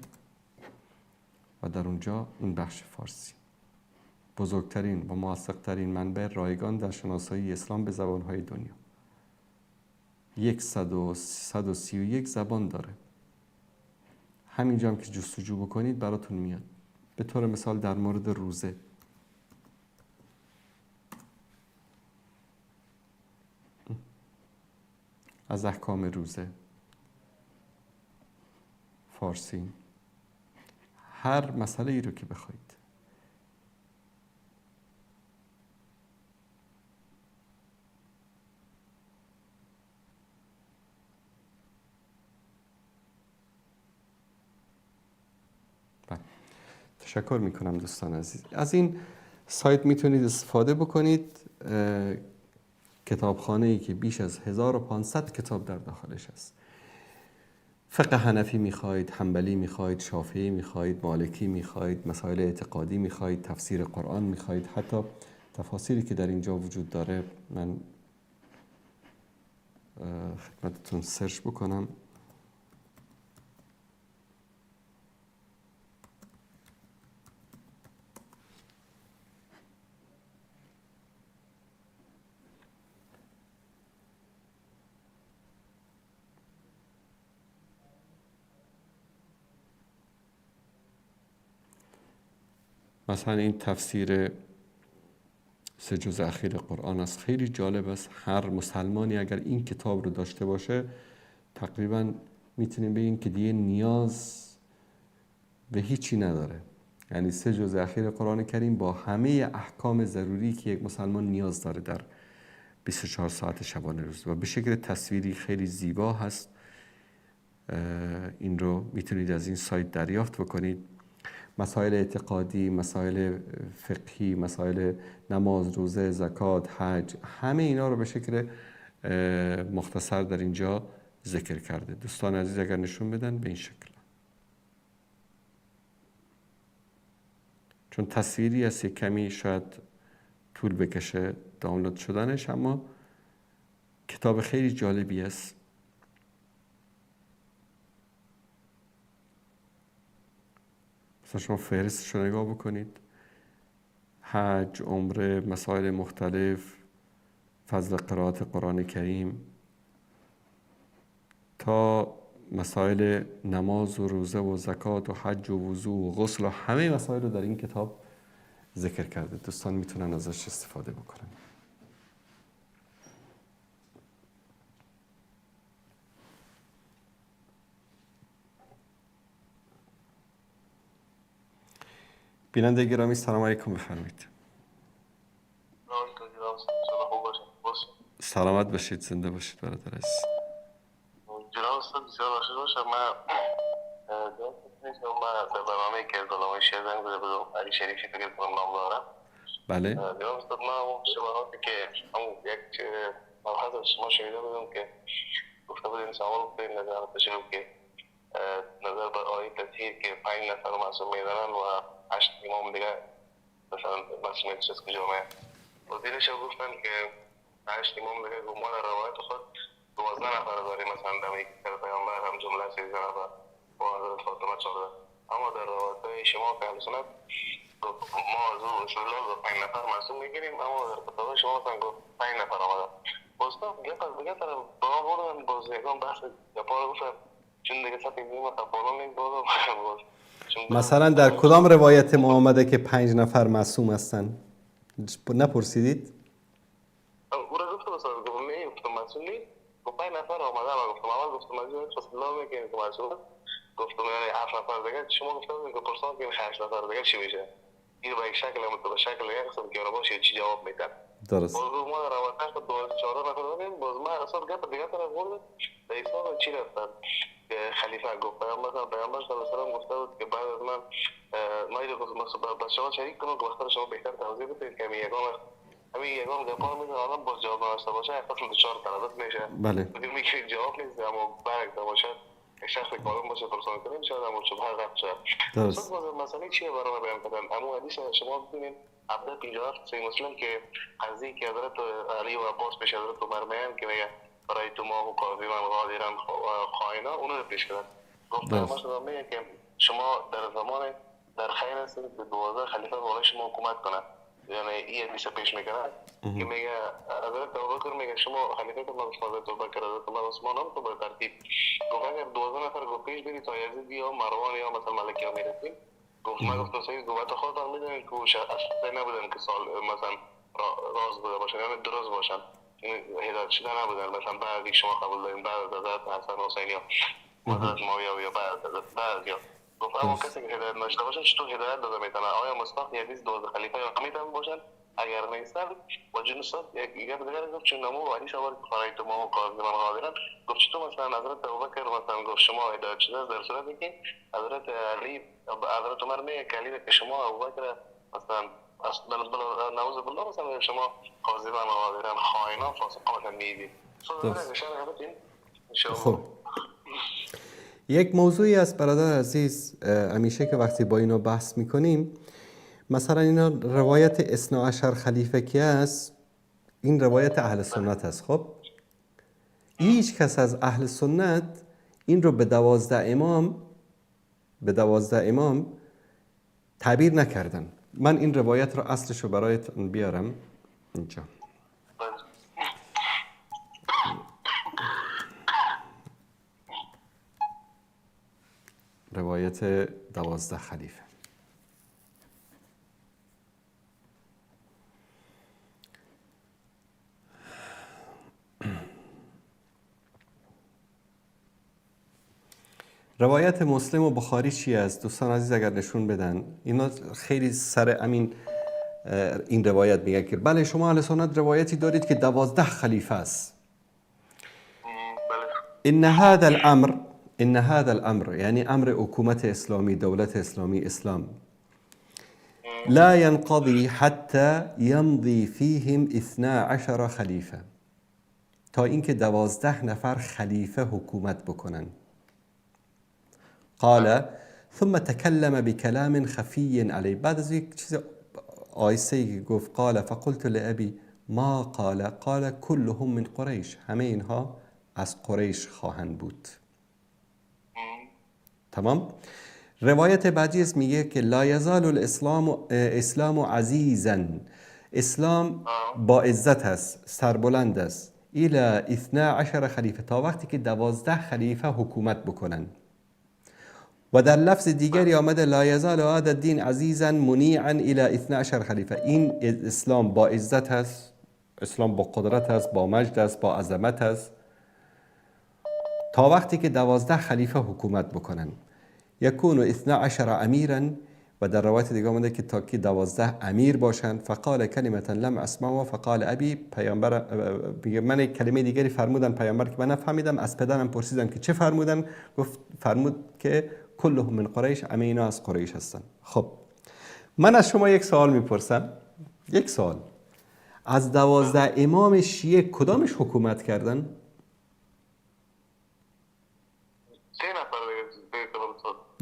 و در اونجا این بخش فارسی بزرگترین و موثقترین منبع رایگان در شناسایی اسلام به زبانهای دنیا، 131 زبان داره. همینجا هم که جستجو بکنید براتون میاد. به طور مثال در مورد روزه، از احکام روزه فارسی، هر مسئله ای رو که بخواید. تشکر میکنم دوستان عزیز. از این سایت میتونید استفاده بکنید. کتابخانه ای که بیش از 1500 کتاب در داخلش است. فقه حنفی میخواید، حنبلی میخواید، شافعی میخواید، مالکی میخواید، مسائل اعتقادی میخواید، تفسیر قرآن میخواید، حتی تفاسیری که در اینجا وجود داره. من خدمتتون سرچ بکنم. مثلا این تفسیر سه جزء اخیر قرآن است، خیلی جالب است. هر مسلمانی اگر این کتاب رو داشته باشه تقریبا میتونیم بگیم که دیگه نیاز به هیچی نداره. یعنی سه جزء اخیر قرآن کریم با همه احکام ضروری که یک مسلمان نیاز داره در 24 ساعت شبانه روز و به شکل تصویری خیلی زیبا هست. این رو میتونید از این سایت دریافت بکنید. مسائل اعتقادی، مسائل فقهی، مسائل نماز، روزه، زکات، حج، همه اینا رو به شکل مختصر در اینجا ذکر کرده. دوستان عزیز اگر نشون بدن به این شکل، چون تصویری است یک کمی شاید طول بکشه دانلود شدنش، اما کتاب خیلی جالبی است. مثلا شما فهرستش رو نگاه بکنید، حج، عمره، مسائل مختلف، فضل قرائت قرآن کریم، تا مسائل نماز و روزه و زکات و حج و وضو و غسل و همه مسائل رو در این کتاب ذکر کرده. دوستان میتونن ازش استفاده بکنن. بیننده گرامی سلام علیکم، بفرمایید. سلامت باشید، زنده باشید برادر عزیز. جناب استاد بسیار عاشق باشم. من در برنامه که از علمای شیعه زنگ زده بودم، علی شریفی فکر کنم نام دارم. بله جناب استاد، من اون شبهاتی که یک مبحث از شما شنیده بودم که گفته بودین سوال بودین نظر تشریف که نظر بر آیه تطهیر که 5 نفر معصوم میدانن و 8 امام دیگه مثلا معصومیت از کجا میاد. وزیرش گفتن که 8 امام دیگه ما در روایت خود 12 نفر داریم، مثلا در یک پیامبر هم جمله 13 نفر با حضرت فاطمه 14، اما در روایت شما که اهل سنت ما از رسول الله 5 نفر معصوم میگیریم، اما در کتاب شما مثلا گفت 5 نفر آمده. باز دیگه طرف با بردن باز یکم بحث گپا رو گفتن چون دیگه سطح بالا نیست. مثلا در کدام روایت ما آمده که 5 نفر معصوم هستن؟ نپرسیدید؟ او را گفتم اصلا، گفتم نه، گفتم معصوم نیست. گفت 5 نفر آمده. من گفتم اول گفتم از این اصلا میگه که معصوم، گفتم یعنی 7 نفر دیگه. شما گفتم که پرسان که 8 نفر دیگه چی میشه؟ این با یک شکل به شکل یک قسم که باشه چی جواب میدن. درست. باز ما روایت 4 نفر داریم. باز ما اصلا گپ دیگه طرف برد به حساب چی رفتن که خلیفه گفت پیامبر صلی الله علیه و سلم گفته بود که بعد از من ما با شما شریک کنم که وقت شما بهتر توضیح بدید که همین یگان گپا میزنه آدم باز جواب نداشته باشه قسم 4 تردد میشه. بله. میگه جواب نیست اما برعکس باشه شخص کالم باشه پرسان کنیم شاید امور شبهه رفت شد. درست. باز مسئله چیه برای بیان کردن؟ اما حدیث شما ببینید 1757 صحیح مسلم که قضیه که حضرت علی و عباس پیش حضرت عمر میان که میگه برای تو ما و کاظمان غادران خائنا، اونو رو پیش کردن. گفت مثلا میگه که شما در زمان در خیر هستید که 12 خلیفه بالای شما حکومت کنه. یعنی این حدیث پیش میکنه که میگه حضرت ابوبکر میگه شما خلیفه تو حضرت ابوبکر حضرت عمر عثمان هم تو به ترتیب. گفت اگر 12 نفر گفت پیش برید تا یزید یا مروان یا مثلا ملکی ها میرسیم. گفت من گفتم سید گفت خودتان میدونید که اصلا نبودن که سال مثلا راز بوده باشن، یعنی درست باشن، هدایت شده نبودن. مثلا بعد شما قبول داریم بعد از حضرت حسن حسین یا حضرت معاویه یا بعد یا گفت اما کسی که هدایت نشده باشه چطور هدایت داده میتونه؟ آیا مصداق حدیث 12 خلیفه یا میتونن باشن؟ اگر نیستن با جنسات یک دیگر گفت چون نمو حدیث آورد که فرایت ما و کاظمان غادران. گفت چطور مثلا حضرت ابوبکر مثلا گفت شما هدایت شده، در صورتی که حضرت علی حضرت عمر میگه که علی که شما ابوبکر مثلا نعوذ بالله مثلا شما کاظمان غادران خائنان فاسقان میدید. خب یک موضوعی است برادر عزیز، همیشه که وقتی با اینا بحث میکنیم مثلا اینا روایت 12 خلیفه که است، این روایت اهل سنت است. خب هیچ کس از اهل سنت این رو به 12 امام تعبیر نکردن. من این روایت رو اصلش رو برایتون بیارم اینجا. روایت 12 خلیفه. روایت مسلم و بخاری چی است؟ دوستان عزیز اگر نشون بدن، اینا خیلی سر امین این روایت میگه که بله شما اهل سنت روایتی دارید که 12 خلیفه است. ان هذا الامر، ان هذا الامر یعنی امر حکومت اسلامی، دولت اسلامی، اسلام، لا ينقضي حتى يمضي فيهم 12 خلیفه، تا اینکه 12 نفر خلیفه حکومت بکنن. قال ثم تكلم بكلام خفي عليه، بعد از یک چیز آیسه گفت قال فقلت لأبي ما قال قال كلهم من قریش، همه اینها از قریش خواهند بود. تمام. روایت بعدی است میگه که لا یزال الاسلام اسلام عزیزا، اسلام با عزت است، سربلند است، الی 12 خلیفه، تا وقتی که 12 خلیفه حکومت بکنن. و در لفظ دیگری آمده لا یزال هذا الدین عزیزا منیعا الی 12 خلیفه، این اسلام با عزت است، اسلام با قدرت است، با مجد است، با عظمت است، تا وقتی که 12 خلیفه حکومت بکنن. یکون 12 امیرا، و در روایت دیگه آمده که تا که 12 امیر باشند. فقال کلمه لم اسمعها فقال ابی، پیامبر میگه من یک کلمه دیگری فرمودن پیامبر که من نفهمیدم، از پدرم پرسیدم که چه فرمودن، گفت فرمود که کلهم من قریش، همه اینا از قریش هستن. خب من از شما یک سوال میپرسم، یک سوال، از 12 امام شیعه کدامش حکومت کردن؟ سه نفر.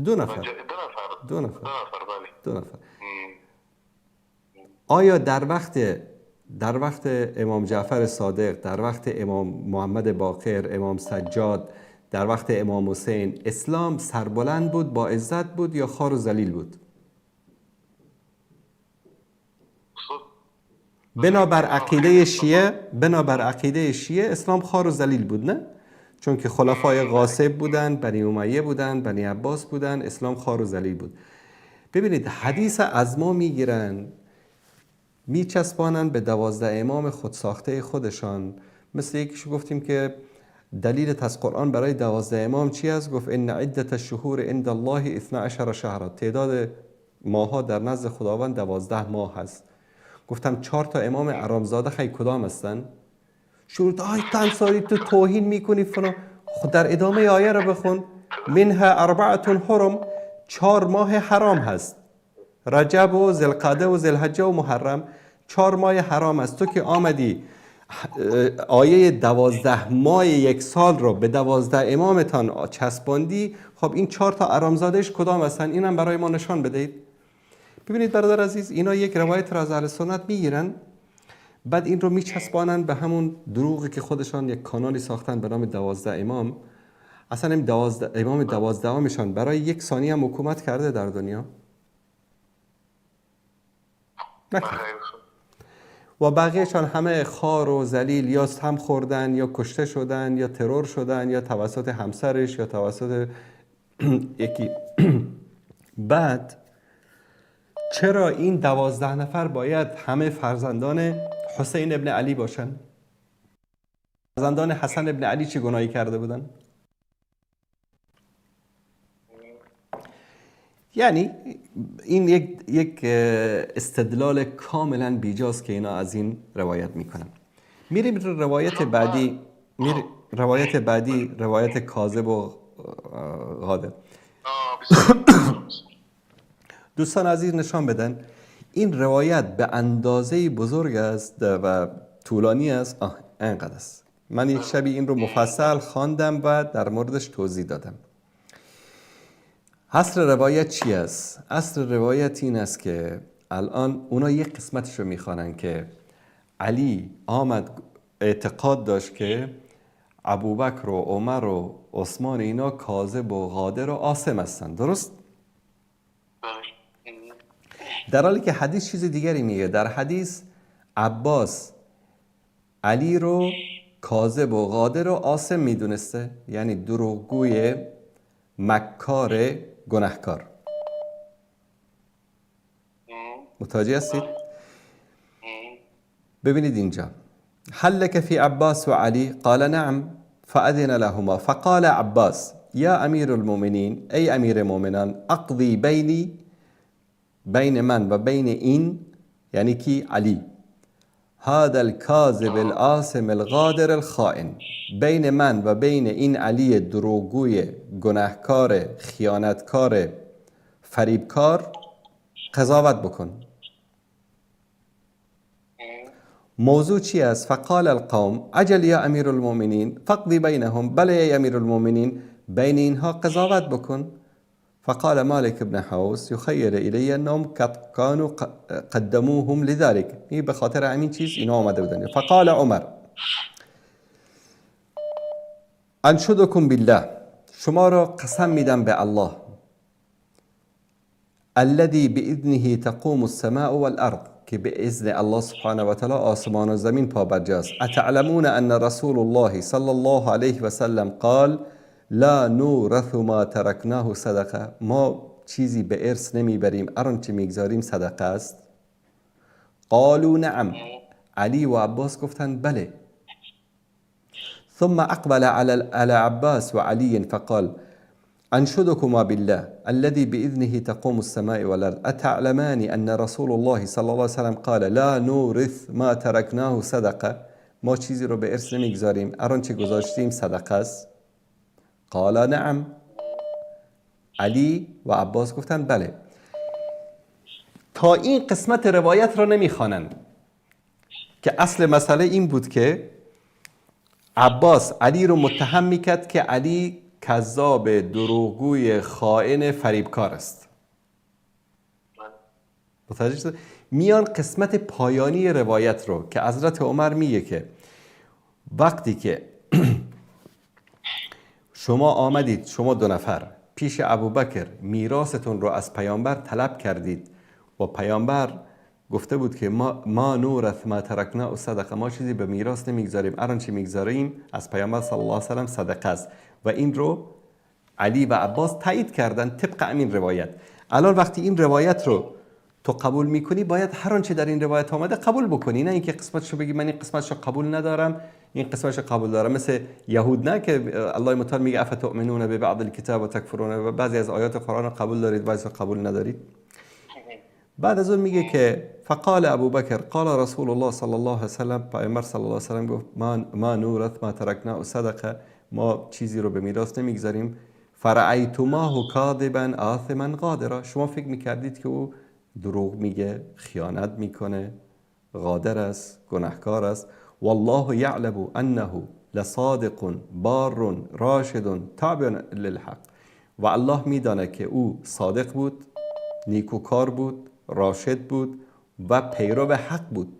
دو نفر. دو نفر. آیا در وقت امام جعفر صادق، در وقت امام محمد باقر، امام سجاد، در وقت امام حسین، اسلام سربلند بود، با عزت بود یا خوار و ذلیل بود؟ بنابر عقیده شیعه اسلام خوار و ذلیل بود، نه؟ چون که خلفای غاصب بودن، بنی امیه بودن، بنی عباس بودن، اسلام خار و ذلیل بود. ببینید حدیث از ما میگیرن میچسبانن به 12 امام خودساخته خودشان. مثل یکیشو گفتیم که دلیل از قرآن برای 12 امام چی است؟ گفت ان عدت الشهور عند الله 12 شهرا، تعداد ماها در نزد خداوند 12 ماه هست. گفتم 4 تا امام عرامزاده خیلی کدام هستن؟ شروع آی تنساری تو توهین میکنی فلان. خود در ادامه آیه رو بخون، منها اربعه حرم، 4 ماه حرام هست، رجب و ذوالقعده و ذوالحجه و محرم، 4 ماه حرام است. تو که آمدی آیه 12 ماه یک سال رو به 12 امامتان چسباندی، خب این 4 تا حرامزادهش کدام هستن؟ اینم برای ما نشان بدهید. ببینید برادر عزیز، اینا یک روایت را از اهل سنت میگیرن، بعد این رو میچسبانن به همون دروغی که خودشان یک کانالی ساختن به نام 12 امام. اصلا این 12 امام 12 برای یک ثانیه هم حکومت کرده در دنیا؟ نکرد. و بقیهشان همه خار و ذلیل یا هم خوردن یا کشته شدن یا ترور شدن یا توسط همسرش یا توسط یکی. بعد چرا این 12 نفر باید همه فرزندان حسین ابن علی باشن؟ فرزندان حسن ابن علی چه گناهی کرده بودن؟ یعنی این یک استدلال کاملا بیجاست که اینا از این روایت میکنن. میریم روایت بعدی، روایت بعدی روایت کاذب و غادر. دوستان عزیز نشان بدن این روایت به اندازه بزرگ است و طولانی است، انقدر است. من یک شبی این رو مفصل خواندم و در موردش توضیح دادم. اصل روایت چی است؟ اصل روایت این است که الان اونا یک قسمتش رو میخوانن که علی آمد اعتقاد داشت که ابوبکر و عمر و عثمان اینا کاذب و غادر و عاصم هستند، درست؟ در حالی که حدیث چیز دیگری میگه. در حدیث عباس علی رو کاذب و غادر و عاصم میدونسته، یعنی دروغگوی، مکار، گناهکار. متوجه هستید؟ ببینید اینجا هل لك في عباس وعلي؟ قال نعم فأذن لهما فقال عباس يا أمير المؤمنين، أي أمير مؤمنان، أقضي بيني بين من وبين إن، يعني كي علي، هذا الكاذب الآثم الغادر الخائن، بین من و بین این علی دروغگوی، گناهکار، خیانتکار، فریبکار قضاوت بکن. موضوع چی است؟ فقال القوم عجل یا امیر المؤمنین فقضی بینهم، بله ای امیر المؤمنین بین اینها قضاوت بکن. فقال مالك بن حوس يخير إلي أنهم كانوا قدموهم لذلك، این به خاطر همین چیز اینا آمده بودن. فقال عمر انشدكم بالله، شما را قسم میدم به الله، الذي بإذنه تقوم السماء والأرض، که به اذن الله سبحانه و تعالی آسمان و زمین پابرجاست. اتعلمون ان رسول الله صلی الله علیه و سلم قال لا نورث ما ترکناه صدقه، ما چیزی به ارث نمیبریم، هر آنچه میگذاریم صدقه است. قالوا نعم، علی و عباس گفتند بله. ثم اقبل على عباس وعلي فقال انشدكما بالله الذي باذنه تقوم السماء والارض اتعلمان ان رسول الله صلى الله عليه وسلم قال لا نورث ما ترکناه صدقه، ما چیزی رو به ارث نمیگذاریم، هر آنچه گذاشتیم صدقه است. قال نعم، علی و عباس گفتند بله. تا این قسمت روایت را نمیخوانند که اصل مسئله این بود که عباس علی رو متهم میکرد که علی کذاب، دروغگوی، خائن، فریبکار است. متوجه شد؟ میان قسمت پایانی روایت رو که حضرت عمر میگه که وقتی که شما آمدید، شما دو نفر پیش ابوبکر میراثتون رو از پیامبر طلب کردید و پیامبر گفته بود که ما نورث ما ترکنا صدقه، ما چیزی به میراث نمیگذاریم، هر آنچه میگذاریم از پیامبر صلی الله علیه و سلم صدقه است و این رو علی و عباس تایید کردن طبق همین روایت. الان وقتی این روایت رو تو قبول میکنی، باید هر آنچه در این روایت آمده قبول بکنی، نه اینکه قسمتشو بگی من این قسمتشو قبول ندارم، این قسمتشو قبول دارم. مثل یهود نه که الله متعال میگه افتؤمنون ببعض الکتاب و تکفرون، و بعضی از آیات قرآن رو قبول دارید بعضی قبول ندارید. بعد از اون میگه که فقال ابوبکر قال رسول الله صلی الله علیه و سلم، پیامبر صلی الله علیه و سلم گفت ما نورث ما ترکنا صدقه، ما چیزی رو به میراث نمیگذاریم. فرأیتماه کاذبا آثما غادرا، شما فکر میکردید که او دروغ میگه، خیانت میکنه، غادر است، گناهکار است. والله یعلم انه لصادق بار راشد تابع للحق، و الله میدانه که او صادق بود، نیکوکار بود، راشد بود و پیرو حق بود.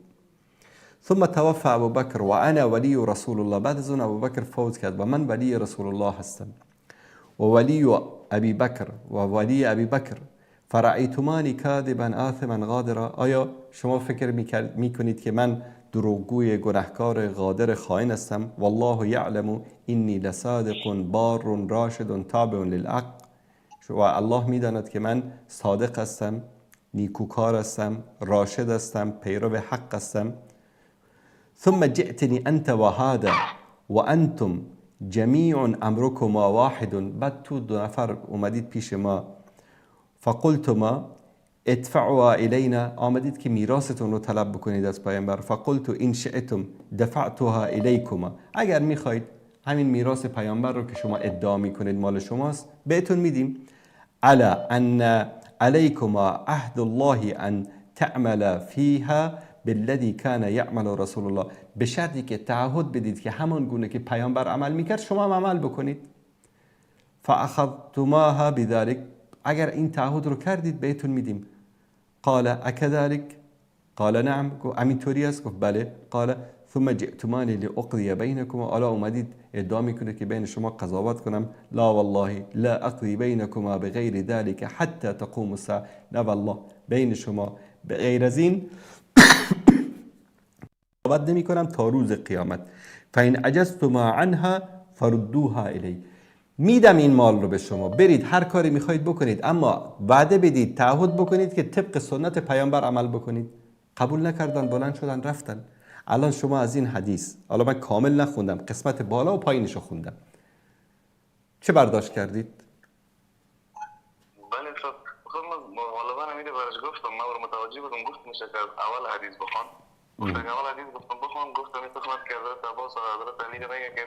ثم توفى ابوبکر و انا ولی رسول الله، بعد از اون ابوبکر فوت کرد و من ولی رسول الله هستم و ولی ابی بکر و ولی ابی بکر. فرأیتمانی کاذبا آثما غادرا، آیا شما فکر میکنید که من دروغگوی گناهکار غادر خائن هستم؟ والله یعلم انی لصادق بار راشد تابع للحق، و الله میداند که من صادق هستم، نیکوکار هستم، راشد هستم، پیرو حق هستم. ثم جئتنی انت و هذا و انتم جمیع امرکما واحد، بعد تو دو نفر اومدید پیش ما، فقلتما ادفعوا الینا، آمدید که میراثتون رو طلب بکنید از پیامبر. فقلت ان شئتم دفعتها الیکما، اگر میخواید همین میراث پیامبر رو که شما ادعا میکنید مال شماست بهتون میدیم. علی ان علیکما عهد الله ان تعمل فیها بالذی کان یعمل رسول الله، به شرطی که تعهد بدید که همان گونه که پیامبر عمل میکرد شما هم عمل بکنید. فاخذتماها بذلك، اگر این تعهد رو کردید بهتون میدیم. قال اکذلک؟ قال نعم. گفت همینطوری است؟ گفت بله. قال ثم جئتمانی لاقضی بینکما، حالا اومدید ادعا میکنه که بین شما قضاوت کنم. لا والله لا اقضی بینکما بغیر ذلك حتی تقوم الساعه، نه والله بین شما به غیر از این قضاوت نمی کنم تا روز قیامت. فان عجزتما عنها فردوها الی، میدم این مال رو به شما، برید هر کاری میخواید بکنید، اما وعده بدید، تعهد بکنید که طبق سنت پیامبر عمل بکنید. قبول نکردن، بلند شدن رفتن. الان شما از این حدیث، حالا من کامل نخوندم، قسمت بالا و پایینش رو خوندم، چه برداشت کردید؟ بله خب من غالبا امیر برش گفتم، من رو متوجه بودم، گفت میشه که اول حدیث بخوان. گفتم اول حدیث گفتم بخوان، گفتم این قسمت که حضرت عباس و حضرت علی میگه که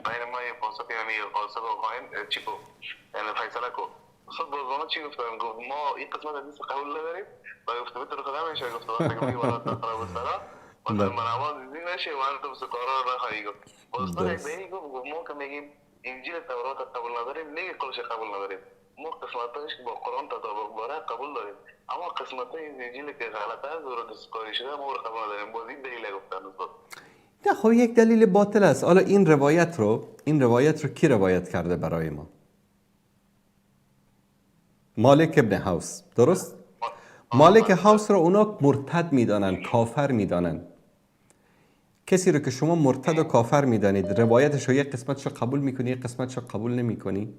بین ما یه فاسق، یعنی فاسق و خائن چی کو، یعنی فیصله کو. خب باز چی گفتم؟ گفت ما این قسمت حدیث قبول نداریم و گفت به طور خودم میشه، گفت وقتی که میگه ولا تقربوا الصلاه مثلا من نماز دیدی نشه و انتم سکارا نخواهی گفت. باز به این گفت ما که میگیم انجیل تورات قبول نداریم، میگه کلش قبول نداریم، ما قسمتاش که با قرآن تطابق داره قبول داریم، اما قسمتای انجیل که غلط است و دستکاری شده ما رو قبول نداریم. باز این دلیل گفتن استاد. نه خب یک دلیل باطل است. حالا این روایت رو کی روایت کرده برای ما؟ مالک ابن حوس، درست؟ مالک حوس رو اونا مرتد میدانن، کافر میدانن. کسی رو که شما مرتد و کافر میدانید، روایتش رو یک قسمتش رو قبول میکنی، یک قسمتش رو قبول نمیکنی،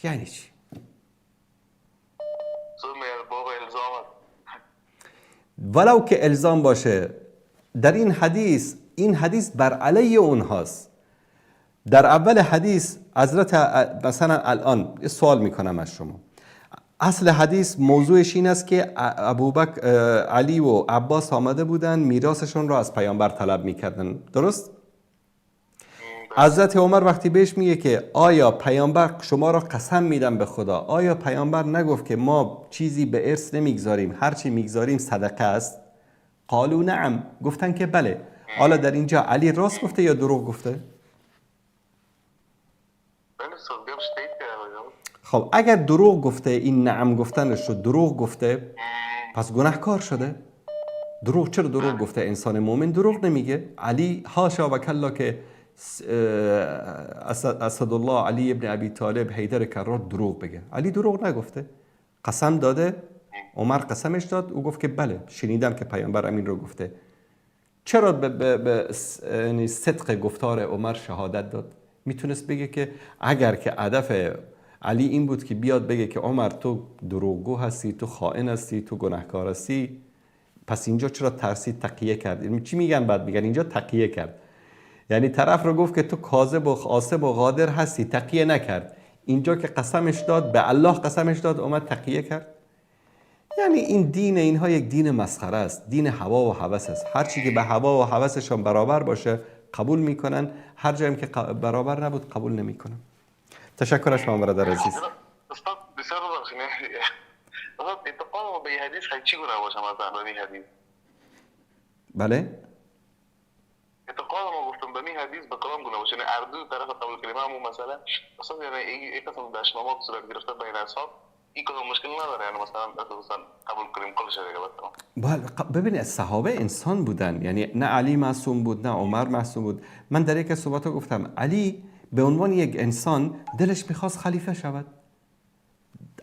یعنی چی؟ ولو که الزام باشه. در این حدیث، این حدیث بر علیه اونهاست. در اول حدیث حضرت مثلا الان سوال میکنم از شما، اصل حدیث موضوعش این است که ابوبکر، علی و عباس آمده بودن میراثشون را از پیامبر طلب میکردن، درست؟ حضرت عمر وقتی بهش میگه که آیا پیامبر شما را قسم میدم به خدا، آیا پیامبر نگفت که ما چیزی به ارث نمیگذاریم، هرچی میگذاریم صدقه است؟ قالوا نعم، گفتن که بله. حالا در اینجا علی راست گفته یا دروغ گفته؟ خب اگر دروغ گفته، این نعم گفتنش رو دروغ گفته، پس گناهکار شده. دروغ چرا دروغ گفته؟ انسان مؤمن دروغ نمیگه. علی حاشا و کلا که اسدالله علی ابن ابی طالب حیدر کرار دروغ بگه. علی دروغ نگفته، قسم داده، عمر قسمش داد، او گفت که بله شنیدم که پیامبر امین رو گفته. چرا به صدق گفتار عمر شهادت داد؟ میتونست بگه که اگر که هدف علی این بود که بیاد بگه که عمر تو دروغگو هستی، تو خائن هستی، تو گناهکار هستی، پس اینجا چرا ترسید تقیه کرد؟ چی میگن؟ بعد میگن اینجا تقیه کرد، یعنی طرف رو گفت که تو کاذب و عاصب و قادر هستی، تقیه نکرد. اینجا که قسمش داد، به الله قسمش داد، اومد تقیه کرد. یعنی این دین اینها یک دین مسخره است، دین هوا و هوس است. هر چی که به هوا و هوسشان برابر باشه قبول میکنن، هر جایی که برابر نبود قبول نمیکنن. تشکر از شما برادر عزیز. استاد بسیار ببخشید، استاد اتفاق به حدیث چی گونه باشم از اهل حدیث؟ بله؟ اتفاقا ما گفتم به می حدیث به کلام گونه باشه، اردو طرف قبول کلمه همون مثلا استاد، یعنی این قسم دشنامات صورت گرفته بین اصحاب، این کدام مشکل نداره، یعنی مثلا قبول کنیم کلش دیگه. بله ببینید صحابه انسان بودن، یعنی نه علی معصوم بود نه عمر معصوم بود. من در یک صحبت‌ها گفتم علی به عنوان یک انسان دلش میخواست خلیفه شود.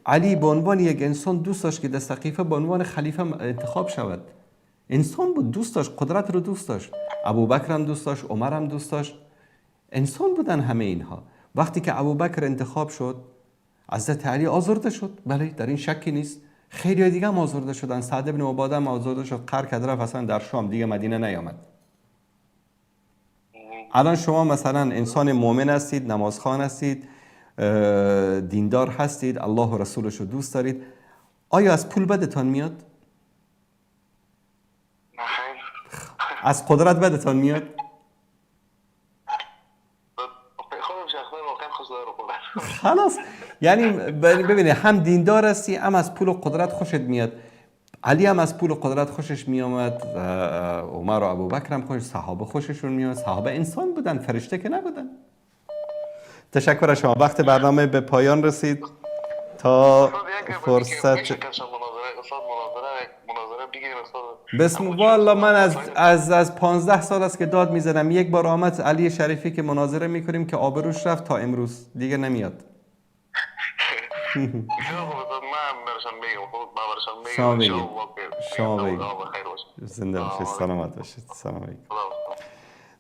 علی به عنوان یک انسان دوست داشت که در سقیفه به عنوان خلیفه انتخاب شود. انسان بود، دوست داشت، قدرت رو دوست داشت. ابوبکر هم دوست داشت، عمر هم دوست داشت. انسان بودن همه اینها. وقتی که ابوبکر انتخاب شد، حضرت علی آزرده شد. بله در این شکی نیست. خیلی دیگه هم آزرده شدن. سعد بن عباده هم آزرده شد، قهر کرد رفت اصلا در شام، دیگه مدینه نیامد. الان شما مثلا انسان مؤمن هستید، نمازخوان هستید، دیندار هستید، الله و رسولش رو دوست دارید، آیا از پول بدتان میاد؟ از قدرت بدتان میاد؟ خلاص، یعنی ببینید هم دیندار هستی هم از پول و قدرت خوشت میاد. علی هم از پول و قدرت خوشش میامد، عمر و ابوبکر هم خوش، صحابه خوششون میامد. صحابه انسان بودن، فرشته که نبودن. تشکر از شما. وقت برنامه به پایان رسید. تا فرصت بسم والله من از 15 سال است که داد میزنم. یک بار آمد علی شریفی که مناظره میکنیم که آبروش رفت، تا امروز دیگه نمیاد. شما بگید، شما بگید. زنده باشید، سلامت باشید. سلام علیکم.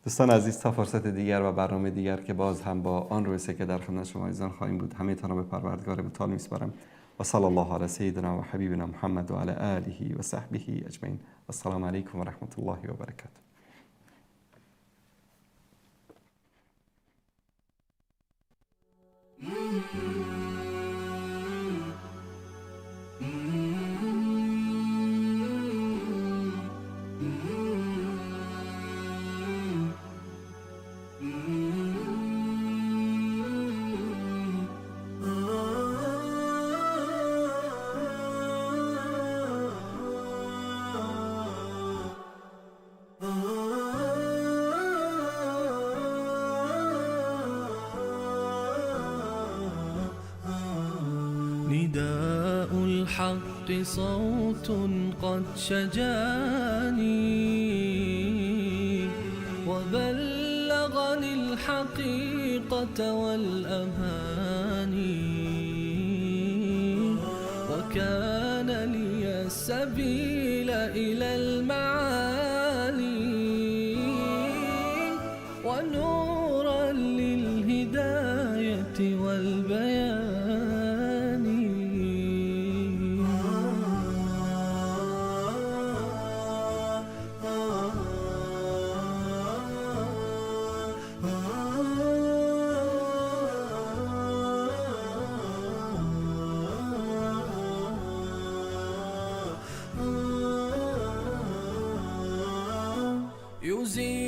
دوستان عزیز، تا فرصت دیگر و برنامه دیگر که باز هم با آن رویسه که در خدمت شما عزیزان خواهیم بود، همه تان را به پروردگار متعال میسپارم. و صلی الله علی سیدنا و حبیبنا محمد و علی آله و صحبه اجمعین. السلام علیکم و رحمت الله و برکاته. نداء الحق صوت قد شجاني وبلغني الحقيقة والأماني وكان لي السبيل إلى المعالي ونورا للهداية والبيان. يزيل